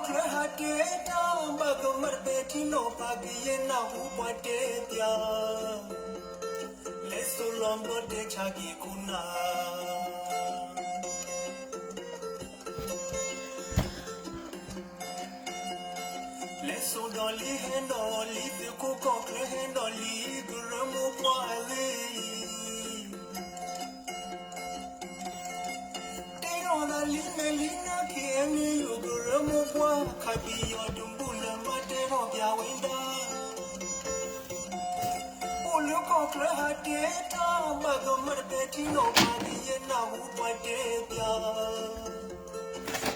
ချၢဟးတဲတၢ်ဘၣ်ကမၣ်တပဲာ်ထံနီၤဖးကယဲၢ်နၢ်ဟူပှၤတဲပျး, လဲၤစိလီၤဘျီတဲဆါက့ၤခိၣ်နၢ် လဲၤစိဒီးလံဟဲဒီးလံ သုးခိၣ်ကီၢ်ချၢဟဲဒီးလံ ကရၢမိၢ်ပှၢ်အဂ့ၢ် တဲထီၣ်သးလံမဲာ်လံနၢ် ခ့ၣ်အဲၣ်ယူၣ် ကရၢမိၢ်ပှၢ် ခးပယီၤတဘူၣ်လၢမၤတဲထီၣ်ပျးဝဲဒၣ် အိၣ်လၢကီၢ်ချၢဟးတဲတၢ်ဘၣ်ကမၣ်တပဲာ်ထံနီၤဖး ကယဲၢ်နၢ်ဟူပှၤတဲပျး,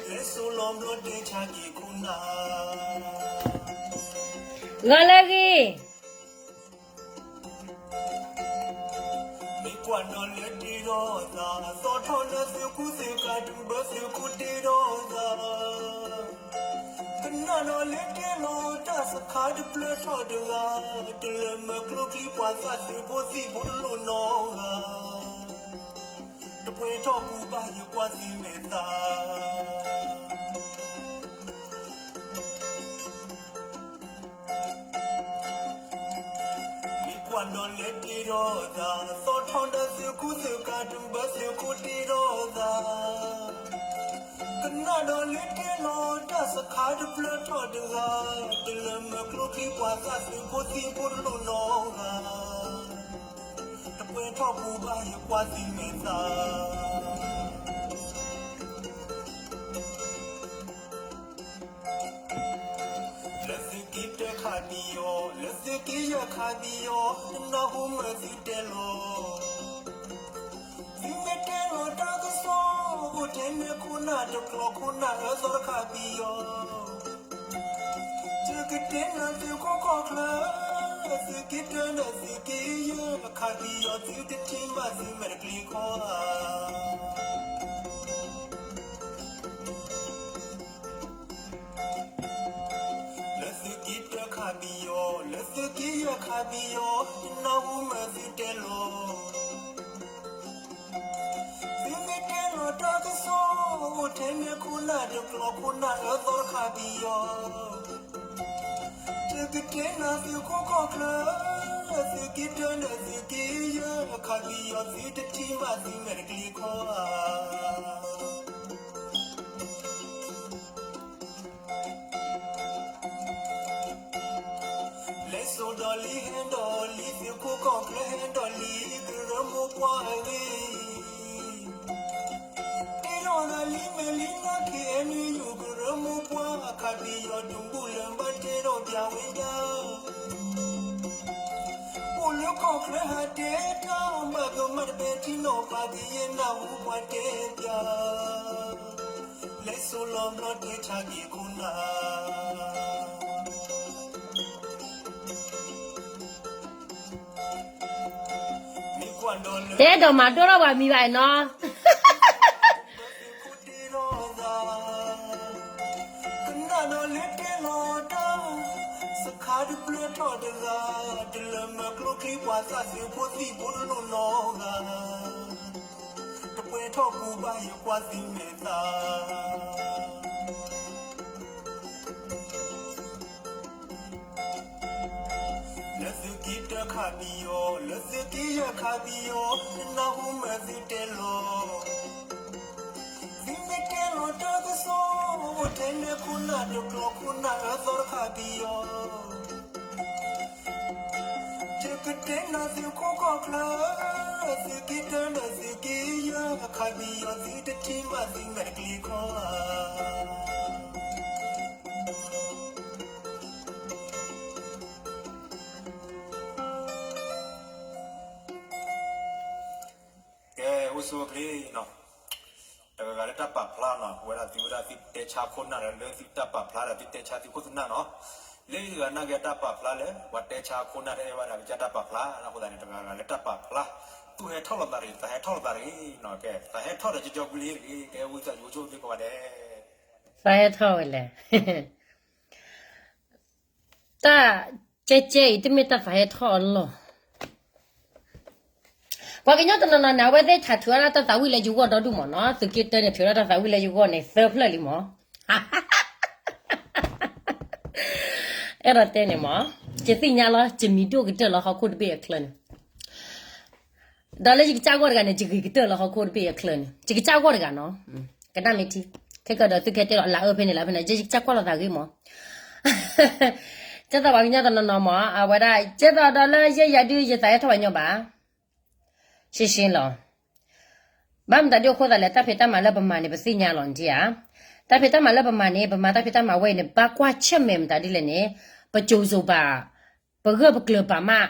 လဲၤစိလီၤဘျီတဲဆါက့ၤခိၣ်နၢ် ဂီၤလၢအဂ့ၤ မ့ၢ်ကွၢ်ဒီးလၢတ့ထီၣ်သး သီၣ်ထီၣ်လၢသုးခိၣ်သုးကၤ တုၤဘၢသုးခိၣ်တ့ထီၣ်သး ကနၣ်ဒီးလၢတ့လီၤတၢ်စခါတဖျၢၣ်ထီၣ်တဂၤ တလၢၤမၢကျိချံပှၤသၣ် သုးဖိသံၣ်ဖိတလိၣ်နီတဂၤ တပှဲၤထီၣ်ပူၤဘၣ်ယကွၢ်သ့မဲာ်သး မ့ၢ်ကွၢ်ဒီးလၢတ့ထီၣ်သး သီၣ်ထီၣ်ဒီးသုးခိၣ်သုးကၤ တုၤဘၢသုးခိၣ်တ့ထီၣ်သး ကနၣ်ဒီးလၢတ့လီၤတၢ်စခါတဖျၢၣ်ထီၣ်တဂၤ တလၢၤမၢကျိချံပှၤသၣ် သုးဖိသံၣ်ဖိတလိၣ်နီတဂၤ တပှဲၤထီၣ်ပူၤဘၣ်ယကွၢ်သ့မဲာ်သး လၢသုးက့တၢခးပယီၤ လၢသုးက့ယဲၢ်ခးပယီၤ တနၢ်ဟူမၢသုတဲလီၤ သုမ့ၢ်တဲလီၤတၢ်ကစီၣ် အိၣ်ထဲန့ၣ်ခိၣ်နၢ်တကျိၤခိၣ်နၢ်အၢသီတခးပယီၤ သုကတဲနၤသုးခိၣ်ကီၢ်ချၢ သုးက့တၢဒီးသုးက့ယဲၢ်ခးပယီၤ သုတထံၣ်ဘၣ်သုမဲာ်တကျ့ခီဧါ လၢသုးက့တၢခးပယီၤ လၢသုးက့ယဲၢ်ခးပယီၤ တနၢ်ဟူမၢသုတဲလီၤ သုမ့ၢ်တဲလီၤတၢ်ကစီၣ် အိၣ်ထဲန့ၣ်ခိၣ်နၢ်တကျိၤခိၣ်နၢ်အၢသီတခးပယီၤ သုကတဲနၤသုးခိၣ်ကီၢ်ချၢ သုးက့တၢဒီးသုးက့ယဲၢ်ခးပယီၤ သုတထံၣ်ဘၣ်သုမဲာ်တကျ့ခီဧါ လဲၤစိဒီးလံဟဲဒီးလံ သုးခိၣ်ကီၢ်ချၢဟဲဒီးလံ ကရၢမိၢ်ပှၢ်အဂ့ၢ် တ့ထီၣ်သးလံမဲာ်လံနၢ် ခ့ၣ်အဲၣ်ယူၣ် ကရၢမိၢ်ပှၢ် ခးပယီၤတဘူၣ်လၢဘၣ်တဲထီၣ်ပျးဝဲဒၣ် အိၣ်လၢကီၢ်ချၢဟးတဲတၢ် ဘၣ်ကမၣ်တပဲာ်ထံနီၤဖး ကယဲၢ်နၢ်ဟူပှၤတဲပျး လဲၤစိလီၤဘျီတဲဆါက့ၤခိၣ်နၢ် မ့ၢ်ကွၢ်ဒီးလၢ တဲဒီးမၤဒိၣ်ထီၣ်ပှၤမံၤဘၣ်နီၤ တ့ထီၣ်သး ကနၣ်ဒီးလၢတ့လီၤတၢ် စခါတဖျၢၣ်ထီၣ်တဂၤ တလၢၤမၢကျိချံပှၤသၣ် သုးဖိသံၣ်ဖိတလိၣ်နီတဂၤ တပှဲၤထီၣ်ပူၤဘၣ်ယကွၢ်သ့မဲာ်သး လၢသုးက့တၢခးပယီၤ လၢသုးက့ယဲၢ်ခးပယီၤ တနၢ်ဟူမၢသုတဲလီၤ သုမ့ၢ်တဲလီၤတၢ်ကစီၣ် အိၣ်ထဲန့ၣ်ခိၣ်နၢ်တကျိၤခိၣ်နၢ်အၢသီတခးပယီၤ တကတဲနၤသုးခိၣ်ကီၢ်ချၢ သုးက့တၢဒီးသုးက့ယဲၢ်ခးပယီၤ သုတထံၣ်ဘၣ်သုမဲာ်တကျ့ခီဧါ ကဲ အိၣ်ဆူၣ်အိၣ်ချ့နီၤ, တဂၤဂၤလၢတၢ်ပာ်ဖျါနီၤ, ပဝဲဒၣ်သုဝဲဒၣ်သုတဲဆါခိၣ်နၢ်ဒီး လၢသုတၢ်ပာ်ဖျါဒီးသုတဲဆါသုခိၣ်သုနၢ်နီၤ, လၢတဂၤနာ်က့ၤတၢ်ပာ်ဖျါလၢ ပှၤတဲဆါခိၣ်နၢ်တအဲၣ်ဘၣ်ဒီး ကစၢ်တၢ်ပာ်ဖျါ, အဃိသတးန့ၣ် တဂၤဂၤလၢတၢ်ပာ်ဖျါ, သူၣ်ဟဲထီၣ်လိာ်သးတဂ့ၤ, သးဟဲထီၣ်လိာ်သးတဂ့ၤနီၤ, ကဲ သးဟဲထီၣ်ဒီးကၠီကၠီကွံလံတဂ့ၤ, ကဲ အိၣ်ဆူၣ်အိၣ်ချ့ကိးဂၤဒဲး သးဟဲထီၣ်ဝဲလဲၣ် တၢ်ကဲကဲအံၤ တမ့ၢ်တၢ်သးဟဲထီၣ်အလီၢ်, ပှၤကညီတနီၤနီၤန့ၣ် အဝဲသ့ၣ်ထးထုးအါဒၣ်တၢ်သးဝံၣ်လၢယဂီၢ်ဒီဒူၣ်မးနီၤ, သုးက့တၢန့ၣ် ထုးဒၣ်တၢ်သးဝံၣ်လၢယဂီၢ်န့ၣ် သၢဖျၢၣ်လံမး, အဲၣ်ဒိးတဲန့ၣ်မး, ယသ့ၣ်ညါလီၤ ယမံၤဒိၣ်ကတၢၢ်လၢဟီၣ်ခိၣ်တဘ့ၣ်အချၢန့ၣ်, ဒီးလၢယကစၢ်ဂီၢ်တဂၤန့ၣ် ယဂ့ၤကတၢၢ်လၢဟီၣ်ခိၣ်တဘ့ၣ်အချၢန့ၣ် ယကစၢ်ဂီၢ်တဂၤနီၤ, ကနၣ်မ့ၢ်ထံ, ခဲကဒီးသုခဲတဲလီၤ လၢအၢဖဲန့ၣ်လၢဖဲန့ၣ် ယကစၢ်ကွၢ်လီၤသးဂ့ၤမး, ကဲသိးပှၤကညီတနီၤနီၤမး အဝဲဒၣ် ကဲသိးဒီးလၢယဲယၤဒုး ယသးဟဲထီၣ်ပှၤညီဘၣ် ရှင်းရှင်းလီၤ. ဘၣ်မတၤဒုးအဃိသတးလဲၣ် တၢ်ဖံးတၢ်မၤလၢပမၤန့ၣ် ပသ့ၣ်ညါလီၤနထံဧါ. တၢ်ဖံးတၢ်မၤလၢပမၤန့ၣ် ပမၤတၢ်ဖံးတၢ်မၤဝဲအံၤန့ၣ် ဘၣ်ကွၢ်ဆၢၣ်မဲာ်မတၤဒ်လဲၣ်န့ၣ် ပကၠိၤစိၤပၤ ပဂၢၢ်ပကျၢၤပာ်မး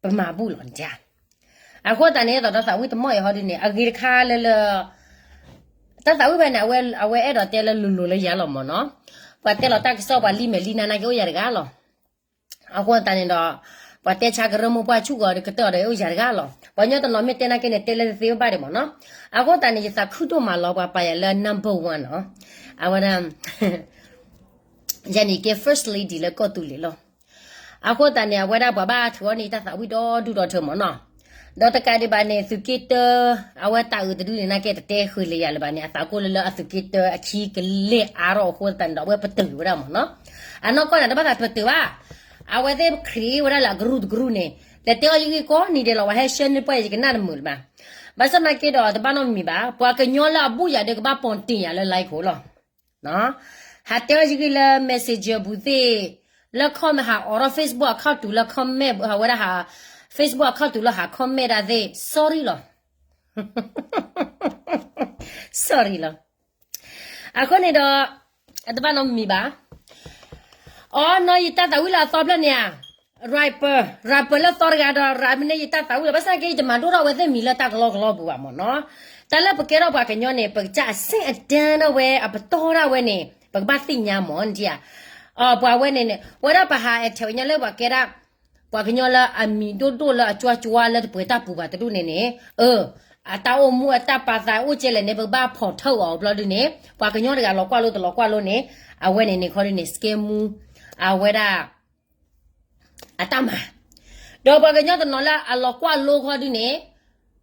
ပမၤဘူၣ်လီၤနထံဧါ. အဃိသတးန့ၣ် သိးဒီးသးဝံၣ်တမီၢ်အံၤဟီဒုးန့ၣ် အဂ့ၤတခါလၢလၢ တၢ်သးဝံၣ်ဖဲန့ၣ် အဝဲအဲၣ်ဒိးတဲလၢလိၤလိၤလၢယၤလီၤမးနီၤ. ပှၤတဲလီၤတၢ်ကစီၣ် ပှၤလံမဲာ်လံနါနာ်က့အိၣ်ယၤတဂၤလီၤ. အဃိသတးန့ၣ်ဒီး ပှၤတဲဆါကရၢမိၢ်ပှၢ်ဆူၣ်ဂီၤဒီး ကတၢၢ်အီၤဒီးအိၣ်ယၤတဂၤလီၤ. ပှၤကညီတနီၤမ့ၢ်တဲနာ်က့န့ၣ် တဲလၢတသ့ဘၣ်ဒံးမးနီၤ. အဃိသတးန့ၣ် ယသးခုဒိၣ်မးလီၤ ပှၤပာ်ယၤလၢ number one နီၤ. အဝဲဒၣ် ယၤန့ၣ်ကဲ first lady လၢကီၢ်သူလ့ၤလီၤ. အဃိသတးန့ၣ် အဝဲဒၣ်ပှၤဘၣ်ထုးအီၤန့ၣ် တၢ်သးဝံၣ်ဒီဒူၣ်ဒီထၢမးနီၤ. ဒီးတကးဒံးဘၣ်န့ၣ် သုးက့တၢ အဝဲတၢ်အုးတဒုန့ၣ် နာ်က့တတဲဃုာ်လၢယၤလၢၤဘၣ်န့ၣ် အသးကိၢ်လၢလၢအသုးက့တၢအခံကလဲၢ်အါထီၣ်အဃိသတးန့ၣ်ဒီး အဝဲပတုာ်ဝဲဒၣ်မးနီၤ. အနီၢ်ကီၢ်န့ၣ် တဘၣ်သးပတုာ်ဘၣ်. အဝဲသ့ၣ်ခရံာ်ဝဲဒၣ်လၢအကရူၢ်တကရူၢ်န့ၣ် လဲၤတဲအီၤယဂံၢ်ကိးနံၤဒဲးလီၤ ပှၤဟဲရှဲန့ၢ်ပှၢ်ယကနၣ်တမုာ်လၢၤဘၣ်. ဘၣ်ဆၣ်နာ်က့ဒီး တဘၣ်နီတမံၤဘၣ် ပှၤကညီလၢအဘူၣ်ယၤဒီးကဘၣ်ပိာ်တ့ၢ်ယၤလၢ like လီၤ. ဟးတဲအီၤယဂံၢ်လၢ messenger ပူၤသ့ၣ်, လၢ comment ဟးအိးထီၣ် Facebook account တုၤလၢ comment ဝဲဒၣ်ဟး Facebook account တုၤလၢဟး comment ဒၣ်သ့ၣ် sorry လီၤ. sorry လီၤ. အဃိန့ၣ်ဒီး အတဘၣ်နီတမံၤဘၣ်. အီ နီၢ်ယတၢ်သးဝံၣ်လၢအသီဖျၢၣ်န့ၣ်ဧါ rapper rapper လၢသီတဂၤဒီး ရၤမ့ၢ်န့ၣ်ယတၢ်သးဝံၣ်လီၤ. ဘၣ်ဆၣ်က့ ယတမၤဒိၣ်ထီၣ်ဝဲသ့ၣ်မံၤလၢတၢ်ကလီကလီပူၤဘၣ်မးနီၤ. တၢ်လၢပကဲထီၣ်ပှၤကညီန့ၣ် ပကစၢ်အဆင့်အတန်းဒၣ်ဝဲ အပတီၢ်ဒၣ်ဝဲန့ၣ် ပကဘၣ်သ့ၣ်ညါမး နထံၣ်ဧါ. ပှၤဝဲန့ၣ်န့ၣ် ဝဲဒၣ်ပဟး အထဲး ဝဲညီလၢပှၤကဲဒၣ် ပှၤကညီလၢအမံၤဒိၣ်ဒိၣ်လၢအကၠွကၠွလၢတပှဲၤတၢ်ပူၤဘၣ်တဒူၣ်န့ၣ်န့ၣ်, အတၢ်အိၣ်မူအတၢ်ပာ်သးအိၣ်ကဲလဲၣ်န့ၣ် ပကဘၣ်ဖီၣ်ထၢၣ်အီၤဘျီဒုန့ၣ် ပှၤကညီတဂၤလီၤကွၢ်လိတလီၤကွၢ်လိန့ၣ် အဝဲန့ၣ်န့ၣ်ခီဒုန့ၣ် စကဲမူ အဝဲဒၣ် အတၢ်မၤ, ဒီးပှၤကညီတနီၤလၢအလီၤကွၢ်လိခီဒုန့ၣ်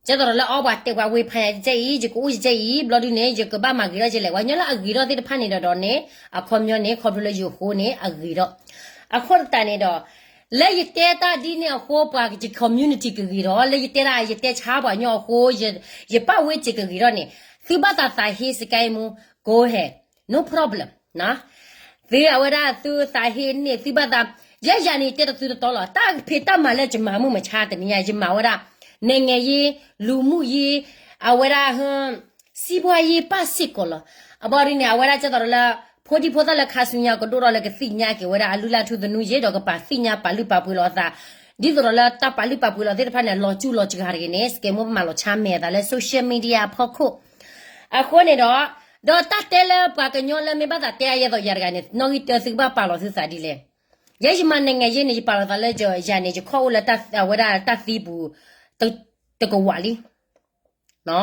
ကဲသိးဒီးလၢအီပှၤတဲပှၤဝ့ၢ်ဖးယၤကဲအံၤ ယကအိၣ်ယကဲအံၤ ဘျီဒုန့ၣ် ယကဘၣ်မၤဂ့ၤထီၣ်ကဲလဲၣ် ပှၤကညီလၢအဂ့ၤထီၣ်သ့ၣ်တဖၣ်န့ၣ်ဒီးဒီးန့ၣ် အခီပညီန့ၣ် ခီဖျိလၢယဃိန့ၣ် အဂ့ၤထီၣ်. အဃိသတးန့ၣ်ဒီး လၢယတဲတၢ်ဒ်န့ၣ်အဃိ ပှၤယ community ကဂ့ၤထီၣ် လၢယတဲဒၣ်ယတဲဆါပှၤကညီအဃိ ယပာ်ဝဲစ့ၤကဂ့ၤထီၣ်န့ၣ် သုဘၣ်သးသးဟ့ စကဲမူ go ahead, no problem. သုအဝဲဒၣ်သုသးဟ့န့ၣ် သုဘၣ်သး, ယဲယၤန့ၣ် ယတဲတသုတတီလီၤ. တၢ်ဖံးတၢ်မၤလၢယမၤမုၢ်မဆါတနံၤညါ ယမၤဝဲဒၣ် နိုင်ငံရေး, လူမှုရေး, အဝဲဒၣ် စီးပွားရေး ပၣ်စ့ၢ်ကီးလီၤ. အဘီဒ်န့ၣ် အဝဲဒၣ်ကဲသိးဒီးလၢ ဖိဒံဖိသၣ်လၢခါဆူညါကဒိၣ်ထီၣ်လၢကသ့ၣ်ညါက့ၤဝဲဒၣ် အလုၢ်လၢ်ထူသနူယ့ၣ်ဒီးကပာ်သ့ၣ်ညါပာ်လုၢ်ပာ်ပှ့ၤလီၤအသး, ဒ်သိးဒီးလၢတၢ်ပာ်လုၢ်ပာ်ပှ့ၤလီၤသ့ၣ်တဖၣ်န့ၣ် လီၤစူၢ်လီၤစှၤတဂ့ၤန့ၣ် စကဲမူမၤလီၤဆါမဲာ်အသးလၢ social media အဖီခိၣ် အဃိန့ၣ်ဒီး, ဒီးတၢ်တဲလၢပှၤကညီလၢမ့ၢ်ဘၣ်သးတဲအယဲၢ်သိးယၤတဂၤန့ၣ် နီၣ်ဂံၢ်တၢသုကဘၣ်ပာ်လီၤသုသးဒ်လဲၣ်. ယဲယမၤ နိုင်ငံရေး န့ၣ် ယပာ်လီၤသးလၢယၤန့ၣ် ယခီၣ်အိၣ်လၢအဝဲဒၣ်တၢ်သံပူၤ တကဝးလံ.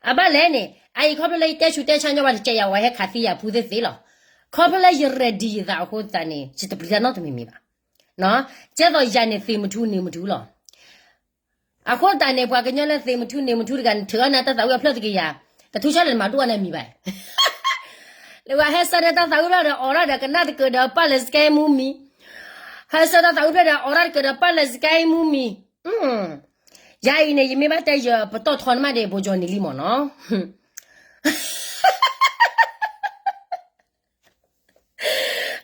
အဘၣ်လဲၣ်န့ၣ် အအံၤခီဖျိလၢယတဲဆူးတဲဆါညီဘၣ်တကဲယၤဝဲဟဲခးသံယၤဖူသ့ၣ်သ့ၣ်လီၤ. ခီဖျိလၢယ ready ယသးအဃိသတးန့ၣ် ယတပျံၤတၢ်နီတမံၤမံၤဘၣ်. ကဲသိးယၤန့ၣ် သ့ၣ်မထူန့ၣ်မထူလီၤ. အဃိသတးန့ၣ် ပှၤကညီလၢသ့ၣ်မထူန့ၣ်မထူတဂၤန့ၣ် ထုးအီၤန့ၣ်တၢ်သးဝံၣ်အဖျၢၣ်တကယၤ, တထူးဆၢလၢနမၤဒိၣ်အီၤန့ၣ်မံၤဘၣ်. လၢဝဲဟဲဆၢန့ၢ်တၢ်သးဝံၣ်ဖျၢၣ်ဒီး အိးထီၣ်ဒီးကနၣ်တကၢးဒီးပာ်လၢ စကဲမူမံၤ, ဟဲဆၢတၢ်သးဝံၣ်ဖျၢၣ်ဒီး အိးထီၣ်တကၢးဒီးပာ်လၢ စကဲမူမံၤ. ယၤအံၤန့ၣ် ယမ့ၢ်ဘၣ်တဲယပတီၢ်ထီန့ၣ်မးဒီး ဘိကၠီနံၤလံမ့ၢ်နီၤ.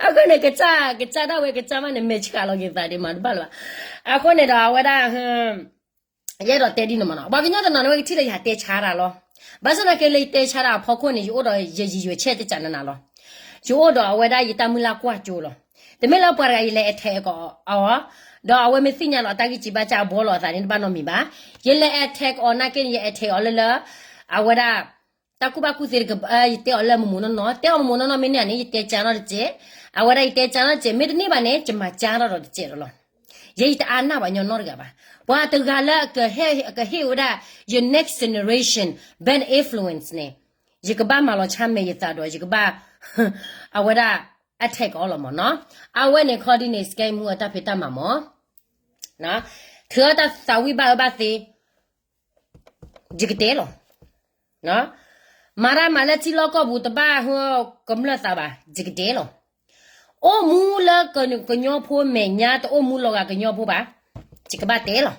အဃိန့ၣ် ကစၢ် ကစၢ်ဒၣ်ဝဲကစၢ်မးန့ၣ် မဲာ်ဆှးလီၤက့ၤသးဒံးမးတဘၣ်လၢၤဘၣ်. အဃိန့ၣ်ဒီးအဝဲဒၣ် ယအဲၣ်ဒိးတဲဒ်န့ၣ်မ့ၢ်နီၤ, ပှၤကညီတနီၤန့ၣ် ဝဲကထံၣ်လၢယတဲဆါတၢ်လီၤ. ဘၣ်ဆၣ်သနာ်က့လၢယတဲဆါတၢ်အဖီခိၣ်န့ၣ် ယအိၣ်ဒီးယ ရည်ရွယ်ချက် တစးနနၤလီၤ. ယအိၣ်ဒီးအဝဲဒၣ်ယတၢ်မုၢ်လၢ်ကွၢ်စိလီၤ. တမ့ၢ်လၢပှၤတဂၤယလဲၤ attack အီၤ, ဒီးအဝဲမ့ၢ်သ့ၣ်ညါလီၤအတၢ်ဂံၢ်စၢ်ဘါစၢ် အဘှီလီၤအသးန့ၣ်တဘၣ်နီတမံၤဘၣ်. ယလဲၤ attack အီၤနာ်က့န့ၣ် ယ attack အီၤလၢလၢ အဝဲဒၣ် တၢ်ကူၣ်ဘၣ်ကူၣ်သ့တကပၤ ယတဲအီၤလၢမုာ်မုာ်နီၢ်နီၢ်, တဲအီၤမုာ်မုာ်နီၢ်နီၢ်မ့ၢ်န့ၢ်န့ၣ် ယတဲကၢနီတစဲး, အဝဲဒၣ်ယတဲကၢနီတစဲး, မ့ၢ်တန့ၢ်ဘၣ်န့ၣ် ယမၤကၢထီၣ်ဒီးတစဲးဒီးလီၤ. ယဲယတအါနၢ်ပှၤကညီနီတဂၤဘၣ်. ပှၤတဂၤလၢအကဟ့ၣ်ဝဲဒၣ် ယ next generation bad influence န့ၣ် ယကဘၣ်မၤလီၤဆါမဲာ်ယသးဒီး ယကဘၣ် အဝဲဒၣ် attack အီၤလီၤမ့ၢ်နီၤ. အဝဲန့ၣ်ခီဒ်န့ၣ် စကဲမူအတၢ်ဖံးတၢ်မၤမ့ၢ် ထုးအီၣ်တၢ်သးဝံၣ်ဘၣ်အၢဘၣ်သီ ယကတဲလီၤ. မၤတၢ်မၤလၢထံလီၢ်ကီၢ်ပူၤတဘၣ်ဟီကမျၢၢ်သးဘၣ် ယကတဲလီၤ. အိၣ်မူလၢကညီဖိမဲာ်ညါ တအိၣ်မူလီၤဂာ်ကညီဖိဘၣ်, ယကဘၣ်တဲလီၤ.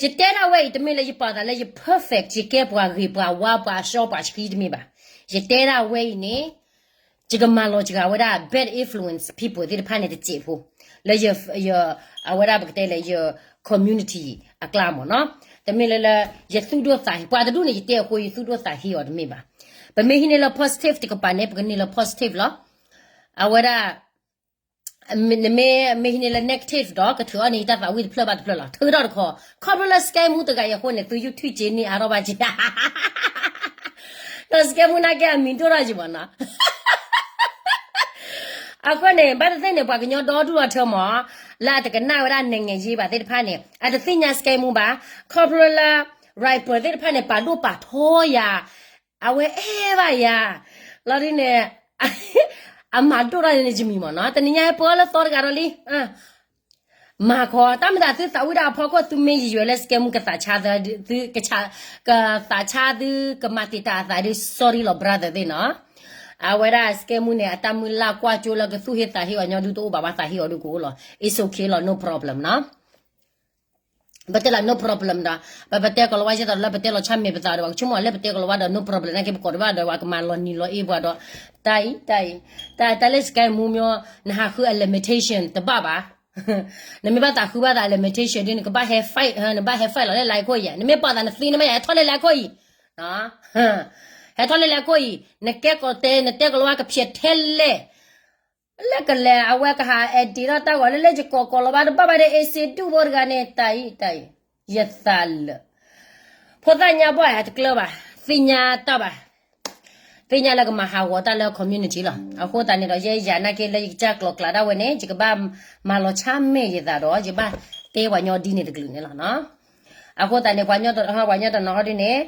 ယတဲဒၣ်ဝဲအံၤ တမ့ၢ်လၢယပာ်သးလၢယ perfect ယကဲပှၤဂ့ၤပှၤဝါပှၤအစီပှၤဆှံတမ့ၢ်ဘၣ်. ယတဲဒၣ်ဝဲအံၤန့ၣ် ယကမၤလီၤစှၤဝဲဒၣ် bad influence people သ့ၣ်တဖၣ်န့ၣ်တစဲးဖိ, လၢယ ယ အဝဲဒၣ်ပကတဲလၢယ community အကျါမ့ၢ်နီၤ. တမ့ၢ်လၢလၢ ယသူၣ်ဒိၣ်သးဟ့ ပှၤတဒူၣ်န့ၣ် ယတဲအဃိ ယသူၣ်ဒိၣ်သးဟ့အီၤတမ့ၢ်ဘၣ်. ပမ့ၢ်ဟံးန့ၢ်လၢ positive တကပၤန့ၣ် ပကန့ၢ်လၢ positive လီၤ. အဝဲဒၣ် နမ့ၢ် မ့ၢ်ဟံးန့ၢ်လၢ negative ဒီး ကထုးအီၣ်န့ၢ်ယတၢ်သးဝံၣ်တဖျၢၣ်ဘၣ်တဖျၢၣ်လီၤ. ထုးထီၣ်တခီ, ခီဖျိလၢ scam မူတဂၤအံၤအဃိန့ၣ် သု YouTube က့န့ၢ်အါထီၣ်ဘၣ်က့ ဒီး scam မူနာ်က့အမံၤဒိၣ်ထီၣ်က့မ့ၢ်နီၤ. အဃိန့ၣ် ဘၣ်တသ့ၣ်န့ၣ် ပှၤကညီဒီဒူၣ်ဒီထၢမ့ၢ် လၢအတကနၣ်ဝဲဒၣ်နံၤယ့ဘၣ်သ့ၣ်တဖၣ်န့ၣ် အတသ့ၣ်ညါ scam မူဘၣ်. ခီဖျိလၢ rapper သ့ၣ်တဖၣ်န့ၣ် ပာ်ဒိၣ်ပာ်ထီယၤ, အဝဲအဲၣ်ဘၣ်ယၤ, လီၤဒ်န့ၣ် အမၤဒိၣ်ထီၣ်န့ၣ်ယမံၤမ့ၢ်နီၤ. တနံၤညါပှၤလၢသီတဂၤဒီးလံ မၤခီ တၢ်မ့ၢ်သးသုသးဝံၣ်ဒၣ်အဖီခိၣ် သုမ့ၢ်ယယွဲၤလၢ scam မူကသးဆါသု ကသးဆါသု ကမၤတံာ်တာ်အသးဒုး sorry လီၤ brother သ့ၣ်နီၤ. အဝဲဒၣ် scam မူန့ၣ် အတၢ်မုၢ်လၢ်ကွၢ်ကၠိလၢကသူၣ်ဟ့သးဟ့အီၤညီဒုးတအိၣ်ဘၣ် ဘၣ်သးဟ့အီၤဒုးကအိၣ်လီၤ. It's okay လီၤ no problem နီၤ. ပတဲလီၤ no problem ဒီး ပပတဲကီၤလၤဝါ ယဲသိးလၢပတဲလီၤဆၣ်မဲာ်ပသးဒီး ပှၤကဆိကမိၣ်လၢပတဲကီၤလၤဝါဒီး no problem နာ်က့ ပကိးတဘၣ်ဒီး ပှၤကမၤလီၤနံၤလီၤအ့ပှၤဒီး တၢ်အံၤ တၢ်အံၤ တၢ်လၢ scam မူမ့ၢ် နဟးဃုအ limitation တဘၣ်ဘၣ်. နမ့ၢ်ဘၣ်သးဃုဘၣ်သး limitation ဒ် နကဘၣ်ဟဲ fight နဘၣ်ဟဲ fight လီၤလၢ line ခိၣ်အံၤ နမ့ၢ်ပာ်သးနသံနမ့ၢ်ယၤ ဟဲထီၣ်လၢ line ခိၣ်အံၤ ဟဲထီၣ်လၢ line ခိၣ်အံၤ နကဲကီၤတဲ နတဲကီၤလၤဝါကဖျဲးထဲလဲၣ် လၢကလဲၤ အဝဲကဟး edit ထီၣ်တၢ်ဂီၤလၢလၢယကိးကီၤလၤဝါတဘၣ်ဘၣ်ဒီး အ့စ့ဒူၣ် ဖိတဂၤန့ၣ် တၢ်အံၤ တၢ်အံၤ ယသးလၢာ် ဖိသၣ်ညါဘီၣ်ဟဲတကျၢၤဘၣ် သ့ၣ်ညါတၢ်ဘၣ် သ့ၣ်ညါလၢကမၤဟးဂီၤတၢ်လၢ community လီၤ. အဃိသတးန့ၣ်ဒီး ယဲယၤနာ်က့လၢယကစၢ်ကျိၤကျးဒၣ်ဝဲန့ၣ် ယကဘၣ်မၤလီၤဆါမဲာ်ယသးဒီး ယဘၣ်တဲပှၤညီဒ်န့ၣ်တကလုာ်န့ၣ်လီၤ. အဃိသတးန့ၣ် ပှၤညီတနီၤဟီဒ်န့ၣ်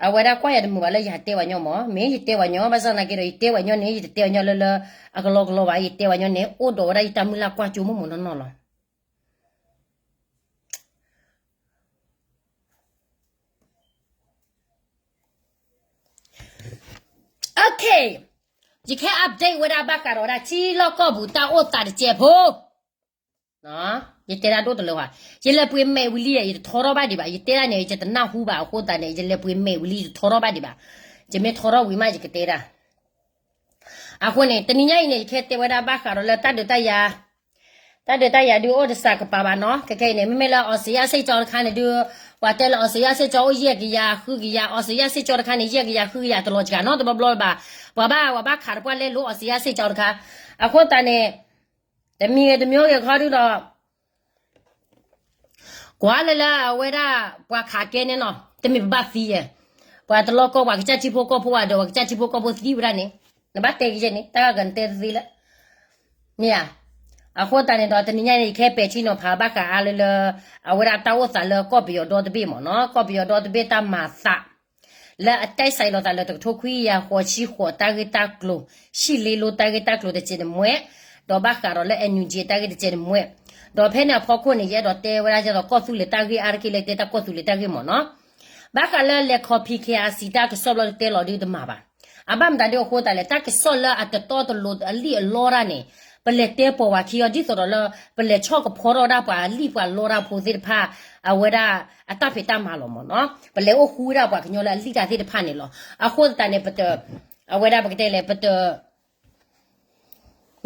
အဝဲဒၣ်ကွၢ်ယၤတမုာ်ဘၣ်လၢယဟးတဲပှၤညီမ့ၢ် မ့ၢ်ယတဲပှၤညီ ဘၣ်ဆၣ်သနာ်က့ဒီး ယတဲပှၤညီန့ၣ် ယတတဲပှၤညီလၢလၢ အကလီကလီဘၣ် ယတဲပှၤညီန့ၣ် အိၣ်ဒီးဝဲဒၣ်ယတၢ်မုၢ်လၢ်ကွၢ်ကၠိမိၢ်မိၢ်နီၢ်နီၢ်လီၤ. Okay, ယကဟဲ update ဝဲဒၣ်ဘၣ်ဃးဒီးဝဲဒၣ်ထံလီၢ်ကီၢ်ပူၤတၢ်အိၣ်သးတစဲးဖိ ယတဲဒၣ်ဒိၣ်တလၢဝဲ ယလဲၤပှ့ၤမဲာ်ဝံၤလံ ယတထီထီၣ်ဘၣ်ဒံးဘၣ် ယတဲဒၣ်န့ၣ် ယတနၢ်ဟူဘၣ်အဃိသတးန့ၣ် ယလဲၤပှ့ၤမဲာ်ဝံၤလံ ယတထီထီၣ်ဘၣ်ဒံးဘၣ် ယမ့ၢ်ထီထီၣ်ဝံၤမး ယကတဲဒၣ် အဃိန့ၣ် တနံၤညါအံၤန့ၣ် ယကဟဲတဲဝဲဒၣ်ဘၣ်ဃးဒီးလၢတၢ်ဒုးတၢ်ယၤ တၢ်ဒုးတၢ်ယၤဒုးအိၣ်တစှၤကပၤဘၣ်နီၤ ခဲခဲအံၤန့ၣ် မ့မ့ၢ်လၢ အီစံယၣ်စ့ၣ်ကၠီတခါန့ၣ်ဒုး ပှၤတဲလၢ အီစံယၣ်စ့ၣ်ကၠီအိၣ်ယဲၢ်ကယၤ ဃုကယၤ အီစံယၣ်စ့ၣ်ကၠီတခါန့ၣ် ယဲၢ်ကယၤ ဃုကယၤ တလီၤစှၤနီတဘျီဘျီဘၣ် ပှၤဘၣ် ပှၤဘၣ်ခးတပှၢ်လဲလိာ် အီစံယၣ်စ့ၣ်ကၠီတခါ အဃိသတးန့ၣ် တမံၤဂ့ၤတမံၤဂ့ၤခီဒုးဒီး ကွၢ်လၢလၢအဝဲဒၣ် ပှၤခးကဲန့ၣ်နီၤ တမ့ၢ်ပဘၣ်သံယဲၢ် ပှၤတလီၢ်ကီၢ် ပှၤကစၢ်ထံဖိကီၢ်ဖိဘၣ်ဒီး ပှၤကစၢ်ထံဖိကီၢ်ဖိသံဝဲဒၣ်န့ၣ် နဘၣ်တဲကယဲၢ်န့ၣ် တၢ်ဂၤကနတဲသ့လၢ မ့ၢ်ဧါ အဃိသတးန့ၣ်ဒီး တနံၤညါန့ၣ် ယကဟဲပဲာ်ထံနီၤဖးဘၣ်ဃးအါလၢလၢ အဝဲဒၣ်တၢ်အိၣ်သးလၢကီၢ်ပယီၤဒီတဘ့ၣ်မ့ၢ်နီၤ ကီၢ်ပယီၤဒီတဘ့ၣ်တၢ်မၤသး လၢအတဲစဲးလီၤသးလၢတကထိခွံကယၤဃိးဆံဃိးတၢ်ဂ့ၢ်တၢ်ကျိၤ ဟံၣ်လ့လိတၢ်ဂ့ၢ်တၢ်ကျိၤတစဲးတမှဲ ဒီးဘၣ်ဃးဒီးလၢ NUG တၢ်ဂ့ၢ်တစဲးတမှဲ ဒီးဖဲန့ၣ်အဖီခိၣ်န့ၣ် ယအဲၣ်ဒိးတဲဝဲဒၣ်ဒ်သိးကီၢ်သူလ့ၤတၢ်ဂ့ၢ်အါတက့ၢ်လၢတဲတၢ်ကီၢ်သူလ့ၤတၢ်ဂ့ၢ်မ့ၢ်နီၤ ဘၣ်ဃးလၢလဲၤခီၣ်ဖံး KIC တၢ်ကစီၣ်ဘျီတတဲလီၤဒုးတမၤဘၣ် အဘၣ်မတၤဒုးအဃိသတးလဲၣ် တၢ်ကစီၣ်လၢအတတီတလိၤအလံၣ်အလီတၢ်န့ၣ် ပလဲၤတဲပိာ်ဝဲခံအီၤဒ်သိးဒီးလၢ ပလဲၤဆီၣ်ကဖီထီၣ်ဒၣ်ပှၤအလံၣ်ပှၤလီတၢ်ဖိသ့ၣ်တဖၣ် အဝဲဒၣ်အတၢ်ဖံးတၢ်မၤလီၤမ့ၢ်နီၤ ပလဲၤအိၣ်ဃူဝဲဒၣ်ပှၤကညီလၢအလံၣ်တၢ်သ့ၣ်တဖၣ်န့ၣ်လီၤ အဃိသတးန့ၣ် ပတ အဝဲဒၣ်ပကတဲလဲၣ် ပတ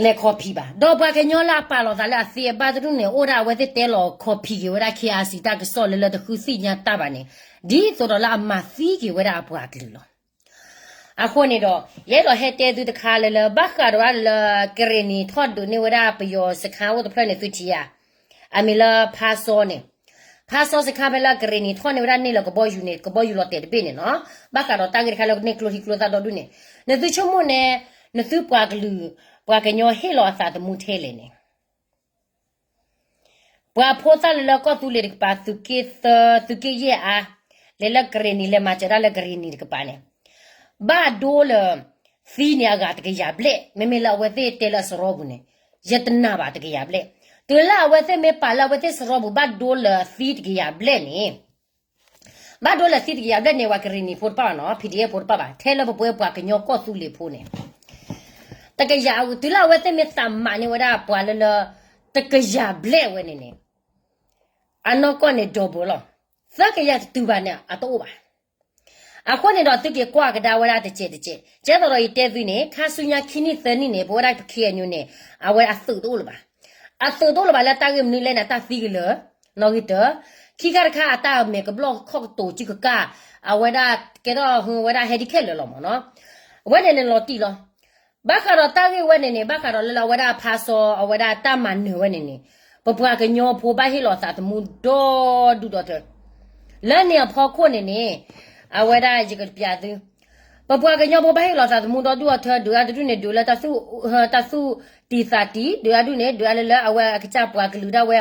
လဲၤခီၣ်ဖံးဘၣ် ဒီးပှၤကညီလၢအပာ်လီၤသးလၢအသ့အဘၣ်တဒူၣ်န့ၣ် အိၣ်ဒၣ်အဝဲသ့ၣ်တဲလီၤခီၣ်ဖံးက့ၤဝဲဒၣ် KIC တၢ်ကစီၣ်လၢလၢတဃုသ့ၣ်ညါတၢ်ဘၣ်န့ၣ် ဒ်သိးဒီးလၢအမၤသံက့ၤဝဲဒၣ်အပှၤကလုာ်လီၤ အဃိန့ၣ်ဒီး ယအဲၣ်ဒိးဟဲတဲသုတခါလၢလၢ ဘၣ်ဃးဒီးဝဲဒၣ်လၢ ကရ့ၣ်နံၤထီၣ်ဒုးန့ၢ်ဝဲဒၣ်ပယီၤစခါအိၣ်တဖျၢၣ်န့ၣ်သုထံၣ်ဧါ အမံၤလၢဖါစီန့ၣ် ဖါစီစခါဖဲလၢကရ့ၣ်နံၤထီၣ်န့ၢ်ဝဲဒၣ်န့ၢ်လၢကဘီယူၤန့ၣ် ကဘီယူၤလီၤတဲာ်တဘ့ၣ်န့ၣ်နီၤ ဘၣ်ဃးဒီးတၢ်ဂ့ၢ်တခါလၢကန့ၢ်ကျိထံကျိသၣ်ဒီဒူၣ်န့ၣ် နသုဆိကမိၣ်န့ၣ် နသုပှၤကလုာ် ပှၤကညီဟ့ၣ်လီၤအသးသမူထဲလဲၣ်န့ၣ် ပှၤဖိသၣ်လၢလၢကီၢ်သူလ့ၤတကပၤ သုးက့သၢ သုးက့ယဲၢ်အါ လဲၤလၢကရ့ၣ်နံၤ လဲၤမၤစၢၤဒၣ်လၢကရ့ၣ်နံၤတကပၤန့ၣ် ဘၣ်ဒိလၢ သံန့ၣ်အဂၤတကယၤဘျဲၣ် မ့မ့ၢ်လၢအဝဲသ့ၣ်တဲလၢအစရီပူၤန့ၣ် ယတနာ်ဘၣ်တကယၤဘျဲၣ် တုၤလၢအဝဲသ့ၣ်မ့ၢ်ပာ်လၢအဝဲသ့ၣ်စရီပူၤ ဘၣ်ဒိလၢသံတကယၤဘျဲၣ်န့ၣ် ဘၣ်ဒိလၢသံတကယၤဘျဲၣ်န့ၣ် ပှၤကရ့ၣ်နံၤဖိတဖၣ်ဘၣ်နီၤ PDF ဖိတဖၣ်ဘၣ် ထဲလၢပပှဲၤပှၤကညီကီၢ်သူလ့ၤဖိန့ၣ် တကယၤအဂုၤ တုၤလၢအဝဲသ့ၣ်မ့ၢ်သးမးန့ၢ်ဝဲဒၣ်ပှၤလၢလၢ တကယၤဘျဲၣ်ဝဲန့ၣ်န့ၣ် အနီၢ်ကီၢ်န့ၣ် double လီၤ. သၢကယၤတတုၤဘၣ်န့ၣ် အတအိၣ်ဘၣ်. အဃိန့ၣ်ဒီးသုက့ၤကွၢ်ကဒါဝဲဒၣ်တစဲးတစဲး ကဲသိးဒီးယတဲသုန့ၣ် ခါဆူညါခံနံၣ်သၢနံၣ်န့ၣ် ပဝဲဒၣ်ပ K N U န့ၣ် အဝဲအသုးတအိၣ်လၢၤဘၣ်. အသုးတအိၣ်လၢၤဘၣ်လၢတၢ်ဂ့ၢ်မနုၤလဲၣ်န့ၣ် တၢ်သံကလၢာ် နီၣ်ဂံၢ်တၢ ခံခါတခါအတၢ်မဲာ်ကဘျီၣ်ခီၣ်ကတိၤစုကကၢ် အဝဲဒၣ်ကဲထီၣ်ဟူဝဲဒၣ် ဟဲဒံခဲလၢာ်လီၤမ့ၢ်နီၤ. အဝဲန့ၣ်န့ၣ်လီၤတံၢ်လီၤ. ဘၣ်ဃးဒီးတၢ်ဂ့ၢ်ဝဲန့ၣ်န့ၣ် ဘၣ်ဃးဒီးလၢလၢအဝဲဒၣ်ဖါစီ အဝဲဒၣ်တၢ်မၤနၢၤဝဲန့ၣ်န့ၣ် ပပှၤကညီဖိဘၣ်ဟ့ၣ်လီၤသးသမူဒီဒူၣ်ဒီထၢ လၢန့ၣ်အဖီခိၣ်န့ၣ်န့ၣ် အဝဲဒၣ်ယကပျးသု ပပှၤကညီဖိဘၣ်ဟ့ၣ်လီၤသးသမူဒီဒူၣ်ဒီထၢ ဒုးအါတဒူၣ်န့ၣ် ဒုးလၢတၢ်သူၣ် တၢ်သူၣ်တံၢ်သးတံၢ် ဒုးအါဒူၣ်န့ၣ် ဒုးအါလၢလၢအဝဲအကစၢ်ပှၤကလုာ်ဒၣ်ဝဲ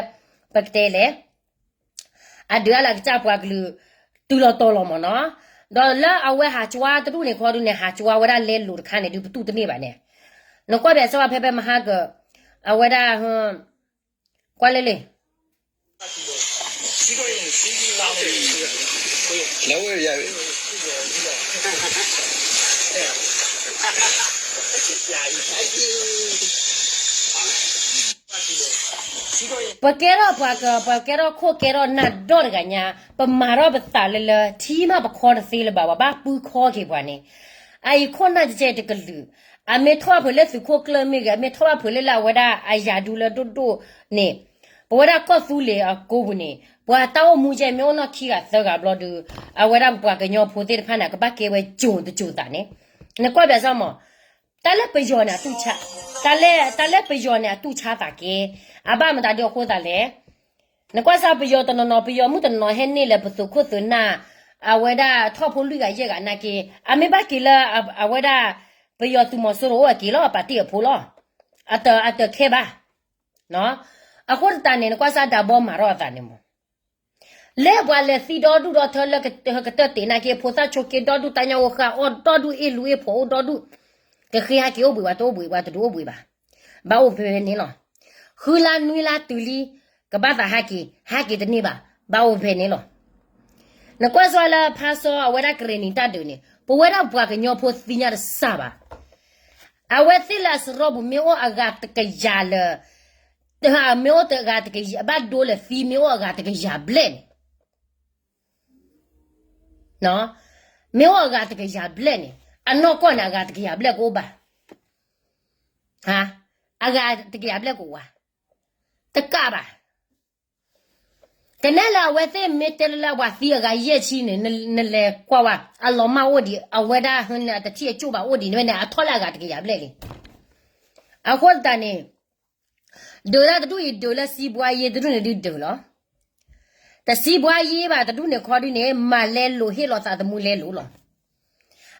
ပကတဲလဲၣ် အဒုးအါလၢအကစၢ်ပှၤကလုာ် တုၤလီၤတီၤလီၤမ့ၢ်နီၤ. ဒီးလၢအဝဲဟးကွၢ်တဒူၣ်န့ၣ်ခီဒုးန့ၣ် ဟးကွၢ်ဝဲဒၣ်လဲလိာ်တခါန့ၣ်ဒုး ပတူၢ်တန့ၢ်ဘၣ်န့ၣ်. နကွၢ်ဘၣ်စ့ၢ်ဝဲဖဲဖဲမဟါက အဝဲဒၣ် ကွၢ်လၢလၢ ပကဲထီၣ်ပှၤက ပကဲထီၣ်ခိၣ်ကဲထီၣ်နၢ်ဒီတဂၤညါ ပမၤထီၣ်ပသးလၢလၢ ထံမးပခီတသ့လၢၤဘၣ် ပှၤဘၣ်ပၢခီက့ၤပှၤန့ၣ် အအံၤခိၣ်နၢ်ကဲတကလုာ် အမ့ၢ်ထီၣ်ဘၣ်ဖုးလၢသုးခိၣ်ကျၢၢ်မ့ၢ်ဂ့ၤ အမ့ၢ်ထီၣ်ဘၣ်ဖုးလၢလၢအဝဲဒၣ်အယၤဒူလၢဒိၣ်ဒိၣ်န့ၣ် ပဝဲဒၣ်ကီၢ်သူလ့ၤအကိပူၤန့ၣ် ပှၤတၢ်အိၣ်မူကဲမ့ၢ်အိၣ်နီၢ်ခံဂၤသၢဂၤဘျီဒုး အဝဲဒၣ်ပပှၤကညီဖိသ့ၣ်တဖၣ်န့ၣ် ကဘၣ်ကဲဝဲကၠိၤတကၠိၤသးန့ၣ် နကွၢ်ဘၣ်စ့ၢ်မး တၢ်လၢပယီၤန့ၣ် တၢ်လၢ တၢ်လၢပယီၤန့ၣ် အတူၢ်ဆါသးကဲ အဘၣ်မတၤဒ်အဃိသတးလဲၣ် နကွၢ်စ့ၢ်ပယီၤတနီၤနီၤ ပယီၤမုၣ်တနီၤနီၤဟဲန့ၢ်လၢပသုးခိၣ်သုးနၢ် အဝဲဒၣ်ထီၣ်ဖိလွံၢ်ဂၤယဲၢ်ဂၤနာ်က့ အမ့ၢ်ဘၣ်က့ၤလၢ အဝဲဒၣ် ပယီၤသုးမီၤစိရိၤအိၣ်အက့ၤလီၤ ပာ်တ့ၢ်အဖိလီၤ အတခဲဘၣ် အဃိသတးန့ၣ် နကွၢ်စ့ၢ်ဒးဘီမၤထီၣ်အသးန့ၣ်မး လၢပှၤလဲၤသံဒီဒူၣ်ဒီထၢလၢကတၢၢ်တ့ၢ်နာ်က့ ဖိသၣ်ဆိးက့ဒီဒူၣ် တၢ်ညၣ်အိၣ်ဃာ်အီၣ်ဒီဒူၣ် အ့ၣ်လူၤအ့ၣ်ဖိးအိၣ်ဒီဒူၣ် ကဃ့ဟဲက့ၤအိၣ်ဘှံးဝဲတအိၣ်ဘှံးဝဲတဒုးအိၣ်ဘှံးဘၣ် ဘၣ်အိၣ်ဖဲဖဲန့ၣ်လီၤ. ဃုလါနွံလါတုၤလံ ကဘၣ်သးဟဲက့ၤ ဟဲက့ၤတန့ၢ်ဘၣ် ဘၣ်အိၣ်ဖဲန့ၣ်လီၤ. နကွၢ်စ့ၢ်လၢဖါစီအဝဲဒၣ်ကရ့ၣ်နံၤတၢ်ဒုးန့ၣ် ပဝဲဒၣ်ပှၤကညီဖိသ့ၣ်ညါတစၢ်ဘၣ် အဝဲသ့ၣ်လၢအစရီပူၤမ့ၢ်အိၣ်အဂၤတကယၤလၢ မ့ၢ်အိၣ်တဂၤတကယၤ ဘၣ်ဒိလၢသံမ့ၢ်အိၣ်အဂၤတကယၤဘျဲၣ်န့ၣ် မ့ၢ်အိၣ်အဂၤတကယၤဘျဲၣ်န့ၣ် အနီၢ်ကီၢ်န့ၣ် အဂၤတကယၤဘျဲၣ်ကအိၣ်ဘၣ် အဂၤတကယၤဘျဲၣ်ကအိၣ်ဝဲ တကးဘၣ် ကနဲလၢအဝဲသ့ၣ်မ့ၢ်တဲလၢလၢပှၤသံအဂၤယဲၢ်ဆံန့ၣ် နလဲၤကွၢ်ဝဲ အလီၤမၢ်အိၣ်ဒံး အဝဲဒၣ်ဟဲန့ၣ် အတထံၣ်အကၠိၣ်ဘၣ်အိၣ်ဒံးန့ၣ် အထီၣ်လၢအဂၤတကယၤဘျဲၣ်လံ. အဃိသတးန့ၣ် ဒုးတၢ်တဒူၣ်အံၤ ဒုးလၢစံးဘှါယ့တဒူၣ်န့ၣ်ဒုးဒုးလီၤ. တစံးဘှါယ့ဘၣ်တဒူၣ်န့ၣ်ခီဒုးန့ၣ် မၤလဲလိာ်ဟ့ၣ်လီၤသးသမူလဲလိာ်လီၤ.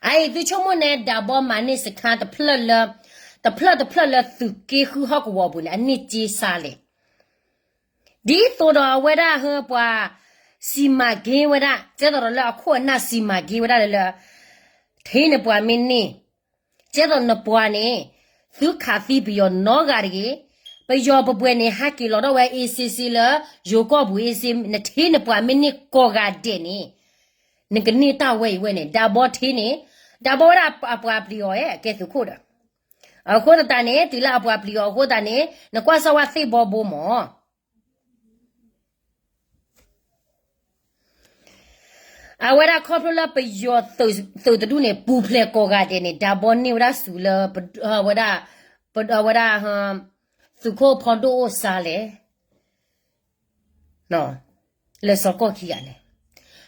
အအံၤသုဆိကမိၣ်န့ၣ် ဒးဘီမၤန့ၢ်စခါတဖျၢၣ်လၢ တဖျၢၣ်တဖျၢၣ်လၢသုးက့ဃုဟီၣ်ကဝီၤပူၤန့ၣ် အန့ၢ်စ့စါလဲၣ်. ဒ်သိးဒီးအဝဲဒၣ်ဟၢပှၤ စံးမၤက့ၤဝဲဒၣ် ကဲသိးဒီးလၢအခိၣ်အနၢ်စံးမၤက့ၤဝဲဒၣ်လၢလၢ ထံန့ၣ်ပှၤမ့ၢ်န့ၢ် ကဲသိးနပှၤန့ၣ် သုခးသံပယီၤနီဂၤတဂ့ၤ, ပယီၤပပှဲၤန့ၣ် ဟးက့ၤလီၤထီၣ်ဝဲ အ့စ့စ့လၢ ယိၤကီၢ်ပူၤအ့စ့ နထံန့ၣ်ပှၤမ့ၢ်န့ၢ်ကိးဂၤဒဲးန့ၣ် နကန့ၢ်တၢ်ဝဲအံၤဝဲန့ၣ် ဒးဘီထံန့ၣ် ဒးဘီဝဲဒၣ်အပှၤပျံၤအီၤဧဲ ကဲသုးခိၣ်ဒီး အဃိသတးန့ၣ် တုၤလၢအပှၤပျံၤအီၤအဃိသတးန့ၣ် နကွၢ်စၢ်ဝဲသ့ၣ်ဘီဘိမး အဝဲဒၣ်ခီဖျိလၢပယီၤသုးတဒူၣ်န့ၣ် ပူၤဖျဲးကိးဂၤဒဲးန့ၣ် ဒးဘီန့ၢ်ဝဲဒၣ်စူၤလၢ ဝဲဒၣ် ဝဲဒၣ် သုးခိၣ်ဖီဒိၣ်အိၣ်စါလဲၣ် လၢစီၤကီၢ်ခံဂၤလဲၣ်.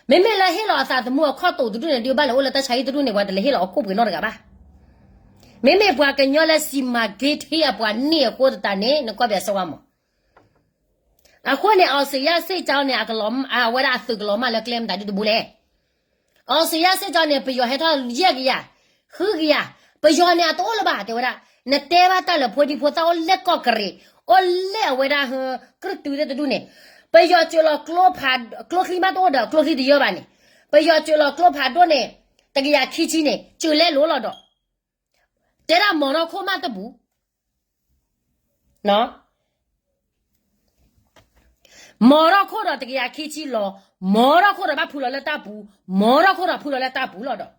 မ့မ့ၢ်လၢဟ့ၣ်လီၤအသးသမူအခီၣ်တိာ်တဒူၣ်န့ၣ် ဒုးဘၣ်လဲၤအိၣ်လၢတၢ်ဆါဟံၣ်တဒူၣ်န့ၣ် ပှၤတလဲၤဟ့ၣ်လီၤအခိၣ်ပှ့ၤနီတဂၤဘၣ်. မ့မ့ၢ်ပှၤကညီလၢစံးမၤက့ၤထံအပှၤန့ၢ်အဃိသတးန့ၣ် နကွၢ်ဘၣ်စၢ်ဝဲမး အဃိန့ၣ် အီစထြ့လယါစ့ၢ်ကီးန့ၣ် အကလီၤ အဝဲဒၣ်အသုးကလီၤမၢ်လၢကျဲမတၤဒုတဘိလဲၣ်. အီစထြ့လယါစ့ၢ်ကီးန့ၣ် ပယီၤဟဲထီၣ်ယဲၢ်ကယၤ, ဃုကယၤ, ပယီၤန့ၣ် အတအိၣ်လၢၤဘၣ် တဲဝဲဒၣ်. နတဲဘၣ်တၢ်လၢဖိဒံဖိသၣ်အိၣ်လဲၣ်ကီၢ်ကရ့ၣ်, အိၣ်လဲၣ်အဝဲဒၣ် ကရူၢ်တုၤသ့ၣ်တဒူၣ်န့ၣ်, ပယီၤစၢၤလီၤကျိဖး, ကျိချံမးတအိၣ်ဒီး ကျိချံတယၢဘၣ်န့ၣ်, ပယီၤစၢၤလီၤကျိဖးဒိၣ်န့ၣ်, တကယၤခံဆံန့ၣ် စၢၤလဲလိာ်လီၤဒီး တဲဒၣ်မီၤထီၣ်ခိၣ်မးတပူၤ မီၤထီၣ်ခိၣ်ဒီးတကယၤခံဆံလီၤ, မီၤထီၣ်ခိၣ်ဒီးဘၣ်ဖုလီၤလၢတၢ်ပူၤ, မီၤထီၣ်ခိၣ်ဒီးဖုလီၤလၢတၢ်ပူၤလီၤဒီး,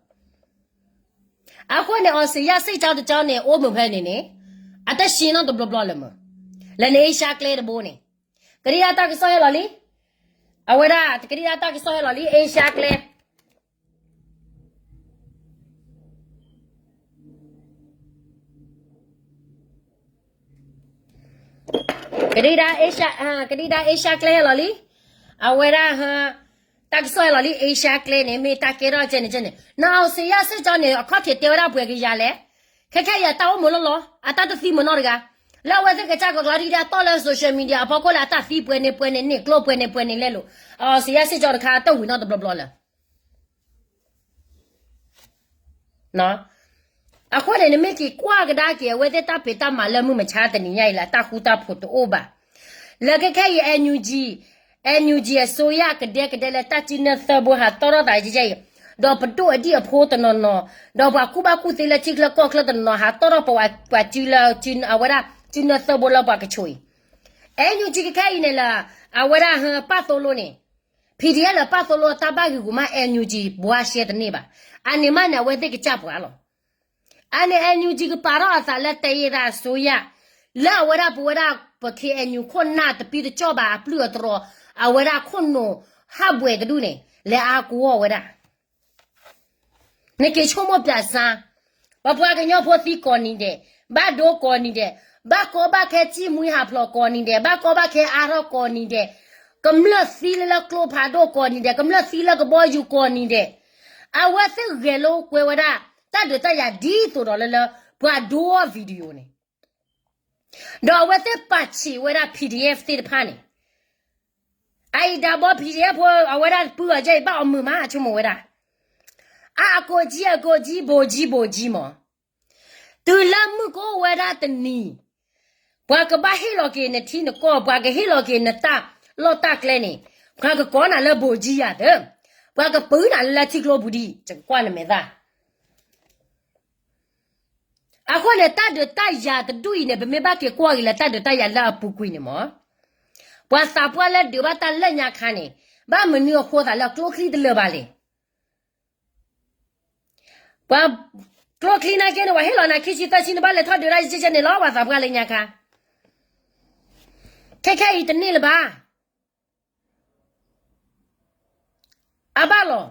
အဃိန့ၣ် အီစံယၣ်စ့ၣ်ကၠီတကၠီန့ၣ် အိၣ်မုာ်ဖဲန့ၣ်န့ၣ် အတရှဲနီတဘျီဘျီလၢၤမုၢ်, လၢန့ၣ်အ့ရှါကျဲတဘိန့ၣ် ကဒံဒါတၢ်ကစီၣ်ဟဲလီၤလံ, အဝဲဒၣ် ကဒံဒါတၢ်ကစီၣ်ဟဲလီၤလံ အ့ရှါကျဲ ကဒံဒါအ့ရှါ, ကဒံဒါအ့ရှါကျဲဟဲလီၤလံ, အဝဲဒၣ် တၢ်ကစီၣ်ဟဲလီၤလံ အ့ရှါကျဲန့ၣ် မ့ၢ်တၢ်ကဲထီၣ်ကဲန့ၣ်ကဲန့ၣ် နီၢ်အီစံယၣ်စ့ၣ်ကၠီန့ၣ် အခီၣ်ထံးတဲဝဲဒၣ်ပှဲၤကယၤလဲၣ်, ခဲခဲအံၤအတၢ်အိၣ်မုာ်လီၤလီၤ အတၢ်တသံမုာ်နီတဂၤ, လၢအဝဲသ့ၣ်ကစၢ်ကကျီထံၣ်ဒၣ်တီၢ်လၢ social media အဖီခိၣ်လၢအတၢ်သံပှဲၤန့ၣ်ပှဲၤန့ၣ်န့ၣ်ကျိပှဲၤန့ၣ်ပှဲၤန့ၣ်လဲၣ်လိၤ, အီစံယၣ်စ့ၣ်ကၠီတခါတဝံၤနီတဘျီဘျီလၢၤ အဃိန့ၣ် နမ့ၢ်က့ၤကွၢ်ကဒါက့ၤ အဝဲသ့ၣ်တၢ်ဖံးတၢ်မၤလၢမုၢ်မဆါတနံၤညါအံၤလၢ တၢ်ဃူတၢ်ဖိးတအိၣ်ဘၣ်. လၢခဲခဲအံၤ NUG, NUG အစိုးရကဒဲကဒဲလၢတၢ်စုနၢသၢဘိဟးတီၢ်ထီၣ်သးယဲအံၤ, ဒီးပဒိၣ်အဒံၣ်အဖိတနီၤနီၤ, ဒီးပှၤကူၣ်ဘၣ်ကူၣ်သ့လၢထံချၢကီၢ်ချၢတနီၤနီၤ ဟးတီၢ်ထီၣ်ပှၤစုလၢ အဝဲဒၣ်စုနၢသၢဘိလၢပှၤကဆိးအံၤ, NUG ခဲခဲအံၤန့ၣ်လၢ အဝဲဒၣ်ပၣ်သိလိန့ၣ် PDF လၢပၣ်သိလိအတၢ်ဘၣ်ဂံာ်ဂူာ်မး NUG ဘှါရှဲတန့ၢ်ဘၣ်. အန့ၣ်မးန့ၣ် အဝဲသ့ၣ်ကစၢ်ပှၤလီၤ. အန့ၣ် NUG ကပာ်ထီၣ်အသးလၢတယံာ်သးအစိုးရ, လၢအဝဲဒၣ်ပဝဲဒၣ်ပ KNU ခိၣ်နၢ်တပံတကၠီၣ်ဘၣ်အပျုၢ်အတြီၤ, အဝဲဒၣ်ခိၣ်နူာ်ဟးဘှဲးတဒူၣ်န့ၣ် လဲၤအါကွီၢ်ဝဲဒၣ် နက့ၤဆိကမိၣ်ပၠးစါ, ပပှၤကညီဖိသံကိးနံၤဒဲး, ဘၣ်ဒိကိးနံၤဒဲး, ဘၣ်ကီဘၣ်ခဲစံၣ်မှံဟးဖျိးကိးနံၤဒဲး, ဘၣ်ကီဘၣ်ခဲအါထီၣ်ကိးနံၤဒဲး, ကမျၢၢ်သံလၢကျိဖးဒိၣ်ကိးနံၤဒဲး, ကမျၢၢ်သံလၢကဘီယူၤကိးနံၤဒဲး, အဝဲသ့ၣ်ဂဲၤလိာ်ကွဲဝဲဒၣ် တၢ်ဒုးတၢ်ယၤဒ်သိးဒီးလၢလၢ ပှၤဒိအီၤ video န့ၣ် ဒီးအဝဲသ့ၣ်ပာ်ဆံးဝဲဒၣ် PDF သ့ၣ်တဖၣ်န့ၣ်, အအံၤဒၣ်ဘီ PDF ဖိ အဝဲဒၣ်ပုၢ်အီၤကဲအံၤဘၣ်အီၤမုာ်မး ဆိကမိၣ်ဝဲဒၣ်, အကိးကၠံ အကိးကၠံ ဘိးကၠံ ဘိးကၠံမး, တုၤလၢမုၢ်ကအိၣ်ဝဲဒၣ်တနံၤ, ပှၤကဘၣ်ဟ့ၣ်လီၤက့ၤနထံနကီၢ် ပှၤကဟ့ၣ်လီၤက့ၤနတၢ်လီၢ်တၢ်ကျဲန့ၣ်, ပှၤကကိးနၤလၢဘိးကၠံယၤသၢ, ပှၤကပုၤနၤလၢထံကျိပူၤဒံး ယကကွၢ်နမဲာ်သၣ် အဃိန့ၣ် တၢ်ဒုးတၢ်ယၤတဒူၣ်အံၤန့ၣ် ပမ့ၢ်ဘၣ်က့ၤကွၢ်က့ၤလၢတၢ်ဒုးတၢ်ယၤလၢအပူၤကွံာ်န့ၣ်မး, ပှၤသးပှၢ်လၢဒုးဘၣ်တၢ်လၢညါခါန့ၣ်, ဘၣ်မနုၤအဃိသးလၢကျိချံတလၢာ်ဘၣ်လဲၣ်. ပှၤ, ကျိချံနာ်က့န့ၣ် ပှၤဟ့ၣ်လီၤနၤခံဆံသၢဆံ နဘၣ်လဲၤထီၣ်ဒုးတၢ်ယကဲကဲန့ၣ်လီၤ ပှၤသးပှၢ်လၢညါခါ, ခဲခဲအံၤတန့ၢ်လၢၤဘၣ်. အဘၣ်လီၤ,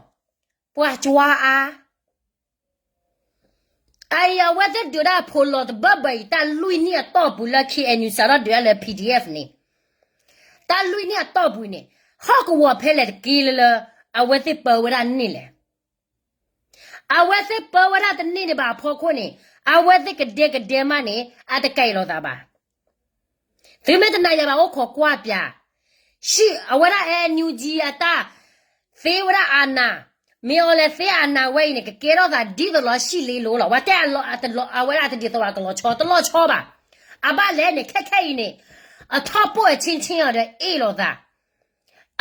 ပှၤကွၢ်အါ အအံၤအဝဲသ့ၣ်ဒုးဒၣ်ဖိလီၤတဘၢဘၢအံၤ တၢ်လွံၢ်နံၣ်အတီၢ်ပူၤလၢ KNU စးထီၣ်ဒုးဒၣ်လၢ PDF န့ၣ်, တၢ်လွံၢ်နံၣ်အတီၢ်ပူၤန့ၣ်, ဟီၣ်ကဝီၤဖဲလဲၣ်တက့ၢ်လၢလၢ အဝဲသ့ၣ်ပၢဝဲဒၣ်န့ၣ်လဲၣ်. အဝဲသ့ၣ်ပၢဝဲဒၣ်တန့ၢ်ဒံးဘၣ်အဖီခိၣ်န့ၣ်, အဝဲသ့ၣ်ကဒဲကဒဲမးန့ၣ် အတကဲအ့ၣ်လိာ်သးဘၣ်. သုမ့ၢ်တနာ်ယၤဘၣ်အိၣ်ခိးကွၢ်ပၠး, အဝဲဒၣ် NUG အတၢ် သ့ဝဲဒၣ်အနၢ်, မ့ၢ်အီၤလဲၤသ့အနၢ်ဝဲအံၤန့ၣ် ကကဲထီၣ်သးဒ်သိးလီၤ ရှံၣ်လ့လိၤလီၤ. ဝဲတဲအဝဲဒၣ်တဒ်သိးဘၣ်ကလီၤဆီ တလီၤဆီဘၣ်. အဘၣ်လဲၣ်န့ၣ် ခဲခဲအံၤန့ၣ်, အထီၣ်ပိၢ်အဆ့ဆ့အီၤဒီးအ့ၣ်လိာ်သး,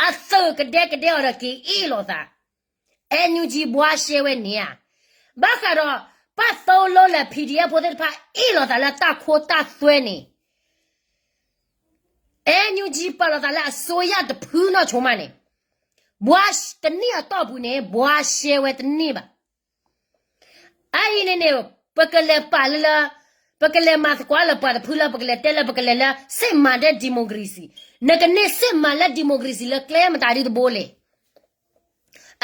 အသုးကဒဲကဒဲအီၤဒီးက့ၤအ့ၣ်လိာ်သး NUG ဘှါရှဲဝဲန့ၣ်ဧါ. ဘၣ်ဃးဒီး ပၣ်သိလိလၢ PDF ဖိသ့ၣ်တဖၣ်အ့ၣ်လိာ်သးလၢတၢ်ခိတၢ်သွဲန့ၣ်, NUG ပာ်လီၤသးလၢအစိုးရတဖုနီၢ်ဆိမးန့ၣ်, ဘှါတနံၣ်အတီၢ်ပူၤန့ၣ် ဘှါရှဲဝဲတန့ၢ်ဘၣ်. အအံၤန့ၣ်န့ၣ်, ပကလဲၤပာ်လၢလၢ, ပကလဲၤမၤသကိးလၢပှၤတဖုလၢ ပကလဲၤတဲလၢပကလဲၤလၢ စစ်မှန်တဲ့ ဒီမိုကရေစီ, နကန့ၢ် စစ်မှန်လၢ ဒီမိုကရေစီ လၢကျဲမတၤဒ်တဘိလဲၣ်.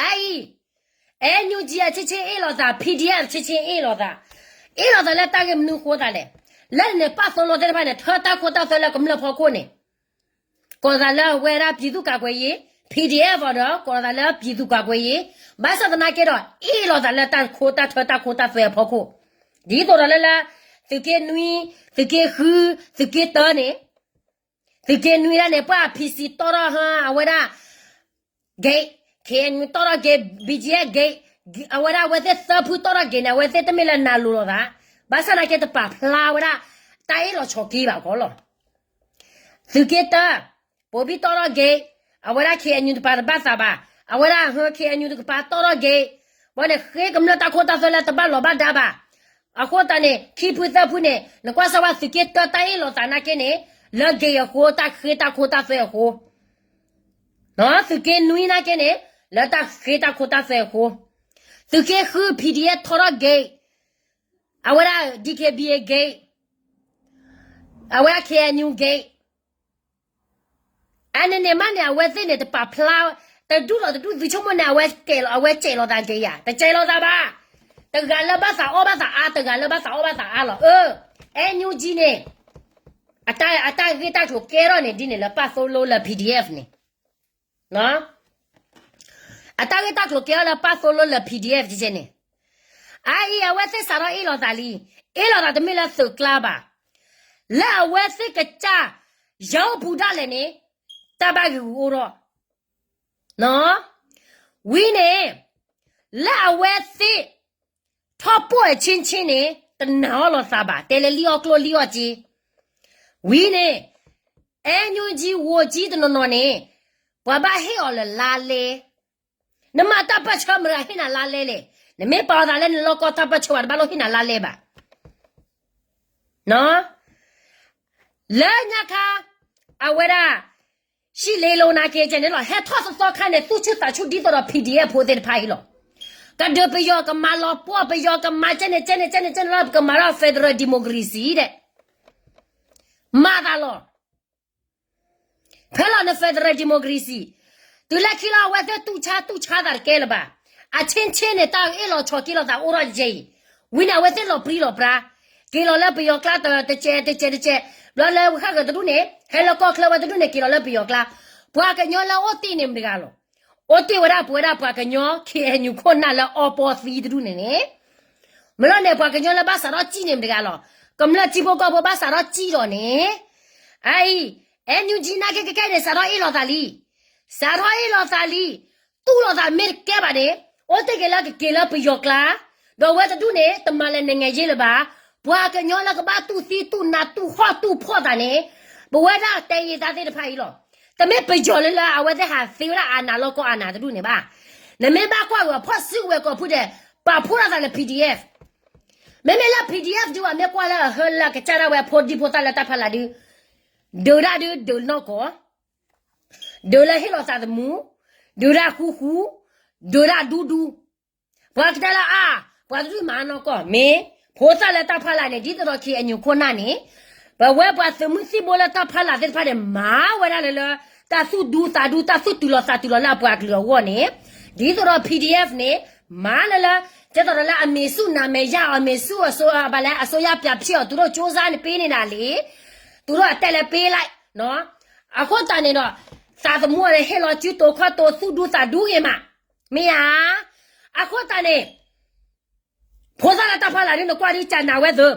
အအံၤ, NUG အဆ့ဆ့အ့ၣ်လိာ်သး PDF အဆ့ဆ့အ့ၣ်လိာ်သး, အ့ၣ်လိာ်သးလၢတၢ်ဂ့ၢ်မနုၤဃိသးလဲၣ်. လၢန့ၣ် ပၣ်သိလိသ့ၣ်တဖၣ်န့ၣ် ထၢတၢ်ခိတၢ်သွဲလၢကမျၢၢ်ဖီခိၣ်န့ၣ်, ကိးသးလၢအဝဲဒၣ် ပြည်သူ့ကာကွယ်ရေး, PDF အီၤဒီး ကိးသးလၢ ပြည်သူ့ကာကွယ်ရေး, ဘၣ်ဆၣ်သနာ်က့ဒီး အ့ၣ်လိာ်သးလၢတၢ်ခိတၢ်ထၢတၢ်ခိတၢ်သွဲအဖီခိၣ်, ဒ်သိးဒီးလၢလၢ, သုးက့နွံ, သုးက့ဃု, သုးက့တၢန့ၣ် သုးက့နွံဒၣ်န့ၣ် ပှၤ PC တီၢ်ထီၣ်ဟါ အဝဲဒၣ် gate, KNU တီၢ်ထီၣ် gate, BGF gate, အဝဲဒၣ်အဝဲသ့ၣ်သၢဖုတီၢ်ထီၣ် gate န့ၣ် အဝဲသ့ၣ်တမ့ၢ်လၢနၤလိၤလိာ်သး, ဘၣ်ဆၣ်သနာ်က့တပာ်ဖျါဝဲဒၣ် တၢ်အ့ၣ်လိာ်ဆိးက့ဘၣ်အဂီၢ်လီၤ. သုးက့တၢ, ဘိၤဘံၣ်တီၢ်ထီၣ် gate, အဝဲဒၣ် KNU တပာ်တဘၣ်သးဘၣ်, အဝဲဒၣ်ဟၢ KNU တကပၤတီၢ်ထီၣ် gate, ဘၣ်န့ၣ် ဃ့ကမျၢၢ်တၢ်ခိတၢ်သွဲလၢတဘၣ်လီၤဘၣ်ဒါဘၣ် အဃိသတးန့ၣ် ခံဖုသၢဖုန့ၣ် နကွၢ်စၢ်ဝဲ သုးက့တၢတၢ်အ့ၣ်လိာ်သးနာ်က့န့ၣ် လၢ gate အဃိ တၢ်ဃ့တၢ်ခိတၢ်သွဲအဃိ, သုးက့နွံနာ်က့န့ၣ် လၢတၢ်ဃ့တၢ်ခိတၢ်သွဲအဃိ, သုးက့ဃု PDF ထီထီၣ် gate, အဝဲဒၣ် DKBA gate, အဝဲဒၣ် KNU gate, အန့ၣ်န့ၣ်မးန့ၣ် အဝဲသ့ၣ်န့ၣ်တပာ်ဖျါ, တဒူၣ်ဒီးတဒူၣ်သုဆိကမိၣ်န့ၣ် အဝဲကဲးလီၤ, အဝဲကဲးလီၤသးက့ၤယၤ, တကဲးလီၤသးဘၣ်. တဂၤလၢဘၣ်သးအီၣ်ဘၣ်သးအါ, တဂၤလၢဘၣ်သးအီၣ်ဘၣ်သးအါလီၤ. အၢ, NUG န့ၣ် အတၢ်ဂ့ၢ်တၢ်ကျိၤကဲထီၣ်န့ၣ် ဒ်န့ၣ်လၢပာ်သိလိလၢ PDF န့ၣ်, အတၢ်ဂ့ၢ်တၢ်ကျိၤကဲထီၣ်လၢပာ်သိလိလၢ PDF ကဲန့ၣ်, အအံၤ အဝဲသ့ၣ်စးထီၣ်အ့ၣ်လိာ်သးလံ, အ့ၣ်လိာ်သးတမ့ၢ်လၢသုးကျါဘၣ်, လၢအဝဲသ့ၣ်ကစၢ်ယအိၣ်ပူၤဒၣ်လဲာ်န့ၣ်, တၢ်ဘၣ်ဂ့ၤဂူၤအိၣ်ထီၣ် ဝံၤန့ၣ်, လၢအဝဲသ့ၣ် ထီၣ်ပိာ်အဆ့ဆ့န့ၣ် တနာ်အီၤလိာ်သးဘၣ်, တဲလၢလံၣ်အီၣ်ကျိၣ်လံၣ်အီၣ်စ့, ဝံၤန့ၣ်, NUG ဝိုင်ကြီးတနီၤနီၤန့ၣ်, ပှၤဘၣ်ဟ့ၣ်အီၤလၢလါလဲ, နမၤတၢ်ပၢၢ်ဆၢမတၤဟ့ၣ်နၤလါလဲလဲၣ်, နမ့ၢ်ပာ်အီၤသးလၢနလီၢ်ကီၢ်တၢ်ပၢၢ်ဆၢ ပှၤတဘၣ်လိၣ်ဟ့ၣ်နၤလါလဲဘၣ် လၢညါခါ, အဝဲဒၣ်, ရှံလ့လိနာ်က့ကဲန့ၣ်လီၤ, ဟဲထီၣ်သီသီခါန့ၣ် သူၣ်ဆူၣ်သးဆူၣ်ဒ်သိးဒီး PDF ဖိသ့ၣ်တဖၣ်အံၤလီၤ. ကဒုးပယီၤကမၤလီၤပှီၢ် ပယီၤကမၤကဲန့ၣ် ကဲန့ၣ် ကဲန့ၣ် ကဲန့ၣ်လီၤ ကမၤထီၣ် federal democracy ဒီး မၤသးလီၤ. ဖဲလီၤန့ၣ် federal democracy, တုၤလၢခံလီၤအဝဲသ့ၣ်တူၢ်ဆါတူၢ်ဆါသးတကဲလၢၤဘၣ်. အဆ့ဆ့န့ၣ် တၢ်အ့ၣ်လိာ်ဆိးက့လိာ်သးအိၣ်ထီၣ်ကဲအံၤ, ဝံၤန့ၣ်အဝဲသ့ၣ်လီၤပြံလီၤပြါ, က့ၤလီၤလၢပယီၤကျါတစဲးတစဲးတစဲး, ဘျီလၢဝဲဃၣ်ဂၤတဒူၣ်န့ၣ် ဟဲလၢကီၢ်ချၢဝဲတဒူၣ်န့ၣ် က့ၤလီၤလၢပယီၤကျါ, ပှၤကညီလၢအိၣ်တ့ၢ်န့ၣ်မတၤတဂၤလီၤ. အိၣ်တ့ၢ်ဝဲဒၣ်ပဝဲဒၣ်ပှၤကညီ KNU ခိၣ်နၢ်လၢအီပီသံတဒူၣ်န့ၣ်န့ၣ်, မ့ၢ်လီၤန့ၣ် ပှၤကညီလၢဘၣ်စးထီၣ်စံၣ်န့ၣ်မတၤတဂၤလီၤ. ကမျၢၢ်ထံဖိကီၢ်ဖိဘၣ်စးထီၣ်စံၣ်ဒီးန့ၣ်, အအံၤ, NUG နာ်က့ကဲကဲန့ၣ် စးထီၣ်အ့ၣ်လိာ်သးလံ, စးထီၣ်အ့ၣ်လိာ်သးလံ, တူၢ်လိာ်သးမ့ၢ်တကဲဘၣ်န့ၣ်, အိၣ်တ့ၢ်က့ၤလၢကက့ၤလၢပယီၤကျါ, ဒီးဝဲတဒူၣ်န့ၣ် တမၤလၢၤနံၣ်ဂံၢ်ယ့လၢၤဘၣ်, ပှၤကညီလၢကဘၣ်တူၢ်သံတူၢ်နါတူၢ်ဟီၣ်တူၢ်ဖှီၣ်သးန့ၣ်, ပဝဲဒၣ်တဲယံာ်သးသ့ၣ်တဖၣ်အံၤလီၤ. တမ့ၢ်ပယီၤလၢလၢအဝဲသ့ၣ်ဟးသ့ဝဲဒၣ်အနးလီၢ်ကီၢ်အနးတဒူၣ်န့ၣ်ဘၣ်. နမ့ၢ်ဘၣ်ကွၢ်ဂ့ၤဖီၣ်စုကဝဲၤကီၢ်ဖုဒဲး, ပာ်ဖှိၣ်ထီၣ်သးလၢ PDF, မ့မ့ၢ်လၢ PDF ဒုး အမ့ၢ်ကွၢ်လၢအဟၢလၢကစၢ်ဒၣ်ဝဲဖိဒံဖိသၣ်လၢတၢ်ဖီလာ်ဒုး, ဒုးဒၣ်ဒုးဒုးနီၢ်ကီၢ်, ဒုးလၢဟ့ၣ်လီၤသးသမူ, ဒုးဒၣ်ဃူဃူ, ဒုးဒၣ်ဒူဒူ, ပှၤကတဲလၢအါ, ပှၤတဒူၣ်မၤနီၢ်ကီၢ်မ့ၢ်, ဖိသၣ်လၢတၢ်ဖီလာ်န့ၣ် ဒ်သိးဒီး KNU ခိၣ်နၢ်န့ၣ်, ပဝဲပှၤသုးမုၢ်သံၣ်ဘိလၢတၢ်ဖီလာ်သ့ၣ်တဖၣ်န့ၣ် မၤဝဲဒၣ်လၢလၢ, တၢ်သူၣ်ဒူသးဒူ တၢ်သူၣ်တုၤလီၤသးတုၤလီၤလၢအပှၤကလုာ်အဂီၢ်န့ၣ်, ဒ်သိးဒီး PDF န့ၣ်, မၤလၢလၢ, ကဲသိးဒီးလၢအမ့ၢ်ဆူၣ်နၤမဲာ်ယၢ်အီၤ မ့ၢ်ဆူၣ်အစိဘၣ်လဲၣ် အစိယၢ်ပၠးဖျဲးအီၤ သူတို့စူစါန့ၣ်ပ့န့ၣ်ဒၣ်လံ, သူတို့အတဲလၢပ့လၢ, အဃိသတးန့ၣ်ဒီး, သးသမူအီၤန့ၣ် ဟ့ၣ်လီၤစုတိၤခီၣ်တိၤသူၣ်ဒူသးဒူဂ့ၤမး, မ့ၢ်ဧါ, အဃိသတးန့ၣ် ဖိသၣ်လၢတၢ်ဖီလာ်ဒ်နကွၢ်ဒ်ကနၣ်ဝဲသၢ,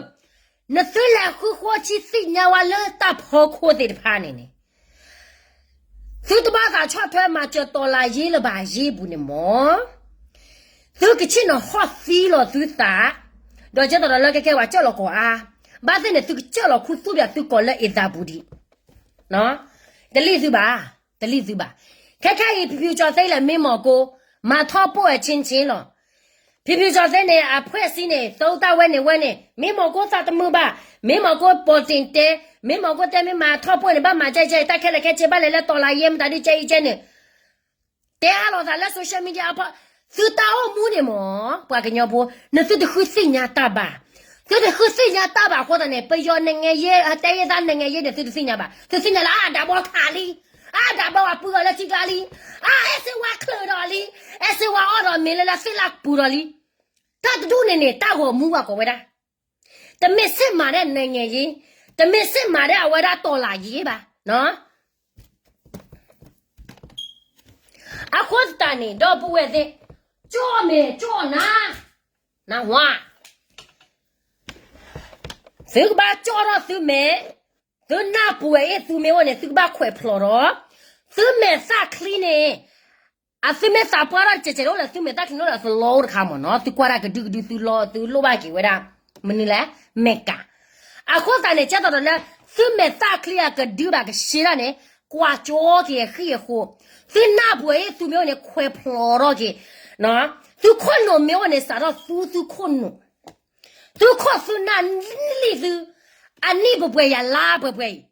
နသုလဲၤဃုဃိဆံသ့ၣ်ညါဝဲလၢတၢ်ဖီခိၣ်သ့ၣ်တဖၣ်န့ၣ်န့ၣ်, သုတဘၣ်သးဆီၣ်ထွဲမၤစၢၤတီၤလၤယ့လၢၤဘၣ်ယ့ပူၤန့ၣ်မၢ်, သုကဆ့ၣ်နီၤဟီၣ်သံလီၤသုသး, ဒီးကဲသိးဒီးလၢကကဲပှၤကၢၣ်လီၤကီၢ်အါ, ဘၣ်သ့ၣ်န့ၣ် သုကကၢၣ်လီၤခူသူၣ်ပၠးသုကီၢ်လၢအ့သးပူၤဒံး တလံၣ်သုဘၣ်, တလံၣ်သုဘၣ်. ခဲခဲအံၤ ဖံဖုကၠီၤသ့လဲၣ် မ့ၢ်မီၢ်ကိ, မၤထီၣ်ပိာ်ဝဲဆ့ဆ့လီၤ. ဖံဖုကၠီၤသ့န့ၣ် အဖှဲးစံန့ၣ် သၢတၢ်ဝဲန့ၣ်ဝဲန့ၣ် မ့ၢ်မီၢ်ကိသးတမုာ်ဘၣ်, မ့ၢ်မီၢ်ကိပိာ်တ့ၢ်တဲ, မ့ၢ်မီၢ်ကိတဲမ့ၢ်မၤထီၣ်ပိာ်န့ၣ် ဘၣ်မၤကဲကဲ တၢ်ခဲလၢာ်ခဲဆ့ဘၣ်လဲၤလၢတီၤလၤယဲမတၤဒ်ကဲအံၤကဲန့ၣ် တဲအါလိာ်သးလၢ social media အဖီ, သုတၢ်အိၣ်မူန့ၣ်မၢ်, ပှၤကညီဖိ, နသုတဃုသ့ၣ်ညါတၢ်ဘၣ်, သုတဃုသ့ၣ်ညါတၢ်ဘၣ်အဃိသတးန့ၣ် ပယီၤနံၣ်ဂံၢ်ယ့ တဲယဲသးနံၣ်ဂံၢ်ယ့န့ၣ် သုတသ့ၣ်ညါဘၣ်, သုသ့ၣ်ညါလၢအဒၣ်ဘီခးလံ, အဒၣ်ဘီဝဲပှံၤအီၤလၢထံကျါလံ, အအဲၣ်စ့ဝါချုးဒီးလံ, အဲၣ်စ့ဝါအီၣ်ဒီးမ့ၤလၢလၢသ့ၣ်လၢပူၤဒီးလံ, တၢ်တဒူၣ်န့ၣ်န့ၣ် တၢ်ဂီၤမူဘၣ်ကီးဝဲဒၣ်, တမ့ၢ်စ့ၢ်မၤဒ်နံၣ်ဂံၢ်ယ့, တမ့ၢ်စ့ၢ်မၤဒ်အဝဲဒၣ်တီၤလၤယ့ဘၣ်. အဃိသတးန့ၣ် ဒီပုၢ်ဝဲၢ်သ့ၣ်, ကၠီၣ်မဲာ်ကၠီၣ်နါ, နၢ်ဟူဧါ, သုကဘၣ်ကၠီၣ်ထီၣ်သုမဲာ်, သုနၢ်ပူၤဝဲအ့ၣ်သုမ့ၢ်အိၣ်န့ၣ် သုကဘၣ်ခွဲးဖျိးဒီး, သုမဲာ်သၣ်ချံန့ၣ်, အသုမ့ၢ်သးပှၢ်ထီၣ်တစဲးစဲးအိၣ်လၢသုမဲာ်သၣ်ချံန့ၣ်အိၣ်ဒီးသလီအိၣ်တခါမၢ်နီၤ, သုကွၢ်တၢ်ကဒုကဒုသုလီ သုလိၣ်ဘၣ်က့ၤဝဲဒၣ်, မနုၤလဲၣ်, မဲာ်ကး အဃိသတးန့ၣ် ကဲသိးဒီးလၢ, သုမဲာ်သၣ်ချံအကဒုဘၣ်ကဆှီဒၣ်န့ၣ်, ကွၢ်ကၠီက့ၤအဃံအဃိ, သုနၢ်ပူၤအ့ၣ်သုမ့ၢ်အိၣ်န့ၣ် ခွဲးဖျိးထီၣ်က့ၤ, သုခိၣ်နူာ်မ့ၢ်အိၣ်န့ၣ် စးထီၣ်သူသုခိၣ်နူာ်, သုခိၣ်သုနၢ်လံၣ်သု, အနံၣ်ပှဲၤပှဲၤယၤလါပှဲၤပှဲၤအံၤ,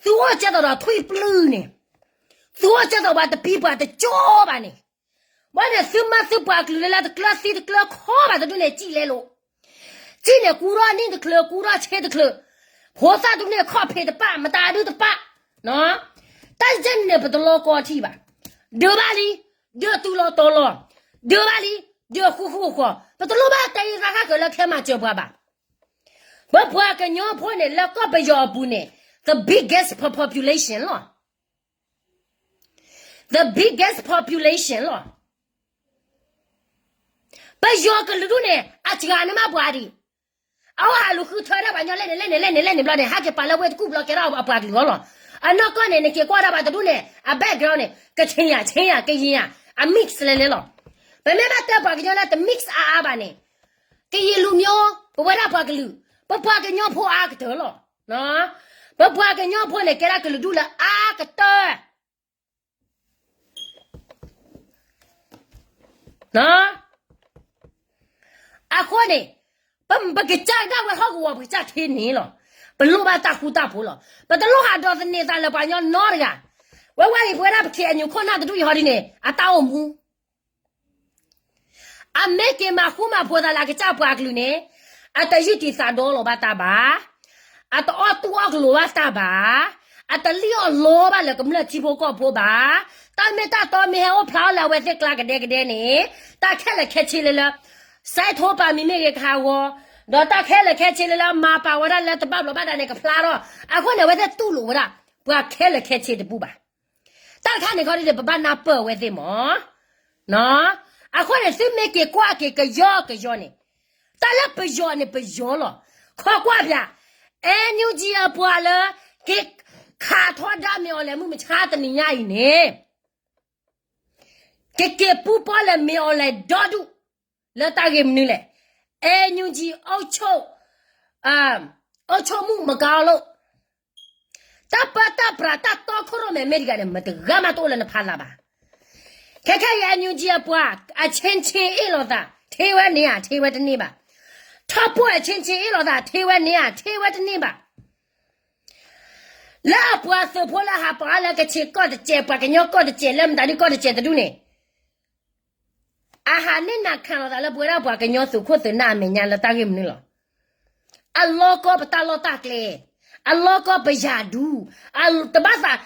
သုအိၣ်ကဲသိးဒီးထွံၣ်ပျုၢ်န့ၣ်, သုအိၣ်ကဲသိးပှၤတပံပှၤတကၠီဘၣ်န့ၣ် ဘၣ်န့ၣ်သုမါသုပှၤကလုာ်လၢလၢတကျၢၤသံတကျၢၤခီဘၣ်တဒူၣ်န့ၣ် စံၣ်လဲလိာ်, ထံၣ်န့ၣ်ကူထီၣ်နံၣ်တချုး ကူထီၣ်ဆ့တချုး, ဖိသၣ်တဒူၣ်န့ၣ်ခီၣ်ဖံးတပၣ် မတၤဒုတပၣ်, တၢ်ယဲန့ၣ်န့ၣ် ပတလိၣ်ကီထံၣ်ဘၣ်, ဒုးဘၣ်လံ, ဒုးတူၢ်လီၤတီၤလီၤ, ဒုးဘၣ်လံ, ဒုးဃူဃူဃီ, ပတလိၣ်ဘၣ်တဲအံၤသးဃၣ်ကၢၤလၢခဲမၤစၢၤပှၤဘၣ်. ပပှၤကညီဖိန့ၣ် လၢကီၢ်ပယီၤအပူၤန့ၣ် the biggest population လီၤ. The biggest population လီၤ. ပယီၤကလုာ်ဒူၣ်န့ၣ် အစှၤန့ၢ်မးပှၤဒံး, အဝဲဟးလူၤဃုထၢဒၣ်ပှၤညီလဲၣ်န့ၣ် လဲၣ်န့ၣ် လဲၣ်န့ၣ် လဲၣ်န့ၣ်ဘျီန့ၣ် ဟဲက့ၤပာ်လၢဝ့ၢ်တကူၣ်ဘျီကဲထီၣ်အပှၤကလုာ်အီၤလီၤ. အနီၢ်ကီၢ်န့ၣ် နက့ၤကွၢ်ဒၣ်ပှၤတဒူၣ်န့ၣ် အ background န့ၣ် ကချင်ယၤ ချင်းယၤ ကရင်ယၤ အ mix လဲၤလဲၤလီၤ. ပမ့ၢ်ဘၣ်တဲပှၤကညီလၢတ mix အါအါဘၣ်န့ၣ် ကရင်လူမျိုး ပဝဲဒၣ်ပှၤကလုာ် ပပှၤကညီဖိအါကတၢၢ်လီၤ. ပပှၤကညီဖိန့ၣ် ကဲဒၣ်ကလုာ်ဒူၣ်လၢအါကတၢၢ် အဃိန့ၣ် ပကစၢ်ဒၣ်ဝဲဟီၣ်ကဝီၤ ပကစၢ်ထဲန့ၣ်လီၤ. ပလိၣ်ဘၣ်တၢ်ဃူတၢ်ဖိးလီၤ. ပတလိၣ်ဟးဒိးသန့ၤသးလၢပှၤကညီနီတဂၤ. ဝဲဝဲအံၤ ပဝဲဒၣ်ပ KNU ခိၣ်နၢ်တဒူၣ်အံၤဟီဒ်န့ၣ် အတၢ်အိၣ်မူ အမ့ၢ်က့ၤမၤဃူမၤဖိးသးလၢအကစၢ်ပှၤကလုာ်န့ၣ် အတယုၢ်တံာ်သးဒီလီၤဘၣ်တၢ်ဘၣ်, အတအီၣ်တူၢ်အီၣ်ကလိာ်ဘၣ်တၢ်ဘၣ်, အတလံၣ်အီၣ်လီဘၣ်လၢကမျၢၢ်ထံဖိကီၢ်ဖိဘၣ်. တၢ်မ့ၢ်တၢ်တီမ့ၢ်ဟဲအိၣ်ဖျါအီၤလၢအဝဲသ့ၣ်ကျါကဒဲကဒဲန့ၣ် တၢ်ခဲလၢာ်ခဲဆ့လၢလၢ စဲးထိပာ်မံၤမ့ၢ်ဂ့ၤကဟးဂီၤ, ဒီးတၢ်ခဲလၢာ်ခဲဆ့လၢလၢမၤပာ်ဝဲဒၣ်လၢတဘၣ်ဘျီးဘၣ်ဒါန့ၣ်ကဖျါထီၣ်, အဃိန့ၣ် အဝဲသ့ၣ်တူၢ်လိာ်ဝဲဒၣ် ပှၤခဲလၢာ်ခဲဆ့တဘူၣ်ဘၣ်. တၢ်တခါန့ၣ်ခီဒ်န့ၣ် ပဘၣ်နၢ်ပၢၢ်အဝဲသ့ၣ်မး. အဃိန့ၣ် သုမ့ၢ်က့ၤကွၢ်က့ၤကယီကယီန့ၣ်, တၢ်လၢပယီၤန့ၣ်ပယီၤလီၤ. ခီကွၢ်ပၠး, NUG အပှၤလၢ က့ၤခးထီဒါမ့ၢ်အီၤလဲၤမုၢ်မဆါတနံၤညါအံၤန့ၣ် ကက့ၤပူၤပီၣ်လဲၤမ့ၢ်အီၤလဲၤဒီဒူၣ် လၢတၢ်ဂ့ၢ်မနုၤလဲၣ်. NUG အုပ်ချုပ်, အုပ်ချုပ်မှုမကောင်းလို့ တၢ်ပၢတၢ်ပြးတၢ်တီခိၣ်ရိၣ်မဲမ့ၢ်တဂၤန့ၣ် မတဂၤမးတအိၣ်လၢနဖးလၢ်ဘၣ်. ခဲခဲအံၤ NUG အပှၤ အချင်းချင်း အ့ၣ်လိာ်သး ထ့ဝဲန့ၣ်ဧါ ထ့ဝဲတန့ၢ်ဘၣ်. ထီၣ်ပိၢ် အချင်းချင်း အ့ၣ်လိာ်သး ထ့ဝဲန့ၣ်ဧါ ထ့ဝဲတန့ၢ်ဘၣ်. လၢအပှၤသုးဖိလၢဟးပာ်အီၤလၢကချ့ၣ်ကီၢ်တစဲး ပှၤကညီကီၢ်တစဲး လၢမတၤဒုကီၢ်တစဲးတဒူၣ်န့ၣ် အဟးန့ၢ်နၤခးလိာ်သးလၢပဝဲဒၣ်ပှၤကညီသုးခိၣ်သုးနၢ်အမဲာ်ညါ လၢတၢ်ဂ့ၢ်မနုၤလီၤ. အလီၤကီပတၢ်လီၢ်တၢ်ကျဲ, အလီၤကီပယၤဒူ, တဘၣ်သး,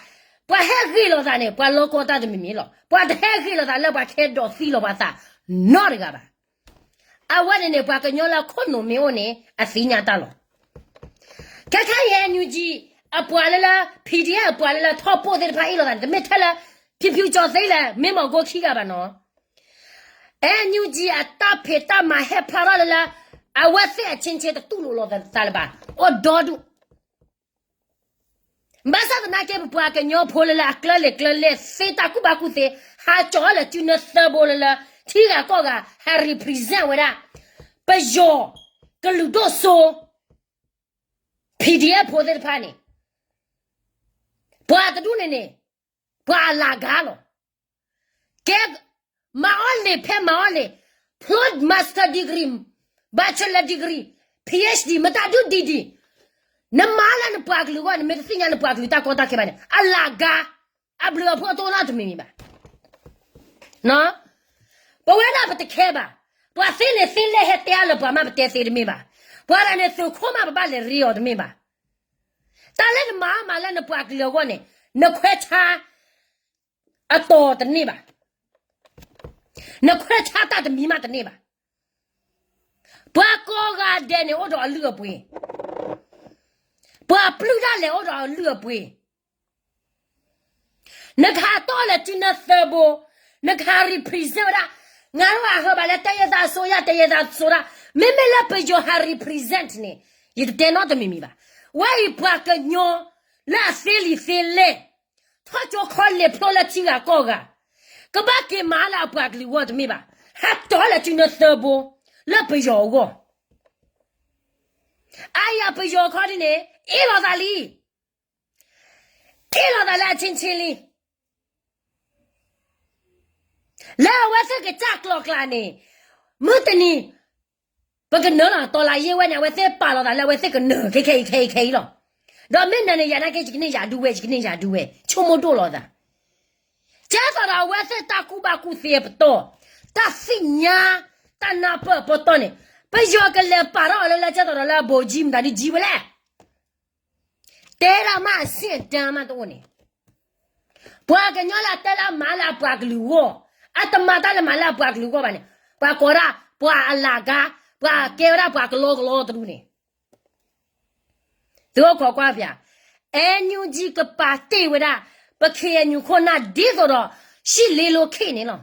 ပှၤဟဲဂ့ၤလိာ်သးန့ၣ် ပှၤလီၤကီတၢ်တမံၤမံၤလီၤ. ပှၤတဟဲဂ့ၤလိာ်သးလၢပှၤကဟဲဒိးသံလိာ်ပှၤသးနီတဂၤဘၣ်. အဝဲန့ၣ်န့ၣ် ပှၤကညီလၢခိၣ်နူာ်မ့ၢ်အိၣ်န့ၣ် အသ့ၣ်ညါတၢ်လီၤ. ခဲခဲအံၤ NUG အပှၤလၢလၢ PDF အပှၤလၢလၢထီၣ်ပိၢ်သ့ၣ်တဖၣ်အ့ၣ်လိာ်သးန့ၣ် တမ့ၢ်ထဲလၢ ဖံဖုကၠီၤသ့လဲၣ် မ့ၢ်မီၢ်ကိခံဂၤဘၣ်နီၤ. NUG အတၢ်ဖံးတၢ်မၤဟဲဖျါထီၣ်လၢလၢ အဝဲသ့ၣ်အချင်းချင်းတတူၢ်လိာ်လိာ်သးလၢၤဘၣ်, အိၣ်ဒီဒူၣ်. ဘၣ်ဆၣ်သနာ်က့ ပပှၤကညီဖိလၢလၢအကျၢၤလံာ်ကျၢၤလဲၢ်သ့ တၢ်ကူၣ်ဘၣ်ကူၣ်သ့ ဟးကၠီၤလၢစုနၢသၢဘိလၢလၢ ထံဂၤကီၢ်ဂၤ ဟး represent ဝဲဒၣ် ပယီၤကလုာ်ဒိၣ်စိ PDF ဖိသ့ၣ်တဖၣ်န့ၣ် ပှၤတဒူၣ်န့ၣ်န့ၣ် ပှၤအလၤကါလီၤ. ကဲ, မၤအီၣ်လံာ်ဖဲမၤအီၣ်လံာ်, ဖျိ master degree, bachelor degree, PhD မတၤဒု degree, နမၤလၢနပှၤကလုာ်အဂီၢ် နမ့ၢ်တသ့ၣ်ညါနပှၤကလုာ်တၢ်ကီတၢ်ခဲဘၣ်န့ၣ် အလၤကါ, အဘျုးအဖှိၣ်အတအိၣ်နီတမံၤမံၤဘၣ်. ပဝဲဒၣ်ပတခဲဘၣ်. ပှၤသ့န့ၣ်သ့လဲၣ် ဟဲတဲအါလၢပှၤမး ပတဲသ့တမ့ၢ်ဘၣ်. ပှၤတဂၤန့ၣ်သုးခိၣ်မး ပဘၣ်လဲၤရ့အီၤတမ့ၢ်ဘၣ်. တၢ်လၢနမၤမၤလၢနပှၤကလုာ်အဂီၢ်န့ၣ် နခွဲးဆါအတီၤတန့ၢ်ဘၣ်. နခွဲးဆါတၢ်တမံၤမးတန့ၢ်ဘၣ်. ပှၤကိးဂၤဒဲးန့ၣ်အိၣ်ဒီးအလုၢ်အပှ့ၤ, ပှၤပျုၢ်ဒၣ်လဲာ်အိၣ်ဒီးအလုၢ်အပှ့ၤ နကဟးတီၢ်လၢစုနၢသၢဘိ, နကဟး represent ဝဲဒၣ်, ငါတို့အဟၢဘၣ်လၢတဲယဲသးအစိုးရ တဲယဲသးအစိုးရ, မ့မ့ၢ်လၢပယီၤဟး represent န့ၣ် ယတတဲနီတမံၤမံၤဘၣ်. ဝဲအံၤပှၤကညီလၢအသ့လံာ်သ့လဲၢ်, ထီၣ်ကၠိခီလဲၢ်ဖျိလၢထံဂၤကီၢ်ဂၤ, ကဘၣ်က့ၤမၤလၢအပှၤကလုာ်အဂီၢ်တမ့ၢ်ဘၣ်, ဟးတီၢ်လၢစုနၢသၢဘိ လၢပယီၤအဂီၢ် အါယၤပယီၤခီဒ်န့ၣ် အ့ၣ်လိာ်သးလံ, အ့ၣ်လိာ်သးလၢအဆ့ဆ့လံ. လၢအဝဲသ့ၣ်ကစၢ်ကျီၤကျါန့ၣ်, မုၢ်တနံၤ ပကနၢၤလီၤ တီၤလးယ့ၢ်ဝဲန့ၣ် အဝဲသ့ၣ်ပာ်လီၤသးလၢအဝဲသ့ၣ်ကနၢၤခဲခဲအံၤခဲအံၤခဲအံၤလီၤ. ဒီးမ့ၢ်နၢၤန့ၣ် ယၤနာ်က့ ယကန့ၢ်ယၤဒုဝဲ ယကန့ၢ်ယၤဒုဝဲ ဆိကမိၣ်ဒိၣ်လီၤသး ကဲသိးဒီးအဝဲသ့ၣ်တၢ်ကူၣ်ဘၣ်ကူၣ်သ့အပတီၢ်, တၢ်သ့ၣ်ညါ, တၢ်နၢ်ပၢၢ်အပတီၢ်န့ၣ်, ပယီၤကလဲၤပာ်ထီၣ်အီၤလၢလၢကဲသိးဒီးလၢအဘိးကၠံမတၤဒုကၠံဝဲလဲၣ်. တဲဒၣ်မးအဆင့်အတန်းမးတအိၣ်န့ၣ်, ပှၤကညီလၢအတဲလၢအမၤလၢအပှၤကလုာ်အဂီၢ်, အတမၤတၢ်လၢမၤလၢအပှၤကလုာ်အဂီၢ်ဘၣ်န့ၣ်, ပှၤကိးဒၣ်ပှၤအလၤကါ, ပှၤကဲဝဲဒၣ်ပှၤကလီကလီတဒူၣ်န့ၣ် သုအိၣ်ခိးကွၢ်ပၠး, အဲနယူကပာ်တ့ၢ်ဝဲဒၣ် ပ ခ့ၣ်အဲၣ်ယူၣ် ခိၣ်နၢ်ဒ်သိးဒီး ရှံလ့လိခ့ၣ်န့ၣ်လီၤ.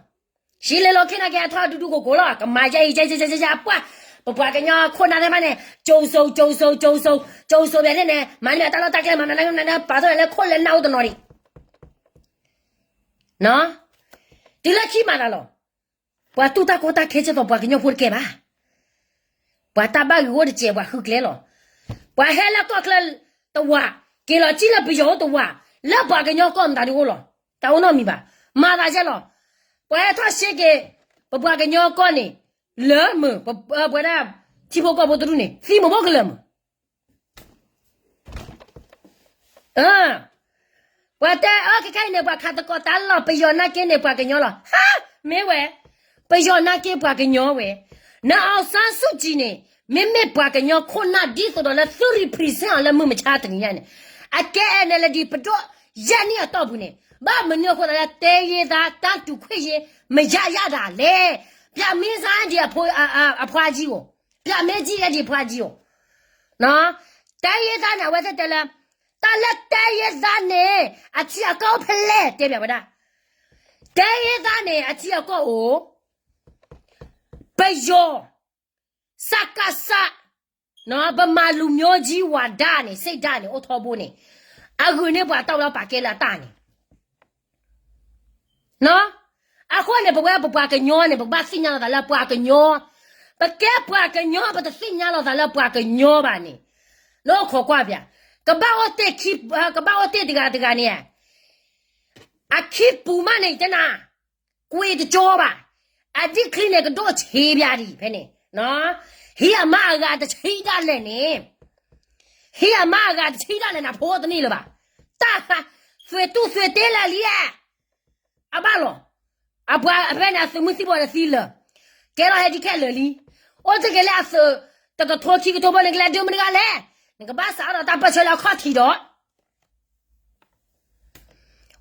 ရှံလ့လိခ့ၣ်နာ်က့ အထီၣ်ဒူဒူကိးကိးလီၤ, ကမၤယဲအံၤကဲကဲကဲကဲအပှၢ်, ပပှၤကညီခိၣ်နၢ်သ့ၣ်တဖၣ်န့ၣ် ကၠိၤစိၤ ကၠိၤစိၤ ကၠိၤစိၤ ကၠိၤစိၤပၠးန့ၣ်န့ၣ် မၤန့ၢ်တၢ်လီၢ်တၢ်ကျဲ မၤမၤနၢၤနၢၤ ပာ်ထီၣ်လဲၤလၢခိၣ်လၢနၢ်အိၣ်တနီၤဒံး တုၤလၢခံမၤသးလီၤ. ပှၤတူၢ်တၢ်ကီတၢ်ခဲကဲသိးပှၤကညီဖိတကဲဘၣ်. ပှၤတၢ်ဘၣ်ဂ့ၤအိၣ်တစဲး ပှၤဃုကျဲလီၤ. ပှၤဟဲလၢကီၢ်ချၢတဝး, က့ၤလီၤကံၣ်လၢပယီၤအိၣ်တဝး, လၢပှၤကညီကီၢ်မတၤဒုအိၣ်လီၤ. တၢ်အိၣ်နီတမံၤဘၣ်. မၤသးကဲလီၤ. ပှၤဟဲထီၣ်ရှဲက့ၤ ပပှၤကညီကီၢ်န့ၣ် လၢမုာ်, ပဝဲဒၣ် ထံဖိကီၢ်ဖိတဒူၣ်န့ၣ် သံမုာ်ဘိကလၢာ်မုာ် ပှၤတဲအခဲခဲအံၤန့ၣ် ပှၤခးသကိးတၢ်လီၢ် ပယီၤနာ်က့န့ၣ် ပှၤကညီလီၤ. ဟါ, မ့ၢ်ဝဲ, ပယီၤနာ်က့ပှၤကညီဝဲ, နအောင်ဆန်းစုကြည်န့ၣ် မ့မ့ၢ်ပှၤကညီခိၣ်နၢ်ဒ်သိးဒီးလၢသု represent အီၤလၢမုၢ်မဆါတနံၤညါန့ၣ်, အကဲ NLD ပဒိၣ်ယဲၢ်နံၣ်အတီၢ်ပူၤန့ၣ် ဘၣ်မနုၤအဃိသတးလၢ တိုင်းရင်းသားတန်းတူခွင့်ရေး မရရတာလဲၣ်. ပမ့ၢ်စါဒံး အဖိအဖှါကံၢ်အိၣ်, ပမ့ၢ်ကံၢ်အဲဒံးအဖှါကံၢ်အိၣ် တိုင်းရင်းသားန့ၣ် အဝဲသ့ၣ်တဲလၢ တၢ်လၢ တိုင်းရင်းသားန့ၣ် အထံအကီၢ်အိၣ်ဖဲလဲၣ် တဲဘၣ်ဝဲဒၣ်, တိုင်းရင်းသားန့ၣ် အထံအကီၢ်အိၣ်, ပယီၤ, စကစ, ဗမာလူမျိုးကြီးဝါဒန့ၣ် စိတ်ဓာတ်န့ၣ် အိၣ်ထီဘိန့ၣ်, အဂုာ်န့ၢ်ပှၤတၢ်ဝဲလီၤ ပာ်ကဲလၢအတၢ်န့ၣ် အဃိန့ၣ် ပဝဲပပှၤကညီန့ၣ် ပကဘၣ်သ့ၣ်ညါလီၤသးလၢပှၤကညီ, ပကဲပှၤကညီ ပတသ့ၣ်ညါလီၤသးလၢပှၤကညီဘၣ်န့ၣ်, နအိၣ်ခိးကွၢ်ပၠး, ကဘၣ်အိၣ်တ့ၢ်ခံ, ကဘၣ်အိၣ်တ့ၢ်တဂၤတဂၤန့ၣ်, အခံပူၤမးန့ၣ် ယတဲနၤ, ကွံာ်တကၠီဘၣ်, အဒံၣ်ချံန့ၣ် ကဒိၣ်ဆံးပၠးဒံးဖဲန့ၣ်, ဟံးအမါအဂၤတဆံဒၣ်လဲာ်န့ၣ်, ဟံးအမါအဂၤတဆံဒၣ်လဲာ်န့ၣ် ဖိတန့ၢ်လၢၤဘၣ်, တၢ်သွံၣ်တူၢ်သွံၣ်တ့လၢာ်လံဧါ အဘၣ်လီၤ. အပှၤဖဲန့ၣ် အသုးမုၢ်သံၣ်ဘိဒီးသံလၢာ်, ကဲထီၣ် handicap လၢာ်လံ, အိၣ်တ့ၢ်က့ၤလၢအသုးတကထိခံကထိဘိန့ၣ် ကလဲၤဒုးမတၤတဂၤလဲၣ်, နကဘၣ်စးထီၣ်ဒီးတၢ်ပၢၢ်ဆၢလၢအခီၣ်ထံးဒီး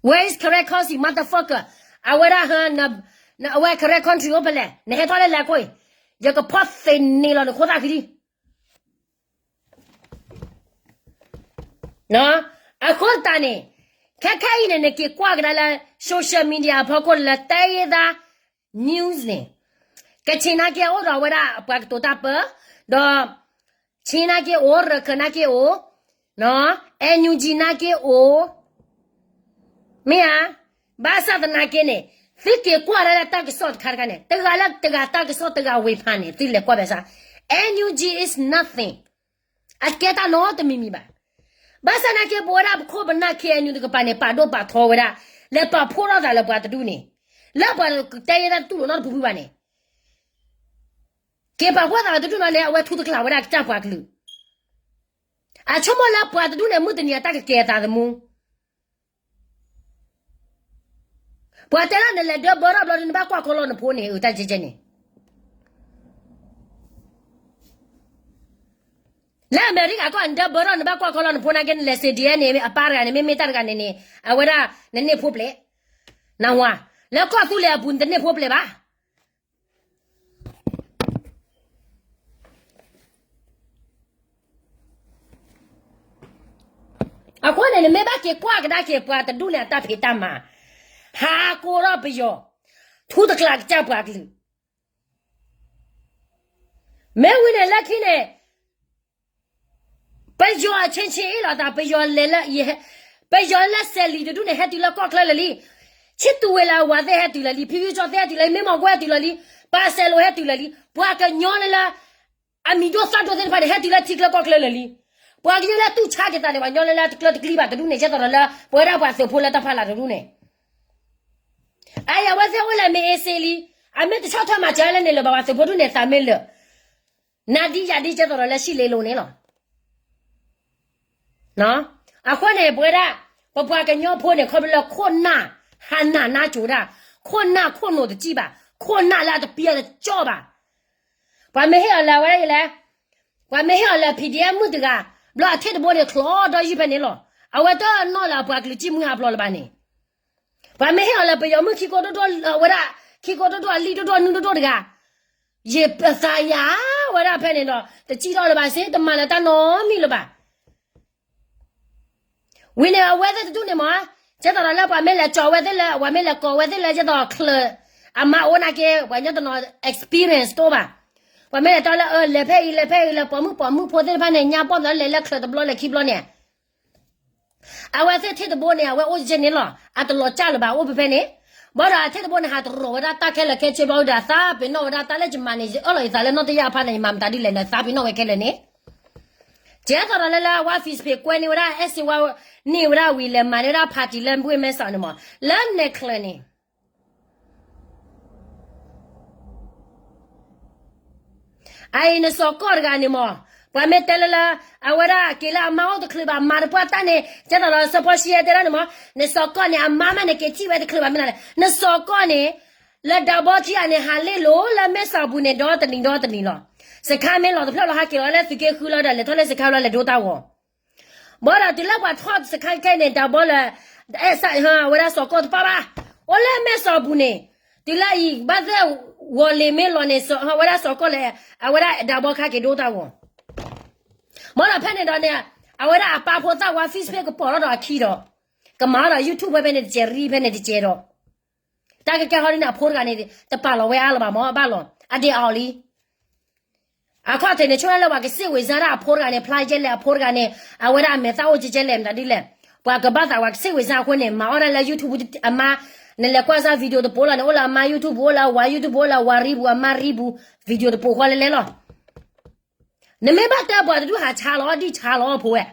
Where is Karen Khasi, motherfucker? အဝဲဒၣ်ဟၢ, အဝဲ Karen Country အိၣ်ဖဲလဲၣ်, နဟဲထီၣ်လၢလဲၤခိၣ်အံၤ, ယကဖီၣ်သ့ၣ်န့ၢ်လီၤနခိၣ်သၣ်ခံဒံ အဃိသတးန့ၣ်, ခဲခဲအံၤန့ၣ် နက့ၤကွၢ်ကဒါလၢ social media အဖီခိၣ်လၢ တိုင်းရင်းသား news န့ၣ်, ကချင်နာ်က့အိၣ်ဒီးအဝဲဒၣ်ပှၤကတိၤတၢ်ပၢ, ဒီး ချ့နာ်က့အိၣ်, ရခၢၣ်နာ်က့အိၣ်, NUG နာ်က့အိၣ်, မ့ၢ်ဧါ, ဘၣ်ဆၣ်သနာ်က့န့ၣ်, သုက့ၤကွၢ်ဒၣ်လၢတၢ်ကစီၣ်တခါတခါန့ၣ် တဂၤလၢတဂၤတၢ်ကစီၣ်တဂၤဝ့ၤဖးန့ၣ် သုလဲၤကွၢ်ဘၣ်ဆၣ်, NUG is nothing. အကဲတၢ်နီတမံၤမံၤဘၣ်. ဘၣ်ဆၣ်သနာ်က့ ပဝဲဒၣ်ပခိၣ်ပနၢ် KNU တကပၤန့ၣ် ပာ်ဒိၣ်ပာ်ထီဝဲဒၣ်, လဲၤပာ်ဖှိၣ်ထီၣ်သးလၢပှၤတဒူၣ်န့ၣ်, လၢပှၤတဲယဲဒၣ်တတူၢ်လိာ်နီတပူၤဖုဘၣ်န့ၣ်, က့ၤပာ်ဖှိၣ်သးတဒူၣ်နီၤန့ၣ် အဝဲထူသကျးဝဲဒၣ်ကစၢ်ပှၤကလုာ်, အဆိကမိၣ်လၢပှၤတဒူၣ်န့ၣ် မုၢ်တနံၤအတၢ်ကကဲၤအသးသမူ ပှၤတဲလၢနလဲၤဒၢဘၢထီၣ်ဘျီဒီး နဘၣ်ကွၢ်ခီလီၤနဖိန့ၣ် အတၢ်ကဲကဲန့ၣ်, လၢအမဲရကၤကီၢ် နဒၢဘၢထီၣ် နဘၣ်ကွၢ်ခီလီၤနဖိနာ်က့ နလဲၤစ့ၢ်ဒ်အံၤန့ၣ် အပၢ်တဂၤန့ၣ် မ့မ့ၢ်တၢ်တဂၤန့ၣ်န့ၣ် အဝဲဒၣ် နန့ၢ်ဖိပျဲၢ်, နဝၤ, လၢကီၢ်သူလ့ၤအပူၤ နတန့ၢ်ဖိပျဲၢ်ဘၣ်. အဃိန့ၣ် နမ့ၢ်ဘၣ်က့ၤကွၢ်ကဒါက့ၤပှၤတဒူၣ်န့ၣ် အတၢ်ဖံးတၢ်မၤ, ဟးကိးထီၣ်ပယီၤ, ထူသကျးကစၢ်ပှၤကလုာ်, မ့ၢ်ဝံၤန့ၣ်လၢခံန့ၣ် ပယီၤအဆ့ဆ့အ့ၣ်လိာ်သး ပယီၤလဲၤလၢ, ပယီၤလၢစဲးလံၤတဒူၣ်န့ၣ် ဟဲတုၤလၢကီၢ်ချၢလၢာ်လံ, ဆံတူဝ့လၢအဝၤသ့ၣ်ဟဲတုၤလၢာ်လံ, ဖံဖံကၠီသ့ၣ်ဟဲတုၤလၢာ်လံ, မ့ၢ်မီၢ်ကွဲဟဲတုၤလၢာ်လံ, ပာ်စဲးလိာ်ဟဲတုၤလၢာ်လံ, ပှၤကညီလၢလၢ အမံၤဒိၣ်သၣ်ဒိၣ်သ့ၣ်တဖၣ်န့ၣ် ဟဲတုၤလၢထံချၢကီၢ်ချၢလၢာ်လံ. ပှၤကညီလၢတူၢ်ဆါက့ၤသးန့ၣ် ပှၤကညီလၢလၢတကျၢတကျံဘၣ်တဒူၣ်န့ၣ် ကဲသိးဒီးလၢ ပဝဲဒၣ်ပှၤသုးဖိလၢတၢ်ဖီလာ်တဒူၣ်န့ၣ်, အအံၤအဝဲသ့ၣ်အိၣ်လၢမ့ၢ်အ့စ့လံ, အမ့ၢ်တဆီၣ်ထွဲမၤစၢၤလၢန့ၣ်လၢၤဘၣ် ပှၤသုးဖိဒူၣ်န့ၣ် သးမ့ၢ်လၢာ်, နၤဒ်ယၤဒ်ကဲသိးဒီးလၢရှံၣ်လ့လိၤန့ၣ်လီၤ. အဃိန့ၣ် ပဝဲဒၣ် ပပှၤကညီဖိန့ၣ် ခီဖျိလၢခိၣ်နၢ် ဟးနးနါစိၤဒၣ်, ခိၣ်နၢ်ခိၣ်နူာ်တစံၣ်ဘၣ်, ခိၣ်နၢ်လၢအတပျဲတကၠီၣ်ဘၣ်. ပှၤမ့ၢ်ဟ့ၣ်အီၤလၢအဝဲဒၣ်လဲၣ်, ပှၤမ့ၢ်ဟ့ၣ်အီၤလၢ P D F မုၣ်တဂၤ, ဘျီအထံၣ်တဘိန့ၣ် ချီဒီယုၢ်ဖဲန့ၣ်လီၤ. အဝဲတနီၣ်လၢအပှၤကလုာ်ကံၢ်မုၢ်ဟးဖျိးလၢၤဘၣ်န့ၣ်, ပှၤမ့ၢ်ဟ့ၣ်အီၤလၢပယီၤမုၣ်ခံကိးဒိၣ်ဒိၣ်, အဝဲဒၣ် ခံကိးဒိၣ်ဒိၣ် အလံၣ်ဒိၣ်ဒိၣ် အနုၢ်ဒိၣ်ဒိၣ်တဂၤ, ယသးယၤဝဲဒၣ်ဖဲန့ၣ်ဒီး တစံၣ်ထီၣ်လၢၤဘၣ်စ့ၢ် တမၤလၢၤတၢ်နီတမံၤလၢၤဘၣ်. ဝံၤန့ၣ် အဝဲသ့ၣ်တဒူၣ်န့ၣ်မ့ၢ်, ကဲသိးဒီးလၢပှၤမ့ၢ်လဲၤကၠီၤဝဲသ့ၣ်လၢ ပှၤမ့ၢ်လဲၤကိးဝဲသ့ၣ်လၢ ကဲသိးချၢးအမါအိၣ်နာ်က့ ပှၤညီတနီၤ experience တအိၣ်ဘၣ်. ပှၤမ့ၢ်လဲၤတီလၢ အၢ လဲၤဖဲအံၤ လဲၤဖဲအံၤ လဲၤပိာ်မုၣ်ပိာ်မုၣ်ဖိသ့ၣ်တဖၣ်န့ၣ် ညါပီၢ်မး လဲၤလၢချၢးတဘျီ လဲၤခံဘျီန့ၣ် အဝဲသ့ၣ်ထံၣ်တဘိန့ၣ် အဝဲအိၣ်ကဲန့ၣ်လီၤ. အတလီၤကၢ်လၢၤဘၣ် အိၣ်ဖဲဖဲန့ၣ်. ဘၣ်ဒီးအထံၣ်တဘိန့ၣ် ဟးတရီၤဝဲဒၣ်တၢ်ခဲလၢာ်ခဲဆ့ဘျီဒီး အသးပ့ၤနီၣ်ဝဲဒၣ်တၢ်လၢယမၤန့ၣ် ယအၢၣ်လီၤယသးလၢနီၢ်တယၢ်အဖါန့ၣ် ယမၤမတၤဒ်လဲၣ်န့ၣ် သးပ့ၤနီၣ်ဝဲခဲလၢာ်န့ၣ်. ကဲသိးဒီးလၢလၢအဝဲ Facebook ကွဲန့ၢ်ဝဲဒၣ် အဲၣ်စ့ဝါ န့ၢ်ဝဲဒၣ်ဝံၤ လဲၤမၤန့ၢ်ဝဲဒၣ် party လၢဘှ့ၣ်မဲစီၣ်န့ၣ်မ့ၢ် လၢနဲၣ်ချၢးန့ၣ် အအံၤနစီၤကီၢ်တဂၤန့ၣ်မ့ၢ်, ပှၤမ့ၢ်တဲလၢလၢ အဝဲဒၣ်က့ၤလၢအမါအိၣ်တချုးဘၣ် မၤတပှၢ်တၢ်န့ၣ် ကဲသိးဒီးစီၤဖီၡံတဲဒၣ်န့ၣ်မ့ၢ် နစီၤကီၢ်န့ၣ် အမါမးန့ၣ်က့ၤထံၣ်ဝဲတချုးဘၣ်မ့ၢ်နၤလဲၣ်. နစီၤကီၢ်န့ၣ် လၢဒးဘီခံဂၤန့ၣ် ဟးလ့ၣ်လိၤလၢမဲစီၣ်ပူၤန့ၣ် ဒီတနံၤဒီတနံၤလီၤ. စခါမ့ၢ်လီၤတဖျၢၣ်လီၤ ဟးက့ၤလီၤလၢသုးက့ဃုလီၤဒီး လဲၤထီၣ်လၢစခါလီၤ လဲၤဒိတၢ်ဂီၤ ဘၣ်ဒီးတုၤလၢပှၤထီၣ်စခါခဲအံၤန့ၣ် တၢ်ဘီလၢ အဲၣ်စၢ် အဝဲဒၣ်စီၤကီၢ်တပၣ်ဘၣ်, အိၣ်လၢမဲစီၣ်ပူၤန့ၣ်, တုၤလၢအံၤဘၣ်သ့ၣ် ဂီၤလ့ၤမ့ၢ်လီၤန့ၣ် အဝဲဒၣ်စီၤကီၢ်လဲၣ် အဝဲဒၣ်တၢ်ဘီခါက့ၤဒိတၢ်ဂီၤ, ဘၣ်ဒီးဖဲန့ၣ်ဒီးန့ၣ် အဝဲဒၣ်အပၢ်ဖိသၣ်ဝါ Facebook ကပီၤထီၣ်ဒီးအခံဒီး ကမၤအီၤဒီး YouTube ဖဲဖဲန့ၣ်တစဲးရံၣ်ဖဲန့ၣ်တစဲးဒီး တၢ်ကကဲဟီဒ်န့ၣ် အဖိတဂၤန့ၣ် တပာ်လီၤဝဲအါလၢၤဘၣ်မ့ၢ်ဘၣ်လီၤ အဒ့အီၤလံ အခီၣ်ထံးန့ၣ် ဆိၣ်ဝဲလၢပှၤကစံးဝ့ၤစါဒၣ်အဖိတဂၤန့ၣ် ဖျါယဲလဲၣ်အဖိတဂၤန့ၣ် အဝဲဒၣ်အမဲာ်သၣ်အိၣ်ကဲကဲလဲၣ် မတၤဒ်လဲၣ်, ပှၤကဘၣ်သးပှၤကစံးဝ့ၤစါအဃိန့ၣ် မၤအီၣ်ဒၣ်လၢ YouTube အမါ, နလဲၤကွၢ်စၢ် video တပိၤလီၤန့ၣ် အိၣ်လၢအမါ YouTube အိၣ်လၢအဝၤ YouTube အိၣ်လၢအဝၤရံပူၤ အမါရံပူၤ video တပိၤဃီလဲၤလဲၤလီၤ, နမ့ၢ်ဘၣ်တဲပှၤတဒူၣ်ဟးဆါလီၤဒံၣ်ဆါလီၤဖိဝဲ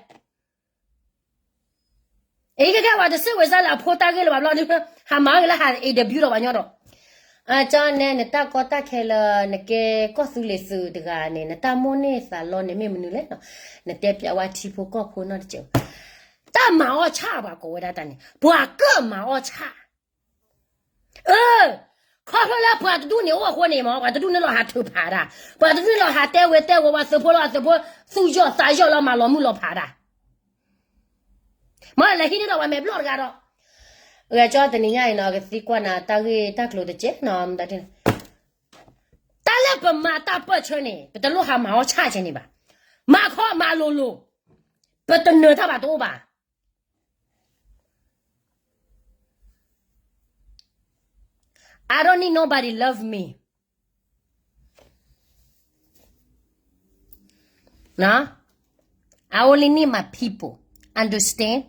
အံၤကဲကဲဝဲတစံးဝ့ၤစါလၢအဖိတၢ်ဂ့ၢ်လၢၤဘၣ်ဘျီဒုး ဟးမၤဂ့ၤလၢဟး interview ဒီးပှၤညီဒီး, အကၠီနဲ နတၢ်ကီတၢ်ခဲလၢ နကဲကီၢ်သူလ့ၤသုးတဂၤန့ၣ် နတၢ်မိၣ်န့ၢ်သးလီန့ၣ်မ့ၢ်မနုၤလဲၣ်နီၤ, နတဲပျးဝဲထံဖိကီၢ်ဖိနီတစဲး, တၢ်မၤအီၣ်ဆၣ်ပှၤကိးဝဲဒၣ်တၢ်န့ၣ် ပှၤကၢၣ်မၤအီၣ်ဆၣ် အၢ, ခီဖျိလၢပှၤတဒူၣ်န့ၣ်အိၣ်အဃိန့ၣ်မ့ၢ် ပှၤတဒူၣ်န့ၣ်လီၤဟးထုးဖးတၢ်, ပှၤတဒူၣ်န့ၣ်လီၤဟးတဲဝဲတဲဝီၤ ပှၤသုးဖိလီၤ အသုးဖိ သူၣ်ယီၣ်သးယီၣ်လီၤ မၤလီၤမုၢ်လီၤဖးတၢ်, မ့ၢ်လဲၤဟံးန့ၢ်ဒီးပှၤမဲာ်ဘျီၣ်တဂၤဒီး, ဂဲၤကၠီတနံၤညါအံၤနီၤ ကသံကွၢ်နၤတၢ်ဂ့ၢ်တၢ်ကျိၤတကဲးနီၤ, တၢ်လၢပမၤတၢ်ပၢၢ်ဆၢန့ၣ် ပတလိၣ်ဟးမၤအီၣ်ဆၣ်ကဲန့ၣ်ဘၣ်, မၤခီမၤလိၤလိၤ, ပတနၢၤတၢ်ဘၣ်တအိၣ်ဘၣ် I don't need nobody love me. I only need my people. Understand?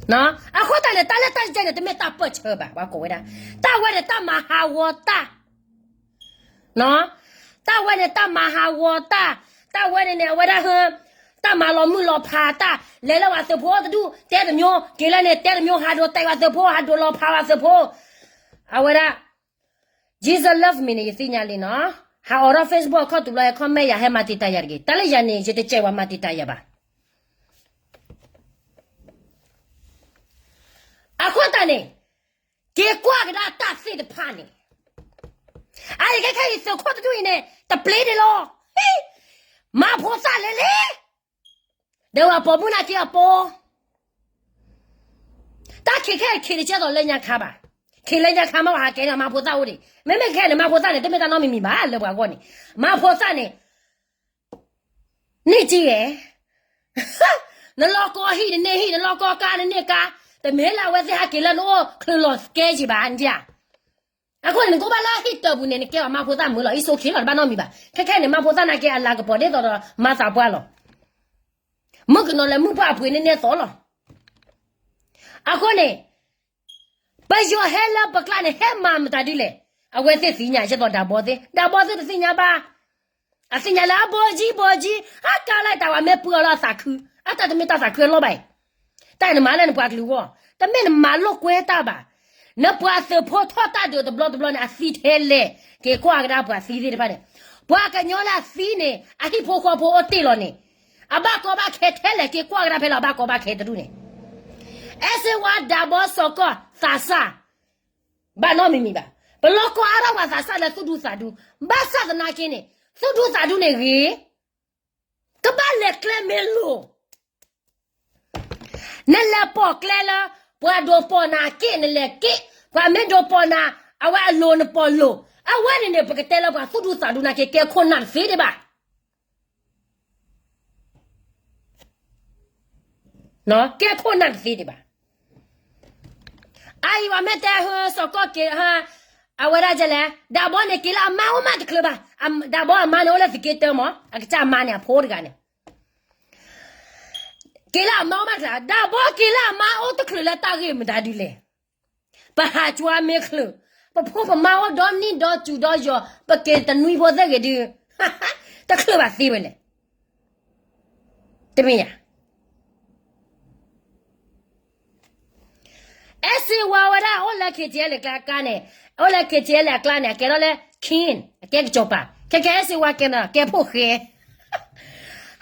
အဃိသတးန့ၣ် တၢ်လၢတၢ်ကဲန့ၣ် တမ့ၢ်တၢ်ပၢၢ်ဆၢဘၣ် ပှၤကိးဝဲဒၣ်, တၢ်ဝဲန့ၣ်တၢ်မၤဟးဂီၤတၢ် တၢ်ဝဲန့ၣ် တၢ်မၤဟးဂီၤတၢ်, တၢ်ဝဲန့ၣ်န့ၣ် အဝဲဒၣ်ဟၢ, တၢ်မၤလီၤမုၢ်လီၤဖးတၢ်, လဲၤလၢပှၤသုးဖိတဒူၣ် တဲတမျိုး, က့ၤလၢန့ၣ် တဲတမျိုး ဟးဒိးတဲပှၤသုးဖိ ဟးဒိးလီၤဖးပှၤသုးဖိ, အဝဲဒၣ် Jesus love me န့ၣ် ယသ့ၣ်ညါလံနီၤ, ဟးအိးထီၣ် Facebook အခီၣ်ထံးဘျီ comment ယၤ ဟဲမၤတံာ်တာ်ယၤတဂ့ၤ, တၢ်လၢယၤန့ၣ် ယတစဲးပှၤမၤတံာ်တာ်ယၤဘၣ် အဃိသတးန့ၣ် က့ၤကွၢ်ကဒါတၢ်သ့ၣ်တဖၣ်န့ၣ်, အအံၤခဲခဲအံၤသုးခိၣ်တဒူၣ်အံၤန့ၣ် တပျ့ၤဒံးလီၤ, မၤဖိသၣ်လဲၤလဲၤ, ဒီးပှၤပိာ်မုၣ်နာ်က့အပိာ် တၢ်ခံးခဲအံၤခံးတကဲသိးလၢညါခါဘၣ်, ခံးလၢညါခါမ့ၢ်ပှၤဟးကဲန့ၣ် မၤဖိသၣ်အိၣ်ဒံး, မ့မ့ၢ်ခဲန့ၣ် မၤဖိသၣ်န့ၣ် တမ့ၢ်တၢ်နီတမံၤမံၤဘၣ် လၢပှၤဂီၢ်န့ၣ်, မၤဖိသၣ်န့ၣ် န့ၢ်ကံဂဲၤ, နလီၢ်ကီဟံၣ်နန့ၢ်ဟံၣ် နလီၢ်ကီကါနန့ၢ်ကါ, တမ့ၢ်လၢအဝဲသ့ၣ်ဟးက့ၤလၢနအိၣ်ချုးလီၤကဲက့ၤဘၣ်ဒ်, အဃိန့ၣ် နကအိၣ်ဘၣ်လၢဟံၣ်တၢ်ပူၤန့ၣ် နကဲပှၤမၤဖိသၣ်မုာ်လီၤ အံၤစိခံလီၤ တဘၣ်နီတမံၤဘၣ်, ခဲခဲန့ၣ် မၤဖိသၣ်နာ်က့အလၤကပီၤဒ်သိးဒီးမၤသးပှၢ်လီၤ, မုၣ်ကနီၤလၢမုၣ်ပှၢ်အပှ့ၤန့ၢ်နဲသိးလီၤ, အဃိန့ၣ် ပယီၤဟဲလၢပကျါန့ၣ် ဟဲမၤမတၤဒ်လဲၣ်, အဝဲသ့ၣ်သ့ၣ်ညါ ကဲသိးဒးဘီသ့ၣ်, ဒးဘီသ့ၣ်တသ့ၣ်ညါဘၣ်, အသ့ၣ်ညါလၢအဘိကၠံဘိကၠံ, အကါလၢတၢ်ဝဲမ့ၢ်ပှၢ်လီၤအသးခု, အတၢ်တမ့ၢ်တၢ်သးခုအလီၢ်ဘၣ်အံၤ, တၢ်အံၤနမၤလၢနပှၤကလုာ်အဂီၢ်, တမ့ၢ်နမၤလိာ်ကွဲတၢ်ဘၣ်, နပှၤသုးဖိထီၣ်တၢ်ဒုးတဘျီတဘျီန့ၣ် အသံထဲလဲၣ်, က့ၤကွၢ်ကဒါပှၤသံသ့ၣ်တဖၣ်န့ၣ်, ပှၤကညီလၢအသံန့ၣ် အဟံၣ်ဖိဃီဖိအိၣ်တ့ၢ်လီၤန့ၣ်, အဘၣ်ကီဘၣ်ခဲထဲလဲၣ် က့ၤကွၢ်ကဒါဖဲလၢအဘၣ်ကီဘၣ်ခဲတဒူၣ်န့ၣ်, အဲၣ်စ့ဝါဒးဘီစီၤကီၢ်သးစၢ် ဘၣ်နီတမံၤမံၤဘၣ်, ပလီၢ်ကီအါထီၣ်ပှၤသးစၢ်လၢသူၣ်ဒူသးဒူ, ဘၣ်ဆၣ်သနာ်က့န့ၣ် သူၣ်ဒူသးဒူန့ၣ်ဂ့ၤ, ကဘၣ်လဲၤကျဲမ့ၢ်လိၤ နလဲၤပိာ်ကျဲလၢ ပှၤဒိးပိာ်နၤက့ၣ်နလဲၤက့ၣ်, ပှၤမ့ၢ်ဒိးပိာ်နၤ အဝဲအလိၤနပိာ်လိၤ, အဝဲန့ၣ်န့ၣ် ပကတဲလၢပှၤသူၣ်ဒူသးဒူနာ်က့ ကဲခိၣ်နၢ်တသ့ဒံးဘၣ်. ကဲခိၣ်နၢ်တသ့ဒံးဘၣ်. အအံၤပှၤမ့ၢ်တဲဟၢစီၤကီၢ်က့ၤ, အဝဲဒၣ်လဲၣ်, ဒၣ်ဘီန့ၣ်က့ၤလၢအမါအိၣ်မးတချုးဘၣ်, ဒၣ်ဘီအမါန့ၣ်အိၣ်လၢသုးက့တၢမး, အကစၢ်အမါန့ၣ်အဖိတဂၤန့ၣ် က့ၤလၢအမါအိၣ်မးတချုး, ဒၣ်ဘီက့ၤလၢအမါအိၣ်တချုးလၢတၢ်ဂ့ၢ်မတၤဒုလဲၣ်. ပဟးကွၢ်မ့ၢ်ချုး, ပဖိပမါအိၣ်ဒီနံၣ်ဒီစုဒီယီၤ ပက့ၤတနွံဖိသ့ၣ်ဂ့ၤဒုး, တချုးဘၣ်သ့ဝဲလဲၣ်. တမ့ၢ်ဧါ. အဲၣ်စ့ဝါဝဲဒၣ်အိၣ်လၢ KTLA အကျါန့ၣ်, အိၣ်လၢ KTLA အကျါန့ၣ် အကဲထီၣ်လၢ King အကဲကစီၤပၤ, ခဲကဲအဲၣ်စ့ဝါကဲမနုၤ ကဲဖိၣ်ဃဲ,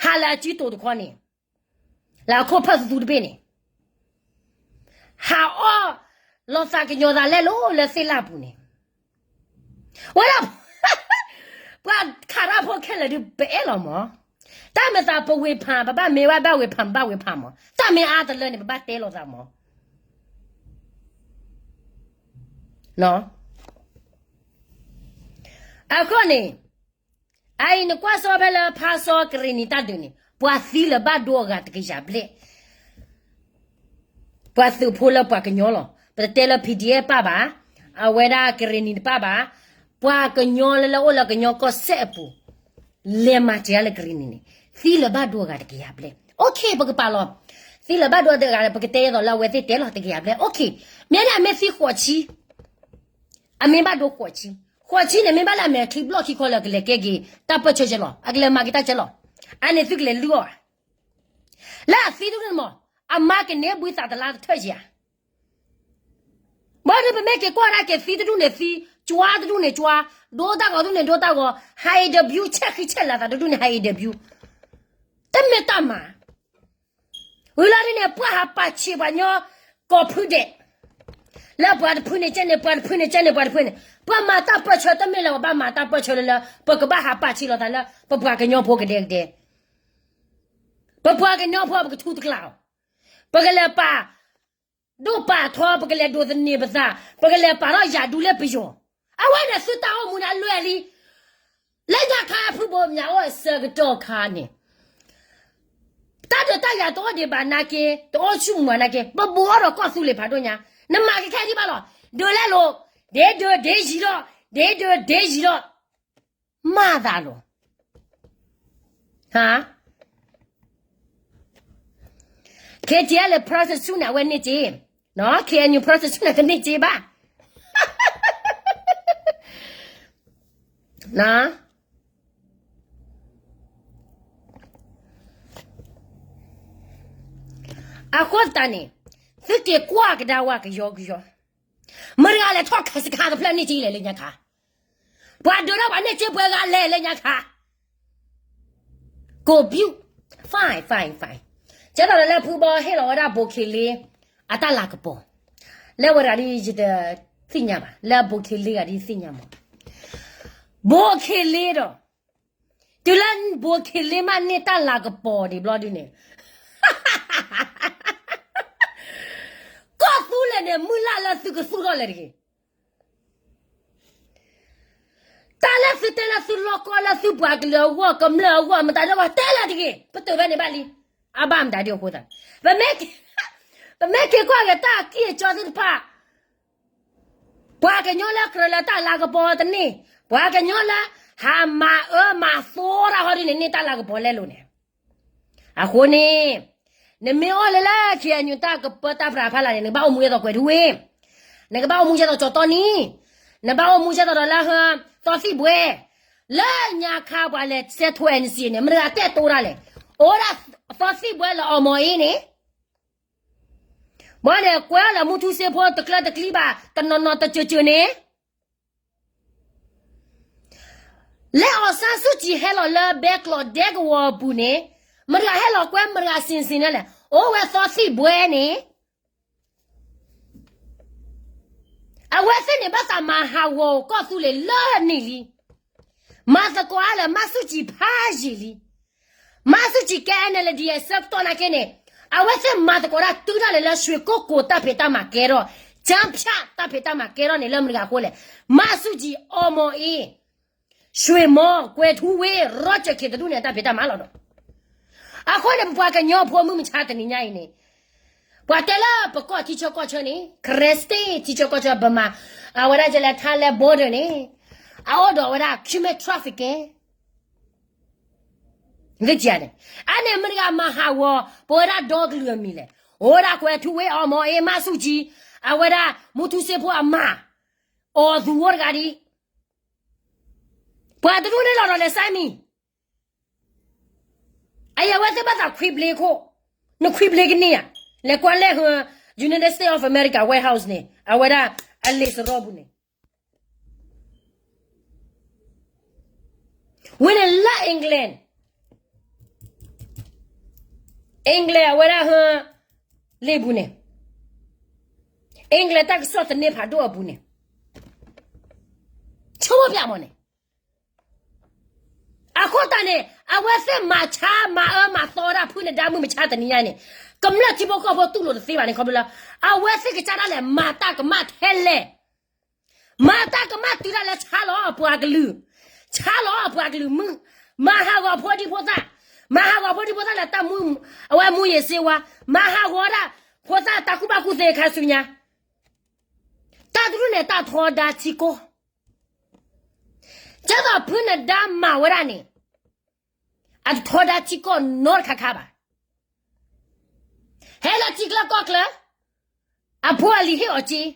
ဟးလၢအစုတိၤတခီန့ၣ်, လၢအခိၣ်ဖၢၣ်သူသူတဘ့ၣ်န့ၣ်, ဟးအီၣ်လီၤသးကညီၤသးလဲလိာ်လၢသ့ၣ်လၢ်ပူၤန့ၣ်, ဝဲဒၣ် ပှၤခးတၢ်ဖိခဲလၢာ်ဒုးပအဲၣ်လီၤမး, တၢ်မ့ၢ်သးပဝ့ၤဖး ပဘၣ်မ့ၢ်ဝဲဘၣ်ဝ့ၤဖး ပဘၣ်ဝ့ၤဖးမး, တၢ်မ့ၢ်အါတလၢန့ၣ် ပဘၣ်တဲလိာ်သးမး. အဃိန့ၣ်, အအံၤနကွၢ်စီဖဲလၢဖါစီကရ့ၣ်နံၤတၢ်ဒုးန့ၣ် ပှၤသံလၢၤဘၣ်ဒိအဂၤတကယၤဘျဲၣ်, ပှၤသုးဖိလၢပှၤကညီလီၤ. ပတတဲလၢ PDF ပၣ်ဘၣ်, အဝဲဒၣ်ကရ့ၣ်နံၤတပၣ်ဘၣ်, ပှၤကညီလၢလၢအိၣ်လၢကညီကီၢ်စဲၣ်အပူၤ, လဲၤမၤစၢၤလၢကရ့ၣ်နံၤန့ၣ်, သံလၢၤဘၣ်ဒိအဂၤတကယၤဘျဲၣ်. Okay ပကပာ်လီၤ, သံလၢၤဘၣ်ဒိအဂၤ ပကတဲယဲသိးလၢအဝဲသ့ၣ်တဲလီၤတကယၤဘျဲၣ်. Okay မ့ၢ်န့ၣ်အမ့ၢ်သံဃိးဆံ အမ့ၢ်ဘၣ်ဒိဃိးဆံ, ဃိးဆံန့ၣ် မ့ၢ်ဘၣ်လၢအမဲာ်ချံဘျီၣ်ခံခီလၢကလဲၤကဲက့ၤတၢ်ပၢၢ်ဆၢကဲလီၤ, အကလဲၤမၤက့ၤတၢ်ကဲလီၤ. အန့ၣ်သုကလဲၤလုၢ်အီၣ်ဧါ. လၢအသံတဒူၣ်န့ၣ်မး, အမါကန့ၢ်ဘှံးသးတလါတထၢၣ်ယၤ. ဘၣ်ဒီးပမ့ၢ်က့ၤကွၢ်ဒၣ်က့ၤသံတဒူၣ်န့ၣ်သံ, ကွၢ်တဒူၣ်န့ၣ်ကွၢ်, ဒိတၢ်ဂီၤတဒူၣ်န့ၣ်ဒိတၢ်ဂီၤ, ဟးအံၤဒဘျူး ဆဲးဃံဆဲးလၤသးတဒူၣ်န့ၣ် ဟးအံၤဒဘျူး, တမ့ၢ်တၢ်မၤ ဝံၤလီၤဒ်န့ၣ် ပှၤဟးပာ်ဆံးပှၤညီကိးဖုဒဲး, လၢပှၤတဖုန့ၣ်ကဲန့ၣ် ပှၤတဖုန့ၣ်ကဲန့ၣ် ပှၤတဖုန့ၣ်, ပှၤမၤတၢ်ပၢၢ်ဆၢတမ့ၢ်လၢပဘၣ်မၤတၢ်ပၢၢ်ဆၢလၢလၢ ပကဘၣ်ဟးပာ်ဆံးလိာ်သးလၢ ပပှၤကညီဖိကဒဲကဒဲ, ပပှၤကညီဖိပကထူတကျးအီၤ, ပကလဲၤပာ်ဒိၣ်ပာ်ထီ ပကလဲၤဒိးသန့ၤပသး, ပကလဲၤပာ်ထီၣ်ယၤဒူလၢပယီၤ, အဝဲန့ၣ်သုတၢ်အိၣ်မူန့ၣ်အလွဲၢ်လံ. လၢညါခါဖုဘိမၠးအိၣ်အဆၢကတီၢ်ခါန့ၣ် တၢ်ဒုးတၢ်ယၤတအိၣ်ဒံးဘၣ်နာ်က့, တအိၣ်ဆူၣ်မးနာ်က့, ပဘူးအီၤဒီးကီၢ်သူလ့ၤဖးဒိၣ်ညါ, နမၤက့ၤခဲအံၤဒံးဘၣ်လီၤ, ဒုးလဲလိာ်, ဒ့ဒုးဒ့ယံၤဒီး, ဒ့ဒုးဒ့ယံၤဒီး, မၤသးလီၤ. ဟါ, KTLA လၢ process ဆူၣ်န့ၣ် အဝဲန့ၢ်စ့, KNU process ဆူၣ်န့ၣ် ကန့ၢ်စ့ဘၣ်. အဃိသတးန့ၣ်, သုက့ၤကွၢ်ကဒါဝါကယီကယီ, မတၤဂၤလဲၤထီၣ်ခးစခါတဖျၢၣ်န့ၢ်စ့လဲၣ်လၢညါခါ, ပှၤဒုးထီၣ်ပှၤန့ၢ်စ့ပှဲၤဂၤလဲၣ်လၢညါခါ, ကိးဘျုး, fine fine fine, ကဲသိးဒီးလၢဖုဘီဟ့ၣ်လီၤဝဲဒၣ် ဘိးခ့လ့ အတၢ်လၤကပီၤ, လၢဝဲဒၣ်ဒ်ယတသ့ၣ်ညါဘၣ်, လၢဘိးခ့လ့ဂၤဒ်ယသ့ၣ်ညါမး, ဘိးခ့လ့ဒီး တုၤလၢဘိးခ့လ့မးန့ၢ်တၢ်လၤကပီၤဒံးဘျီဒုန့ၣ်, ကီၢ်သူလ့ၤန့ၣ် မုၢ်လၢ်လၢသုကသူၣ်ထီၣ်လဲၣ်တဂ့ၤ. တၢ်လၢသုတဲလၢသုလီၢ်ကီလၢသုပှၤကလုာ်အဂီၢ် ကမျၢၢ်အဂီၢ် မတၤဒ်အဂီၢ် တဲလၢတဂ့ၤ, ပတုာ်ဖဲန့ၣ်ဘၣ်လံ, အဘၣ်မတၤဒ်အဃိသတး, ပမ့ၢ်, ပမ့ၢ်က့ၤကွၢ်က့ၤတၢ်အကံၢ်အစီသ့ၣ်တဖၣ် ပှၤကညီလၢကြၢးလၢတၢ်လၤကပီၤတန့ၢ်, ပှၤကညီလၢ ဟးမၤအၢမၤသီတၢ်ဟီဒ်န့ၣ် န့ၢ်တၢ်လၤကပီၤလဲလိာ်န့ၣ်. အဃိန့ၣ်, နမ့ၢ်အိၣ်လၢလၢ KNU တၢ်ကပၢတၢ်ပြးဖးလာ်န့ၣ် နကဘၣ်အိၣ်မူဒ်သိးကွဲးထူဝ့ၣ်, နကဘၣ်အိၣ်မူဒ်သိးကၠီၤတီနံၤ, နဘၣ်အိၣ်မူဒ်သိးဒီးလၢ သီသံၣ်ဘှဲ, လၢညါခါပှၤလဲၤစဲးထိ NCA န့ၣ် မတၤဂၤတဲတိၤတၢ်လဲၣ်, အိၣ်ဒၣ်သီသံၣ်ဘှဲလၢအီမီၤအ့န့ၣ် ဘၣ်န့ၣ် ကွဲးအီၤလၢမူထူစ့ဖိတကျၢတကျံဘၣ် တနီၤနီၤတစၢၢ်စၢၢ်န့ၣ်, လၢ အောင်ဆန်းစုကြည် ဟဲလီၤလၢဘဲကျိးဒဲကဝီၤအပူၤန့ၣ်, မတၤဂၤဟဲလီၤကွဲး မတၤဂၤစ့ၣ်စ့ၣ်န့ၣ်လဲၣ်, အိၣ်ဝဲသီသံၣ်ဘှဲန့ၣ် အဝဲသ့ၣ်န့ၣ်ဘၣ်သးမၤဟးဂီၤကီၢ်သူလ့ၤလၢနံၣ်လံ. မၤသကိးအါလၢမၤဆူၣ်ကံဖးယံာ်လံ. မၤဆူၣ်ကံကဲ NLD အဆၢကတီၢ်နာ်က့န့ၣ် အဝဲသ့ၣ်မၤသကိးတၢ်တုၤဒၣ်လဲာ်လၢ ရွှေကုက္ကို တၢ်ဖံးတၢ်မၤကဲထီၣ်, ကျားဖြန့် တၢ်ဖံးတၢ်မၤကဲထီၣ်န့ၣ် လၢမတၤတဂၤအဃိလဲၣ်. မၤဆူၣ်ကံ အီမီၤအ့ ရွှေမော် ကွဲၤထူဝ့ ရီကၠၢၣ်ခ့ၣ်တဒူၣ်န့ၣ် အတၢ်ဖံးတၢ်မၤလီၤဒီး အဃိန့ၣ် ပပှၤကညီဖိမုၢ်မဆါတနံၤညါအံၤန့ၣ် ပှၤတဲလၢပကီၢ်ထံဆၢကီၢ်ဆၢန့ၣ် Karen State ထံဆၢကီၢ်ဆၢ ဗမာ အဝဲဒၣ်ကလဲၤထါလဲ border န့ၣ် အအိၣ်ဒီးအဝဲဒၣ် human trafficking န့ၣ် အန့ၣ်မတၤတဂၤမၤဟးဂီၤ ပဝဲဒၣ်ဒီကလုာ်အမံၤလဲၣ်. အိၣ်ဒၣ်ကွဲၤထူဝ့ အီမီၤအ့ မၤဆူၣ်ကံ အဝဲဒၣ် မူထူစ့ဖိအမါ အီၣ်သူဝဲတဂၤဒံး ပှၤတဒူၣ်န့ၣ်လီၤဒီးလဲၤစဲမံၤ အယဝဲသ့ၣ်ဘၣ်သးခွံဘျ့ခိၣ်, နခွံဘျ့ကန့ၢ်ဧါ, လဲၤကွၢ်လဲၣ်ဟၢ United States of America White House န့ၣ် အဝဲဒၣ်အလံာ်စရီပူၤန့ၣ် ဝဲန့ၣ်လၢ England, England အဝဲဒၣ်ဟၢ လံာ်ပူၤန့ၣ်, England တၢ်ကစီၣ်သန့ဖးဒိၣ်အပူၤန့ၣ်, ဆိကမိၣ်ပျးမးန့ၣ် အဃိသတးန့ၣ် အဝဲသ့ၣ်မၤဆါမၤအၢမၤသီဝဲဒၣ်ဖုနဒါမုၢ်မဆါတနံၤညါန့ၣ်, ကမျၢၢ်ထံဖိကီၢ်ဖိတူၢ်လိာ်တသ့ဘၣ်န့ၣ် ခီဖျိလၢ အဝဲသ့ၣ်ကစၢ်ဒၣ်လဲာ်မၤတၢ်ကမၣ်ထဲလဲၣ်, မၤတၢ်ကမၣ်တုၤဒၣ်လဲာ်ဆါလီၤအပှၤကလုာ်, ဆါလီၤအပှၤကလုာ်မုၢ်, မၤဟးဂီၤဖိဒံဖိသၣ်, မၤဟးဂီၤဖိဒံဖိသၣ်လၢတၢ်မူ, အဝဲမူယ့ၤစ့ဝါ, မၤဟးဂီၤဒၣ်ဖိသၣ်တၢ်ကူၣ်ဘၣ်ကူၣ်သ့ခါဆူညါ, တၢ်တဒူၣ်န့ၣ်တၢ်ထီဒါထံကီၢ် ကဲသိးဖုနဒါမၤဝဲဒၣ်န့ၣ်, အတထီဒါထံကီၢ်နီတခါခါဘၣ်. ဟဲလၢထံချၢကီၢ်ချၢ, အဖိအလံၤဟ့ၣ်အီၤစ့,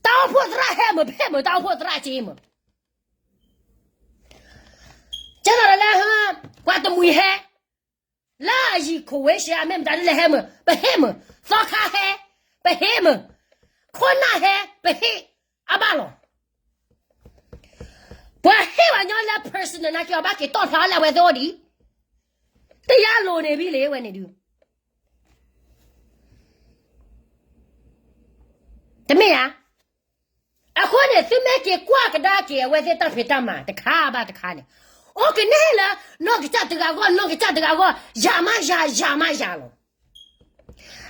တၢ်အိၣ်ဖှိၣ်သရၣ်ဟဲမုာ် ပဟ့ၣ်မုာ် တၢ်အိၣ်ဖှိၣ်သရၣ်စ့မုာ်, ကဲသိးလၢ ပှၤတမှံၤဟဲ လၢအယံၤခိၣ်ဝ့ရှဲ အမ့ၢ်မတၤဒ်လဲၣ်ဟဲမုာ် ပဟ့ၣ်မုာ်, သီခါဟဲ ပဟ့ၣ်မုာ်, ခိၣ်နၢ်ဟဲ ပဟ့ၣ်အဘၣ်လီၤ. ပှၤဟ့ၣ်ဝဲညီလၢ personal နာ်က့အီၤဘၣ်က့ၤတီၢ်ဖျါအီၤလၢအဝဲသ့ၣ်အိၣ်ဒံး, တယါလိၤန့ၣ်ဘံလ့ဝဲန့ၣ်ဒုး တမ့ၢ်ဧါ. အဃိန့ၣ် သုမ့ၢ်က့ၤကွၢ်ကဒါက့ၤအဝဲသ့ၣ်တၢ်ဖံးတၢ်မၤတခါဘၣ်တခါန့ၣ်, အိၣ်ကနဲၣ်လၢ နီၢ်ကစၢ်တဂၤဂီၢ် နီၢ်ကစၢ်တဂၤဂီၢ် ယၤမးယၤ ယၤမးယၤလီၤ.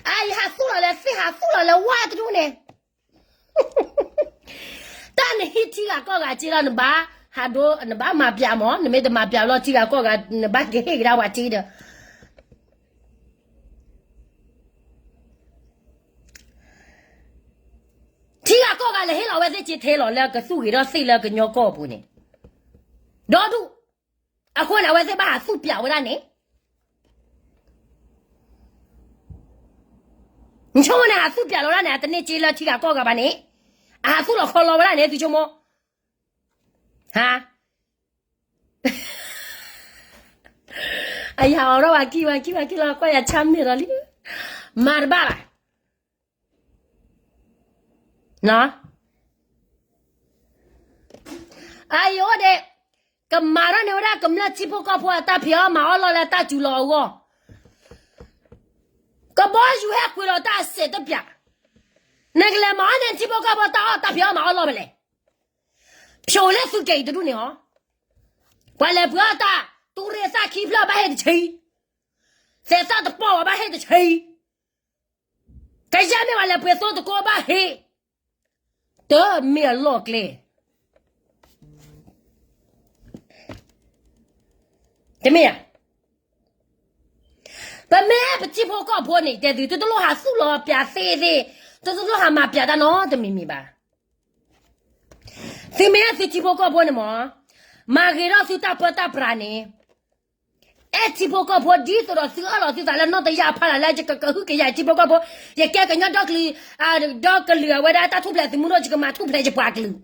အယဟးသူၣ်လီၤလၢသ့ၣ် ဟးသူၣ်လီၤလၢဝါတဒူၣ်န့ၣ် တၢ်နဟံးထံဂၤကီၢ်ဂၤစ့လီၤ နဘၣ်, ဟးဒိ နဘၣ်မၤပျးမး နမ့ၢ်တမၤပျးလီၤထံဂၤကီၢ်ဂၤ နဘၣ်ကဟ့ၣ်ကဒါပှၤစ့ဒီး ထံဂၤကီၢ်ဂၤလဲၤဟ့ၣ်လီၤဝဲသ့ၣ်စ့ထဲလီၤလၢကသူၣ်ဂ့ၤထီၣ်သ့ၣ်လၢကညီကီၢ်ပူၤန့ၣ်, ဒီဒူၣ်, အဃိန့ၣ် အဝဲသ့ၣ်ဘၣ်ဟးသူၣ်ပျးဝဲဒၣ်န့ၣ်, နဆိကမိၣ်န့ၣ် ဟးသူၣ်ပျးလီၤဝဲဒၣ်န့ၣ် အတန့ၢ်စ့လၢထံဂၤကီၢ်ဂၤဘၣ်န့ၣ်, အဟးသူၣ်လီၤခီလီၤဝဲဒၣ်န့ၣ် သုဆိကမိၣ်, ဟါ အယၤအီၣ်ထီၣ်ဝဲခံဝဲခံဝဲခံလီၤ ကွၢ်ယၤဆါမ့ၢ်ဒီးလံ, မၤတဘၣ်ဘၣ် အအံၤအိၣ်ဒံး, ကမၤထီၣ်န့ၢ်ဝဲဒၣ်ကမျၢၢ်ထံဖိကီၢ်ဖိအတၢ်ဖံးအီၣ်မၤအီၣ်လီၢ်လၢတၢ်စူၤလီၤအဂီၢ်, ကဘီယူၤဟဲကွံာ်လီၤတၢ်အစဲးတပျး, နကလဲၤမၤအီၣ်န့ၢ်ထံဖိကီၢ်ဖိတၢ်အီၣ်တၢ်ဖံးအီၣ်မၤအီၣ်လီၢ်ဖဲလဲၣ်, ဖျိးလၢသုကဲအံၤတဒူၣ်န့ၣ်အီၤ, ပှၤလဲၤပှ့ၤအီၣ်တၢ်, တူၢ်ရ့ၣ်သၣ်ခံဖျၢၣ်ဘၣ်ဟ့ၣ်တဆံ, သဲးသၣ်တပီၢ်ဝဲဘၣ်ဟ့ၣ်တဆံ ကယဲၢ်မ့ၢ်ပှၤလဲၤသိတကိးဘၣ်ဟ့ၣ်, တမ့ၢ်အလီၢ်ကျဲ, တမ့ၢ်ဧါ, ပမ့ၢ်ပထံဖိကီၢ်ဖိန့ၣ် တဲသု သုတလိၣ်ဟးသူၣ်လီၤပျးသ့ၣ်သ့ၣ်, သုတလိၣ်ဟးမၤပျးတၢ်နီတမံၤမံၤဘၣ်. သုမ့ၢ်သုထံဖိကီၢ်ဖိန့ၣ်မး, မၤဂ့ၤထီၣ်သုတၢ်ပၢတၢ်ပြးန့ၣ် အဲၣ်ထံဖိကီၢ်ဖိဒ်သိးဒီးသုအၢၣ်လီၤသုသးလၢနီၢ်တယၢ်ဖးလၢ်လၢယကကဟုကယာ်ထံဖိကီၢ်ဖိ, ယကဲကညီဒီကလုာ်, ဒီကလုာ်အဝဲဒၣ်တၢ်ထူၣ်ဖျဲးသုးမုၢ်ဒိၣ် ယကမၤထူၣ်ဖျဲးယပှၤကလုာ်,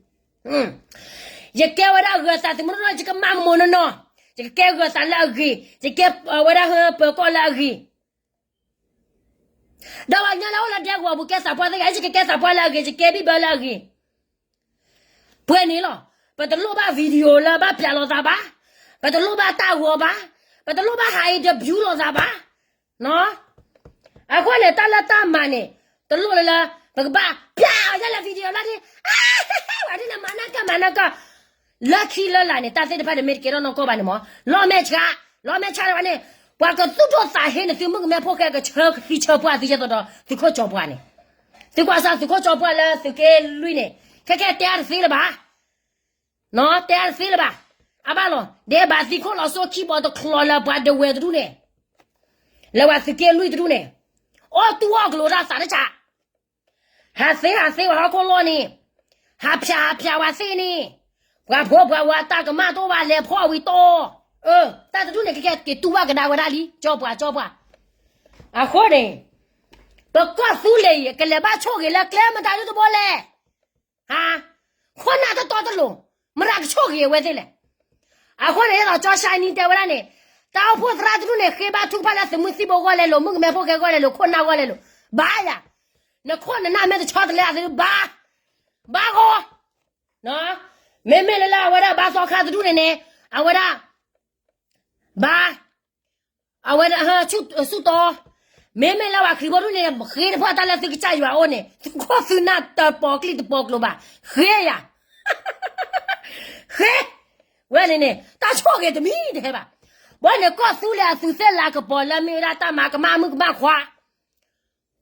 ယကဲဝဲဒၣ်ဂၢၤသးသုးမုၢ်ဒိၣ် ယကမၤမုာ်နီၢ်နီၢ်, ယကကဲဂၢၤသးလၢအဂ့ၤ, ယကဲဝဲဒၣ်ပၢၤကီၢ်လၢအဂ့ၤ ဒီးပှၤကညီလၢအိၣ်လၢဒဲကဝီၤပူၤကဲသးပှၢ်သ့ၣ်ဂ့ၤ, ယကကဲသးပှၢ်လၢအဂ့ၤ, ယကဲဘံၣ်ဘၢလၢအဂ့ၤ, ပှဲၤန့ၣ်လီၤ. ပတလိၣ်ဘၣ် video လၢဘၣ်ပျးလိာ်သးဘၣ်, ပတလိၣ်ဘၣ်တၢ်ဂီၤဘၣ်, ပတလိၣ်ဘၣ်ဟး interview လိာ်သးဘၣ်, အဃိန့ၣ် တၢ်လၢတၢ်မၤန့ၣ် တလိၣ်လၢ ပကဘၣ်ပျး လၢလၢ video လီၤဒ် ဝဲဒ်န့ၣ် မၤနၢၤကၢ် မၤနၢၤကၢ် လၢခံလၢလာ်န့ၣ် တၢ်သ့ၣ်တဖၣ်န့ၣ် မ့ၢ်တကဲထီၣ်နီၢ်ကီၢ်ဘၣ်န့ၣ်မး လီၤမဲာ်ဆှး လီၤမဲာ်ဆှးလၢဝဲန့ၣ် ပှၤကသူၣ်ဒိၣ်သးဟ့န့ၣ် သုမုၣ်ကမဲဖိၣ်ဃဲကဆၢကသံဆၢပှၢ်သု ဒ်သိးဒီး သုးခိၣ်ကၠီပှၢ်န့ၣ် သုကွၢ်စၢ်သုးခိၣ်ကၠီပှၢ်လၢသုးက့လွံၢ်န့ၣ် ခဲကဲတဲအါတသ့လၢၤဘၣ် တဲအါတသ့လၢၤဘၣ်. အဘၣ်လီၤ ဒ်ဘၣ်သံခိၣ်လီၤစိခံဘီတချီလၢပှၤဒဝဲၢ်တဒူၣ်န့ၣ် လၢပှၤသုးက့လွံၢ်တဒူၣ်န့ၣ် အိၣ်တူၢ်အီၣ်ကလိၤတၢ်သးတကး ဟးသ့ဟးသ့ဝဲဟီၣ်ခိၣ်လီၢ်န့ၣ် ဟးဖၠးဟးဖၠးဝဲသ့ၣ်န့ၣ် ပှၤဖိပှၤဝၤတၢ်ကမၣ်တအိၣ်ဘၣ် လဲၤဖီၣ်ဝံၤတီ တၢ်တဒူၣ်န့ၣ် ကကဲက့ၤတူၢ်ဘၣ်ကဒါဝဲဒၣ်လံ ကၠီပှၤ ကၠီပှၤ အဃိန့ၣ် ပကီၢ်သူလ့ၤအံၤ ကလဲၤဘၣ်ဆိၣ်ဂ့ၤလၢကျဲမတၤဒုတဘိလဲၣ် ဟါ, ခိၣ်နၢ်တတီတလိၤ, မတၤကဆိၣ်ဂ့ၤအဝဲသ့ၣ်လဲၣ်. အဃိန့ၣ် ဒ်သိးကၠီၡါနံတဲဝဲဒၣ်န့ၣ်, တၢ်အိၣ်ဖှိၣ်သရၣ်တဒူၣ်န့ၣ် ဃ့ဘါထုကဖၣ်လၢသုးမုၢ်သံၣ်ဘိဂီၢ်လဲၤလိၤ, မုၣ်ကမဲဖိၣ်ဃဲဂီၢ်လဲၤလိၤ, ခိၣ်နၢ်ဂီၢ်လဲၤလိၤ, ဘၣ်ယၤ, နခိၣ်နနၢ်မ့ၢ်တဆီတလဲအသုဘၣ်, ဘၣ်ဂီၢ်, မ့မ့ၢ်လၢလၢအဝဲဒၣ်ဘါသီခါတဒူၣ်န့ၣ်န့ၣ်, အဝဲဒၣ်, ဘၣ် အဝဲဒၣ် ဆူၣ်တီ, မ့မ့ၢ်လၢပှၤခရံာ်ဖိတဒူၣ်န့ၣ် ဃ့တဖၣ်တၢ်လၢသုကစၢ်ယွၤအအိၣ်န့ၣ် သုခိၣ်သုနၢ်တပိာ်ကျံၢ်တပိာ်ကျိၤဘၣ်, ဃ့ယၤ, ဃ့, ဝဲန့ၣ်န့ၣ် တၢ်ဆိၣ်ဂ့ၤတမံၤတဟဲဘၣ်, ဘၣ်န့ၣ်ကီၢ်သူလ့ၤအသုးသ့ၣ်လၤကပီၤလၢမ့ၢ်ဝဲဒၣ်တၢ်မၤကမၣ်မုၣ်ကမၣ်ခွါ,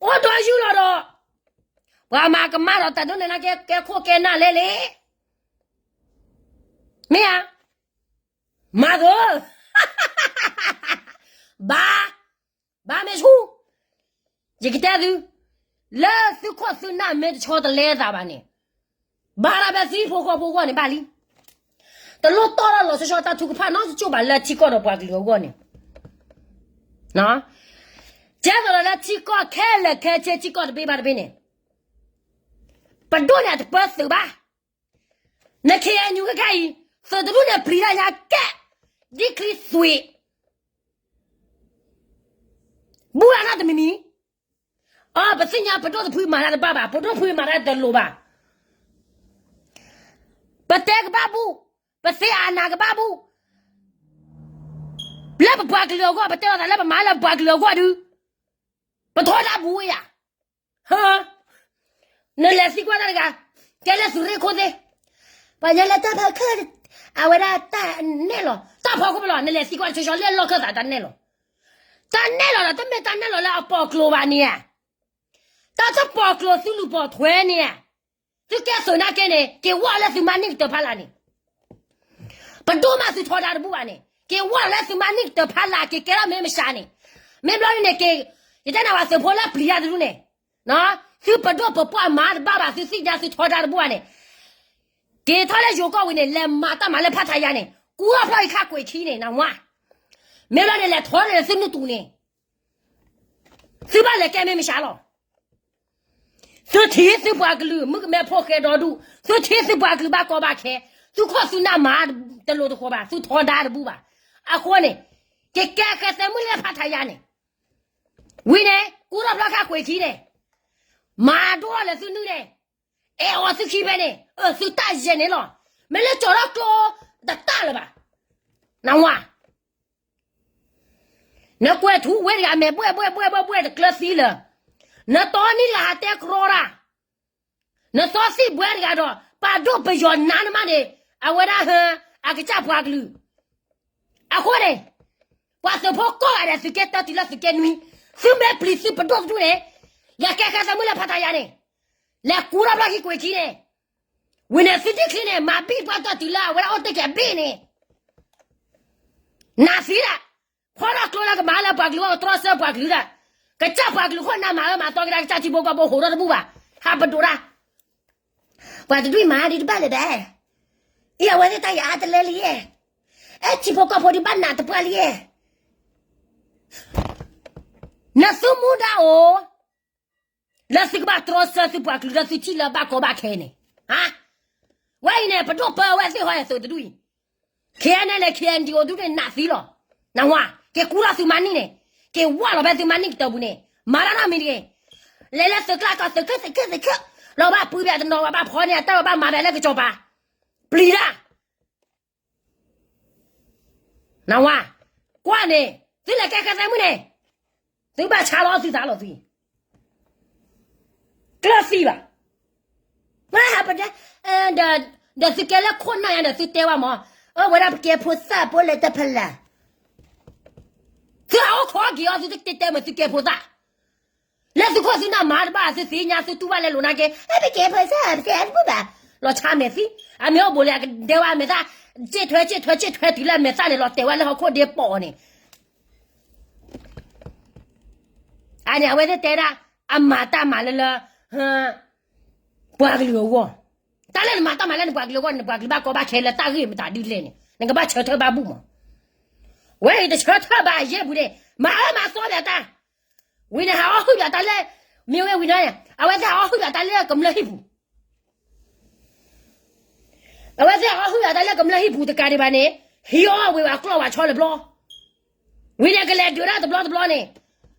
အိၣ်ဒီးယုၢ်လီၤဒီး, ပှၤမၤကမၣ်ဒီးတၢ်ဒိၣ်န့ၢ်နၢ်ကဲ ကဲခိၣ်ကဲနၢ်လဲၣ်လံ, မ့ၢ်ဧါ မၤသၢ, ဘၣ်, ဘၣ်မ့ၢ်ဆူၣ်, ယကတဲသု, လၢသုခိၣ်သုနၢ်မ့ၢ်တဆီတလဲသးဘၣ်န့ၣ်, ဘၣ်ဒၣ်ဖဲသံဖိဃီဖိဂီၢ်န့ၣ်ဘၣ်လံ, တလိၣ်တီၢ်ထီၣ်လီၤဆီဆီတၢ်ထုကဖၣ်နီတကၠိၢ်ဘၣ်လၢထံကီၢ်ဒီးပှၤကလုာ်အဂီၢ်န့ၣ်, ကဲသိးဒီးလၢထံကီၢ်ခဲလၢာ်ခဲဆ့ထံကီၢ်တဘ့ၣ်ဘၣ်တဘ့ၣ်န့ၣ်, ပဒိၣ်န့ၣ်အတပၢသုးဘၣ် န ခ့ၣ်အဲၣ်ယူၣ် ခဲခါအံၤ, သုးတဒူၣ်န့ၣ်ပျံၤတၢ်ညါကဲ, ဒ်ချံသွံး, ဘူးလၢနီတမံၤမံၤ, အ ပသ့ၣ်ညါပဒိၣ်တဖုမၤတၢ်တဘၣ်ဘၣ်, ပဒိၣ်တဖုမၤတၢ်တလိၤဘၣ်, ပတဲကဘၣ်ဘူး, ပသ့အနၤကဘၣ်ဘူး, လၢပပှၤကလုာ်အဂီၢ် ပတဲလီၤသးလၢပမၤလၢပပှၤကလုာ်အဂီၢ်ဒုး, ပထီဒါဘူးဝဲယၤ နလဲၤသံကွၢ်တၢ်တဂၤ, ကဲလၢသုးရ့ၣ်ခိၣ်သ့ၣ်, ပှၤညါလၢတၢ်ဖီခိၣ်, အဝဲဒၣ်တၢ်နဲၣ်လီၤ, တၢ်ဖီခိၣ်ဖဲလဲၣ်, နလဲၤသံကွၢ်တဆိဆိလၢလီၢ်ခၢၣ်သးတၢ်နဲၣ်လီၤ, တၢ်နဲၣ်လီၤဒီး တမ့ၢ်တၢ်နဲၣ်လီၤလၢအပိာ်ကျိၤဘၣ်န့ၣ်ဧါ, တၢ်တပိာ်ကျိၤသုလူၤပိာ်ထွဲန့ၣ်ဧါ, သုကဲသုးနာ်က့န့ၣ် က့ၤဝဲလၢသုမၤန့ၢ်ကတၢၢ်ဖးလၢ်န့ၣ် ပဒိၣ်မးသုထီဒါတဘူၣ်ဘၣ်န့ၣ် က့ၤဝဲလၢသုမၤန့ၢ်ကတၢၢ်ဖးလၢ် က့ၤကဲထီၣ်မ့ၢ်မဆါန့ၣ်, မ့ၢ်ဘျီဒ်န့ၣ်က့ၤ, ယတဲနၤဝဲသုးဖိလၢပျံၤတၢ်တဒူၣ်န့ၣ်, သုပဒိၣ်ပပှၢ်မၤတဘၣ်ဘၣ် သုသ့ၣ်ညါသုထီဒါတဘူၣ်ဘၣ်န့ၣ်, က့ၤထီၣ်လၢယိၤကီၢ်ဝံၤန့ၣ် လဲၤမၤတၢ်မၤလၢဖးထးယါန့ၣ် ကူထီၣ်ဖျီၣ်အံၤခါကွံာ်ခံန့ၣ် နဝါ, မ့ၢ်ဘျီန့ၣ် လဲၤထီန့ၣ်သုနုၢ်တူၢ်န့ၣ် သုဘၣ်လဲၤကဲမ့ၢ်မဆါလီၤ. သုထံၣ်သုပှၤကလုာ် မုၣ်ကမဲဖိဃဲဒီဒူၣ်, သုထံၣ်သုပှၤကလုာ်ဘၣ်ကီဘၣ်ခဲ, သုခိၣ်သုနၢ်မၤတလိၤတဃီဘၣ်, သုထီဒါတဘူၣ်ဘၣ်. အဃိန့ၣ်, က့ၤကဲဃဲသဲမုၢ်လၢဖးထးယါန့ၣ်, ဝံၤန့ၣ် ကူထီၣ်ဖျီၣ်ခါကွံာ်ခံန့ၣ်, မၤဒိၣ်လၢသုနုၢ်န့ၣ်, အဲၣ်အီၤသုခံဖဲန့ၣ်, အၢ သုတၢ်ယဲၢ်န့ၣ်လီၤ. မ့ၢ်လၢကၠီၤထီၣ်ကျိတတၢ်လၢၤဘၣ်. နဝါ နကွဲၤထူဝဲတဂၤမဲာ်ဘှဲၣ်ဘှဲၣ်ဘှဲၣ်ဘှဲၣ်ဘှဲၣ်တကျၢၤသံလၢာ်, နတီနံၤလၢဟးတဲကြီတၢ်, နသီသံၣ်ဘှဲတဂၤဒီး ပာ်ဒိၣ်ပယီၤနါနမးန့ၣ်, အဝဲဒၣ်ဟၢ အကစၢ်ပှၤကလုာ်, အဃိန့ၣ်, ပှၤသုးဖိကိးဂၤဒဲးသုးက့တၢတုၤလၢသုးက့နွံ, သုမ့ၢ်ပျံၤသုပဒိၣ်တဒူၣ်န့ၣ်, လဲၤကဲဃဲသဲမုၢ်လၢဖးထးယါန့ၣ်, လဲၤကူထီၣ်ဖျီၣ်ခံကွံာ်ခံန့ၣ် ဝံၤန့ၣ်သုဒံၣ်ချံန့ၣ် မၤဘံၣ်ပှၤတၢ်တုၤလၢအဝဲဒၣ်အိၣ်တ့ၢ်ကဲဘ့ၣ်န့ၣ်, နးသံဒၣ်, ဖီထီၣ်ကျိလၢကမၤလၢပှၤကလုာ်အီၤကတြီဆၢပှၤကလုာ်ဒၣ်, ကစၢ်ပှၤကလုာ်ခိၣ်နၢ်မၤအၢမၤသီကဒါကစၢ်ထံဖိကီၢ်ဖိဟိးထီၣ်တဘူၣ်ဘၣ်, ဟးပဒိးဒၣ်, ပှၤတဒူၣ်မၤဒံးတဘၣ်လၢၤဘၣ်, အံၤအဝဲသ့ၣ်တၢ်ယၤအါတလၢလံ, အဲၣ်ထံဖိကီၢ်ဖိဒံးဘၣ်နးတပှၢ်လံ, နသုမူဒါအိၣ် လၢသုကဘၣ်တြီဆၢသုပှၤကလုာ်လၢသုထံၣ်လၢဘၣ်ကီဘၣ်ခဲန့ၣ်, ဝဲအံၤန့ၣ် ပဒိၣ်ပၢဝဲသ့ၣ်ဟီသုးတဒူၣ်အံၤ, ခဲအံၤန့ၣ်လဲၤ ခဲအံၤဒံးအိၣ်ဒူၣ်န့ၣ်နးသံလီၤ, နဝါ, က့ၤကူထီၣ်သုမၤနံၣ်န့ၣ်, က့ၤဝၢ်လီၤဖဲသုမၤနံၣ်ကတၢၢ်ပူၤန့ၣ်, မၤတၢ်နီတမံၤတဂ့ၤ, လဲၤလၢသုးကျါကီၢ်သုးခၢၣ်သုးခၢၣ်သုးခၢၣ်, လီၤဘၣ်ပှ့ၤဘၣ်တနီၤဘၣ်ဖီန့ၣ် အတၢ်ဘၣ်မၤဘၣ်လၢကစီၤပၤ, ပျံၤတၢ် နဝါ, ကွၢ်န့ၣ်, သုလဲၤကဲဃဲသဲမုၢ်န့ၣ်, သုဘၣ်ဆါလီၤသုသးလီၤသု, ကျၢၢ်သံဘၣ်, ပတဲ, ဒီးသုကဲလၢခိၣ်နၢ်ယါဒီးသုတဲဝဲမး, အဝဲဒၣ်ပကဲဖိသၣ်ဖိလဲၤတဖၣ်လၢ်, သုဟးအိၣ်ခိးက့ၤအီၤသုတတဲမ့ၢ်သုကဲဖိသၣ်, လၢသုခိၣ်သုနၢ်မၤတဘၣ်သုသ့ၣ်ညါသုတူၢ်ဘၣ်လဲၤလိာ်နာ်က့, ပကဲဖိသၣ်ပတဲတဘူၣ်ဘၣ်, လီၤဆါမဲာ်သံ, အမ့ၢ်အိၣ်ဘူးလဲၤကဒဲဝဲအမဲာ်သၣ်, စ့ၣ်ထွဲစ့ၣ်ထွဲစ့ၣ်ထွဲတုၤလၢအမဲာ်သၣ်န့ၣ်လီၤတဲာ်ဝဲလၢဟီၣ်ခိၣ်ဒ့ပိာ်န့ၣ် အန့ၣ် အဝဲသ့ၣ်တဲဒၣ်, အမၤတၢ်မၤလၢလၢ ပှၤကလုာ်အဂီၢ်, တၢ်လၢနမၤတၢ်မၤလၢနပှၤကလုာ်အဂီၢ်န့ၣ် နပှၤကလုာ်ဘၣ်ကီဘၣ်ခဲလၢတၢ်ဂ့ၢ်မတၤဒ်လဲၣ်န့ၣ် နကဘၣ်ဆၢထၢၣ်ဘၣ်ဘူၣ်မး, ဝဲအံၤတဆၢထၢၣ်ဘၣ်အယဲၢ်ပူၤန့ၣ် မၤအၢမၤသီဘၣ်တၢ်, ဝံၤန့ၣ်ဟးအီၣ်ဟုၣ်ဘၣ်တၢ်လၢ, မ့ၢ်ဝဲဝံၤဒီးန့ၣ် အဝဲသ့ၣ်ဟးအီၣ်ဟုၣ်ဘၣ်တၢ်လၢကမျၢၢ်ဟံၣ်ပူၤ အဝဲသ့ၣ်အီၣ်ဟုၣ်ယၤတၢ်လၢကမျၢၢ်ဟံၣ်ပူၤတကးဒံးဘၣ်န့ၣ်, ဟံးအီၣ်ဝံၤဝဲအကျီၢ်ဝဲဆီလၢဘျီ, ဝံၤန့ၣ်ကလဲၤဒုးတၢ်တဘျီတဘျီန့ၣ်,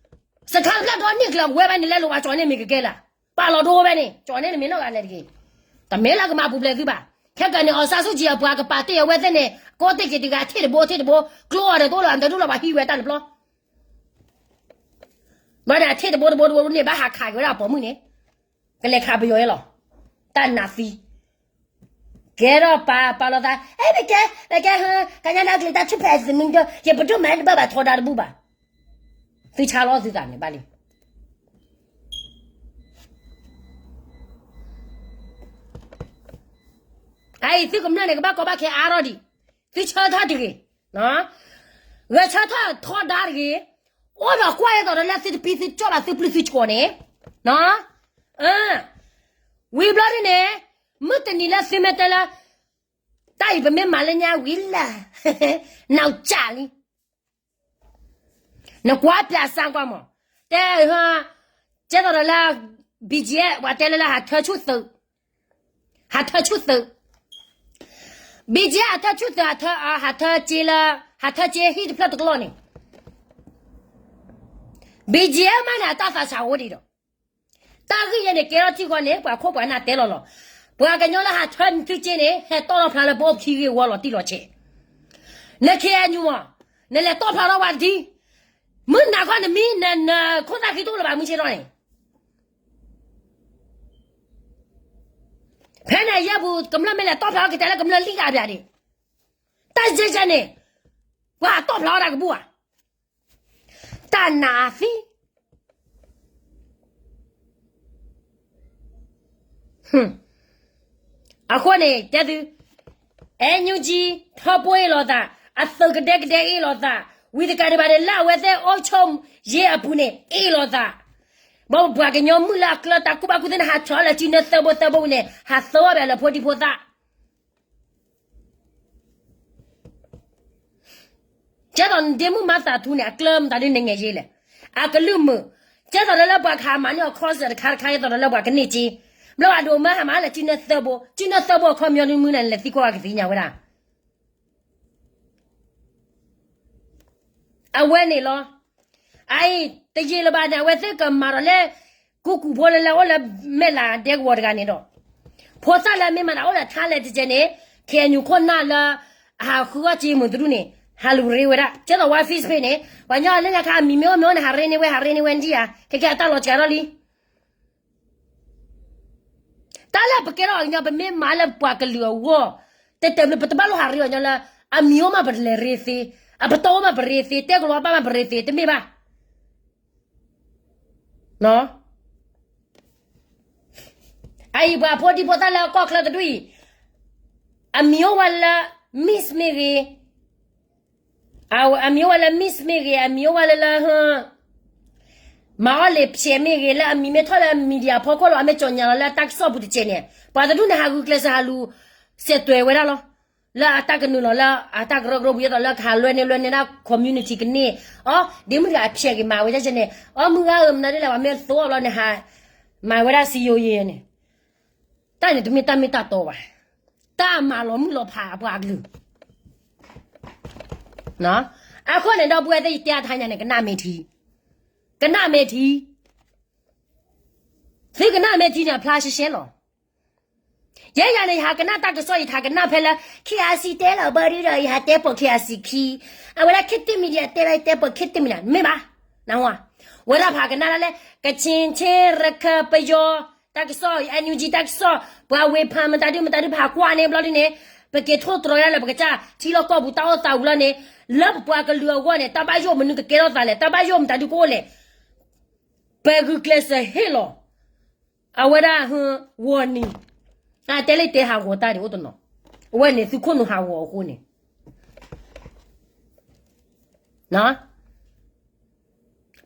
စခါတဖျၢၣ်ဒီနံၣ်ကျၢၤဝဲဘၣ်န့ၣ် လဲလိာ်ဝဲကၠီၤန့ၣ်မ့ၢ်ကကဲလၢ်, ပာ်လီၤဒိဝဲန့ၣ် ကၠီၤန့ၣ်တမ့ၢ်နီၢ်ဂၤလဲၣ်တဂ့ၤ, တမ့ၢ်လၢကမၤပူၤဖျဲးသုဘၣ်, ခဲကနံၣ်အီစါဆူၣ်ကံအပှၤကပာ်တ့ၢ်အဝဲသ့ၣ်န့ၣ် ကိးတ့ၢ်က့ၤတဂၤထံၣ်တဘိထံၣ်တဘိ, ကျိအီၤဒီးတအိၣ်လၢၤ အတဒူၣ်လီၤပှၤဟံးဝဲတၢ်တဘျီ ဘၣ်ဒီးထံၣ်တဘိတဘိတဘိန့ၣ် ဘၣ်ဟးခးက့ၤဝဲဒၣ်အပိာ်မုၣ်န့ၣ်, ကလဲၤခးပယီၤအလီၤ, တၢ်နးသံ, ကဲထီၣ်ပာ်ပာ်လီၤသး, အဲ ပကဲ, ပကဲ, ကညါလၢအကလုၢ်တၢ်ထူၣ်ဖျဲးသမံၤဒီး ယပဒိၣ်မးတဘၣ်ဘၣ်ထီဒါတဘူၣ်ဘၣ်, သုဆါလီၤသုသးန့ၣ်ဘၣ်လံ အအံၤသုကမျၢၢ်န့ၣ် ကဘၣ်ကီဘၣ်ခဲအါထီၣ်ဒံး, သုဆၢထၢၣ်တဂ့ၤ, ဂဲၤဆၢထၢၣ်ထီဒါတဂ့ၤ, အိၣ်ဒီးကွၢ်အသိးဒီးလၢသုတပံသုကၠီၣ်ဘၣ်သုပျုၢ်သုဆှီၤန့ၣ်, ဝံၤဘျီဒ်န့ၣ်, မုၢ်တနံၤလၢသုမ့ၢ်တဲလၢ တၢ်အံၤပမ့ၢ်မၤလၢညါဝံၤလၢ်, နကၠၢ်လံ နကွၢ်ပျၢ်စၢ်ကွၢ်မး, တဲ, ကဲသိးဒီးလၢ BGF ပှၤတဲလၢလၢဟးထၢဆူၣ်သုး, ဟးထၢဆူၣ်သုး, BGF ဟးထၢဆူၣ်သုး, ဟးထၢက့လၢ, ဟးထၢက့ဟံၣ်တဖျၢၣ်တကလီၢ်န့ၣ်, BGF မးန့ၣ် အတၢ်သးစၢ်အိၣ်ဒံးဒီး တၢ်ဂ့ၢ်ယဲန့ၣ် ကဲထီၣ်ထံဃီန့ၣ် ပှၤခိၣ်ပှၤနၢ်တဲလီၤလီၤ, ပှၤကညီလၢဟးထၢနသုက့န့ၣ် ဟဲတီၢ်ထီၣ်ဖျါလၢပအိၣ်ခံဂ့ၢ်ဝီလီၤတံၢ်လီၤဆဲး, န KNU မး, နလဲၤတီၢ်ဖျါထီၣ်ဝဲတထံ, မုၢ်နၤခီနမံ နခိၣ်သၣ်ခံတအိၣ်လၢၤဘၣ်မုၢ်ဆ့ၣ်ထီၣ်န့ၣ်, ဖဲန့ၣ်အယဲၢ်ပူၤ ကမျၢၢ်မ့ၢ်လဲၤတီၢ်ဖျါထီၣ်ကတဲလၢကမျၢၢ်လံၣ်ဂၤဘျါဒံး, တၢ်ယဲၢ်ယဲၢ်န့ၣ်, ပှၤတီၢ်ဖျါထီၣ်တၢ်ကဘူၣ်ဧါ တၢ်နးသံ, အဃိန့ၣ် တဲသု, NUG ထီဘိအ့ၣ်လိာ်သး, အသုးကဒဲကဒဲအ့ၣ်လိာ်သး, ဝံၤတကးဒံးဘၣ်န့ၣ် လၢအဝဲသ့ၣ်အိၣ်ဆိးယ့ၢ်အပူၤန့ၣ် အ့ၣ်လိာ်သး, ဘၣ်ပှၤကညီမုၢ်လၢအကျၢၤတၢ်ကူၣ်ဘၣ်ကူၣ်သ့န့ၣ် ဟးထီၣ်လၢစုနၢသၢဘိသၢဘိဝံၤန့ၣ် ဟးသၢအီၣ်ဘၣ်လၢဖိဒံဖိသၣ် ကဲသိးနဒ့မုၣ်မၤသးထူန့ၣ် အကျၢၤမတၤဒ်န့ၣ်ငဲၤယ့လဲၣ်, အကလုၢ်မုာ်, ကဲသိးဒီးလၢပှၤကဟးမၤန့ၢ်အီၤ concert တခါတခါ ကဲသိးဒီးလၢပှၤကန့ၢ်စ့, ဘျီဝဲဒိးမၢဟးမၤလၢစုနၢသၢဘိ, စုနၢသၢဘိအခီပညီဒ်မုၢ်န့ၣ် လဲၤသံကွၢ်ဝဲကသ့ၣ်ညါဝဲဒၣ် အဝဲန့ၣ်လီၤ. အအံၤ တယံာ်လၢၤဘၣ်န့ၣ် အဝဲသ့ၣ်ကမၤဒီးလၢ ကူကူဖိလၢလၢအိၣ်လၢမဲာ်လးဒဲကဝီၤတဂၤန့ၣ်ဒီး ဖိသၣ်လၢအမ့ၢ်မၤတၢ်အိၣ်ဒီး talent တကဲန့ၣ် KNU ခိၣ်နၢ်လၢ အဟးဃုအီၣ်စ့မုာ်တဒူၣ်န့ၣ် ဟးလူၤရ့ဝဲဒၣ် ကဲသိးဝဲ Facebook န့ၣ် ပှၤညီလၢညါခါအမံၤမ့ၢ်အိၣ်မ့ၢ်အိၣ်န့ၣ် ဟးရ့န့ၢ်ဝဲ ဟးရ့န့ၢ်ဝဲဒံးဧါ ခဲကဲအတၢ်လီၤစှၤထီၣ်လံ တၢ်လၢပကဲထီၣ်ပှၤကညီ ပမ့ၢ်မၤလၢပှၤကလုာ်အဂီၢ် တဲတဲဘျုး ပတဘၣ်လိၣ်ဟးရ့ပှၤကညီလၢ အမံၤအိၣ်မးပလဲၤရ့သ့, အပတီၢ်အိၣ်မးပရ့သ့, တဲကလီၤဘၣ်မးပရ့သ့, တမ့ၢ်ဘၣ်. အအံၤ ပှၤဖိဒံဖိသၣ်လၢကီၢ်ချၢတဒူၣ်အံၤ အမံၤအိၣ်ဝဲလၢ Miss မ့ၢ်ဂ့ၤ အမံၤအိၣ်ဝဲလၢ Miss မ့ၢ်ဂ့ၤ, အမံၤအိၣ်ဝဲလၢလၢ မၤအီၣ်လံာ်ဖျဲးမ့ၢ်ဂ့ၤ, လၢအမံၤမ့ၢ်ထီၣ်လၢ media ဖီခိၣ်လီၤ, အမ့ၢ်ကၠီၣ်ညါလီၤလၢအတၢ်ကစီၣ်ပူၤတစဲးန့ၣ်, ပှၤတဒူၣ်န့ၣ် ဟးဂုာ်ကျဲးစၢးဟးလူၤ စဲးတွဲၤဝဲဒၣ်လီၤ. လၢအတၢ်ကနုာ်လီၤလၢ အတၢ်ကရၢကရိပူၤ ဒ်သိးလၢကဟးလွဲန့ၢ်လွဲန့ၢ်ဒၣ် community ကန့ၢ်, အီ ဒ့မုၣ်တဂၤအဖျဲးက့ၤမၤဝဲဒၣ်န့ၣ်, အီ မုၢ်ဂၤဧၢ မနုၤဒ်လဲၣ် ပှၤမ့ၢ်သိအီၤဘျီန့ၣ် ဟးမၤဝဲဒၣ် စံယိၤယံၤန့ၣ်, တၢ်န့ၣ်တမ့ၢ်တၢ်မ့ၢ်တၢ်တီဘၣ်, တၢ်မၤလီၤမုၢ်လီၤဖးအပှၤကလုာ် အဃိန့ၣ် ဒီပုၢ်ဝဲၢ်သ့ၣ် ယတဲအါထါညါန့ၣ် ကနၣ်မ့ၢ်ထံ, ကနၣ်မ့ၢ်ထံ, သုကနၣ်မ့ၢ်ထံန့ၣ် အဖျါရှဲရှဲလီၤ. ယဲယၤန့ၣ် ယဟးကနၣ်တၢ်ကစီၣ် ယထးကနၣ်ဖဲလၢ KIC တဲလီၤဘၣ်ဒုဒီး ယဟးတဲပိာ် KIC ခံ, အဝဲဒၣ် ခေတ်သစ် Media တဲလီၤ ယတဲပိာ် ခေတ်သစ် Media မ့ၢ်ဘၣ်, နဝဲဒၣ်ဖးကနၣ်ဒၣ်လဲၣ် ကချင် ချင်း ရခိုင် ပယီၤ တၢ်ကစီၣ် NUG တၢ်ကစီၣ် ပှၤဝ့ၤဖးမတၤဒုမတၤဒု ပဟးကွၢ်န့ၣ်ဘျီဒုန့ၣ် ပက့ၤထိၣ်တြီၤဒၣ်လၢပကစၢ်ထံလီၢ်ကီၢ်ပူၤတၢ်အိၣ်သးဝံၤလီၤန့ၣ်, လၢပပှၤကလုာ်အဂီၢ်န့ၣ် တၢ်ဘၣ်ယိၣ်မနုၤကကဲထီၣ်သးလဲၣ်, တၢ်ဘၣ်ယိၣ်မတၤဒုကအိၣ်လဲၣ်, ပဂုာ်ကျဲးစၢးဟ့ၣ်လီၤ အဝဲဒၣ် warning, အတဲလၢတဲဟးဂီၤတၢ်ဒံးအိၣ်တနီၤ, အဝဲန့ၣ်သုးခိၣ်နူာ်ဟးဂီၤအဃိန့ၣ်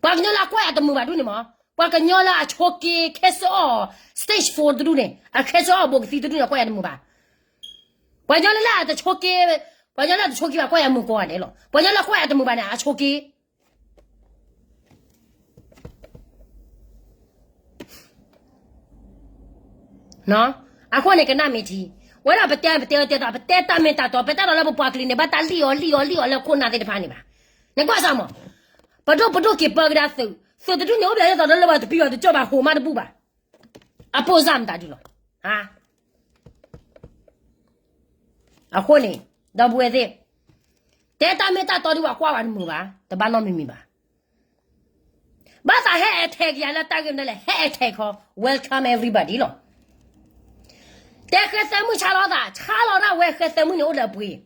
ပှၤကညီလၢအကွၢ်ယၤတမုာ်ဘၣ်ဒ်န့ၣ်မး, ပှၤကညီလၢအဆိးက့ခဲစၢအီၤ stage four တဒူၣ်န့ၣ် အခဲစၢအီၤဘူးကသံတဒူၣ်န့ၣ် ကွၢ်ယၤတမုာ်ဘၣ်. ပှၤကညီလၢအတဆိးက့, ပှၤကညီလၢအတဆိးက့ဘၣ် ကွၢ်ယၤမုာ်ကိးဂၤဒဲးလီၤ. ပှၤကညီလၢကွၢ်ယၤတမုာ်ဘၣ်န့ၣ် အဆိးက့ အဃိန့ၣ် ကနၣ်မ့ၢ်ထံ, ဝဲဒၣ်ပတဲ ပတဲတဲတဲ ပတဲတၢ်မ့ၢ်တၢ်တီ, ပတဲတၢ်လၢပပှၤကလုာ်န့ၣ် ဘၣ်တၢ်လံၣ်အီၤလံၣ်အီၤလံၣ်အီၤလၢခိၣ်နၢ်သ့ၣ်တဖၣ်န့ၣ်ဘၣ်. နကွၢ်စၢ်မး, ပဒိၣ်ပဒိၣ်က့ၤပၢကဒါသုး, သုးတဒူၣ်န့ၣ် အိၣ်ဘၣ်ယဲၢ်သိးလၢလၢဘၣ်တပံၤဘၣ်တကၠီၣ်ဘၣ် ဟိးမးတဘူၣ်ဘၣ်. အပိၢ်စၢ်မတၤဒုလီၤ. အဃိန့ၣ် ဒီပုၢ်ဝဲၢ်သ့ၣ်, တဲတၢ်မ့ၢ်တၢ်တီဒုး ပှၤကွၢ်ဝဲတမုာ်ဘၣ်, တဘၣ်နီတမံၤမံၤဘၣ်. ဘၣ်သးဟဲ attack ယၤလၢတၢ်ဂ့ၢ်မနုၤလဲၣ်, ဟဲ attack ခီ welcome everybody လီၤ. တဲဃဲသဲမုၣ်ဆါလီၤသး, ဆါလီၤဒၣ်ဝဲ ဃဲသဲမုၣ်န့ၣ်အိၣ်လၢအပှ့ၤ,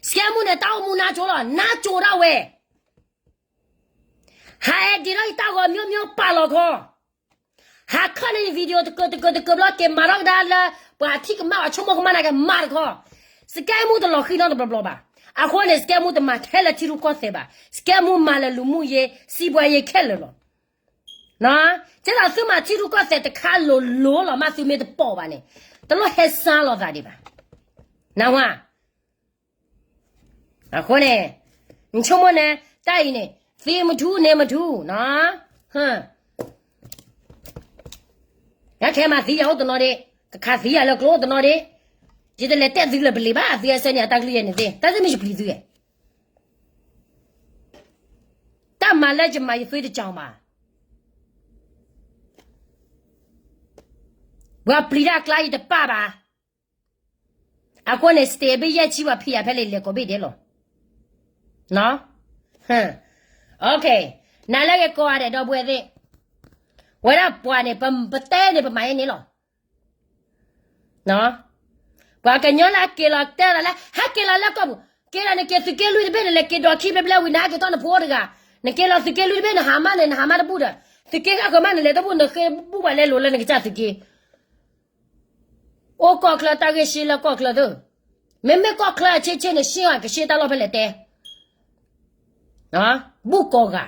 စကဲမူန့ၣ် တၢ်အိၣ်မူနါကၠိလီၤ, နါကၠိဒၣ်ဝဲ ဟး edit ဒီးယတၢ်ဂီၤ မျိုးမျိုး ပာ်လီၤခီ, ဟးခီန့ၢ် video တကၢတကၢတကၢဘျီ က့ၤမၤထီၣ်ကဒါလၢ ပှၤထံၣ်ကမၣ် ပှၤဆိကမိၣ်ကမၣ်န့ၣ် ကမၤတခီ, စကဲမူတလီၤဃံၤနီတဘျီဘျီဘၣ်. အဃိန့ၣ် စကဲမူတမၤထဲလၢထံရူၢ်ကီၢ်သဲးဘၣ်, စကဲမူမၤလၢလူမှုရေး စံးဘှါရေးခဲလၢာ်လီၤ. ကဲသိးသုမၤထံရူၢ်ကီၢ်သဲးတခါလိၤလိၤလီၤ မ့ၢ်သုမ့ၢ်တပိာ်ဘၣ်န့ၣ် တလိၣ်ဟဲစါလီၤသးဒံးဘၣ်. နၢ်ဟူဧါ. အဃိန့ၣ် နဆိကမိၣ်န့ၣ် တၢ်အံၤန့ၣ် သံမထူန့ၣ်မထူနီၤ, ခဲမၤသံယၤအိၣ်တနီၤဒံး, ကခးသံယၤလၢကျိအိၣ်တနီၤဒံး, ယတလဲၤတဲသုလၢပလံၤဘၣ်, သုအဆၢန့ၣ် အတၢ်ကလုၢ်ယဲန့ၣ်သ့, တၢ်သ့ၣ်မ့ၢ်ယပျံၤသုဧါ. တၢ်မၤလၢယမၤယသွံၣ်တကီဘၣ်, ပှၤပျံၤတၢ်ကျါယတပာ်ဘၣ်. အဃိန့ၣ် stay ဘ့ၣ်ယဲၢ်ဆံ ပှၤဖံးယၤဖဲလဲၣ် လဲၤကိးဘ့ၣ်ဒဲးလီၤ. နၤလၢဂ့ၤကိးဂၤဒဲး ဒီပုၢ်ဝဲၢ်သ့ၣ်, ဝဲဒၣ်ပှၤန့ၣ် ပတဲန့ၣ် ပမၤယဲန့ၣ်လီၤ. ပှၤကညီလၢအက့ၤလီၤတဲသးလၢ ဟဲက့ၤလီၤလၢကီၢ်ပူၤ, က့ၤလီၤန့ၣ်က့ၤသုးက့လွံၢ်တဘ့ၣ်န့ၣ် လဲၤက့ၤဒိးခံဘျဲဘျဲဝံၤ နဟဲက့ၤထီၣ်နဖိအိၣ်တဂၤ, နက့ၤလီၤသုးက့လွံၢ်တဘ့ၣ် နဟးမါန့ၣ် နဟးမါတဘူၣ်ဒီး, သုးက့ဃၣ်ဃၢၤမါန့ၣ် လဲၤတဘူၣ် နဃ့ဘူၣ်ဘၣ်လဲၤလိာ်လၢနကစၢ်သုးက့ အိၣ်ကီၢ်ချၢတၢ်ဂ့ၢ်ရှဲလၢကီၢ်ချၢသၢ, မ့မ့ၢ်ကီၢ်ချၢအဆ့ဆ့န့ၣ် ရှဲအကရှဲတၢ်လီၢ်ဖဲလဲၣ်တဲ, ဘူၣ်ကိးဂၤ,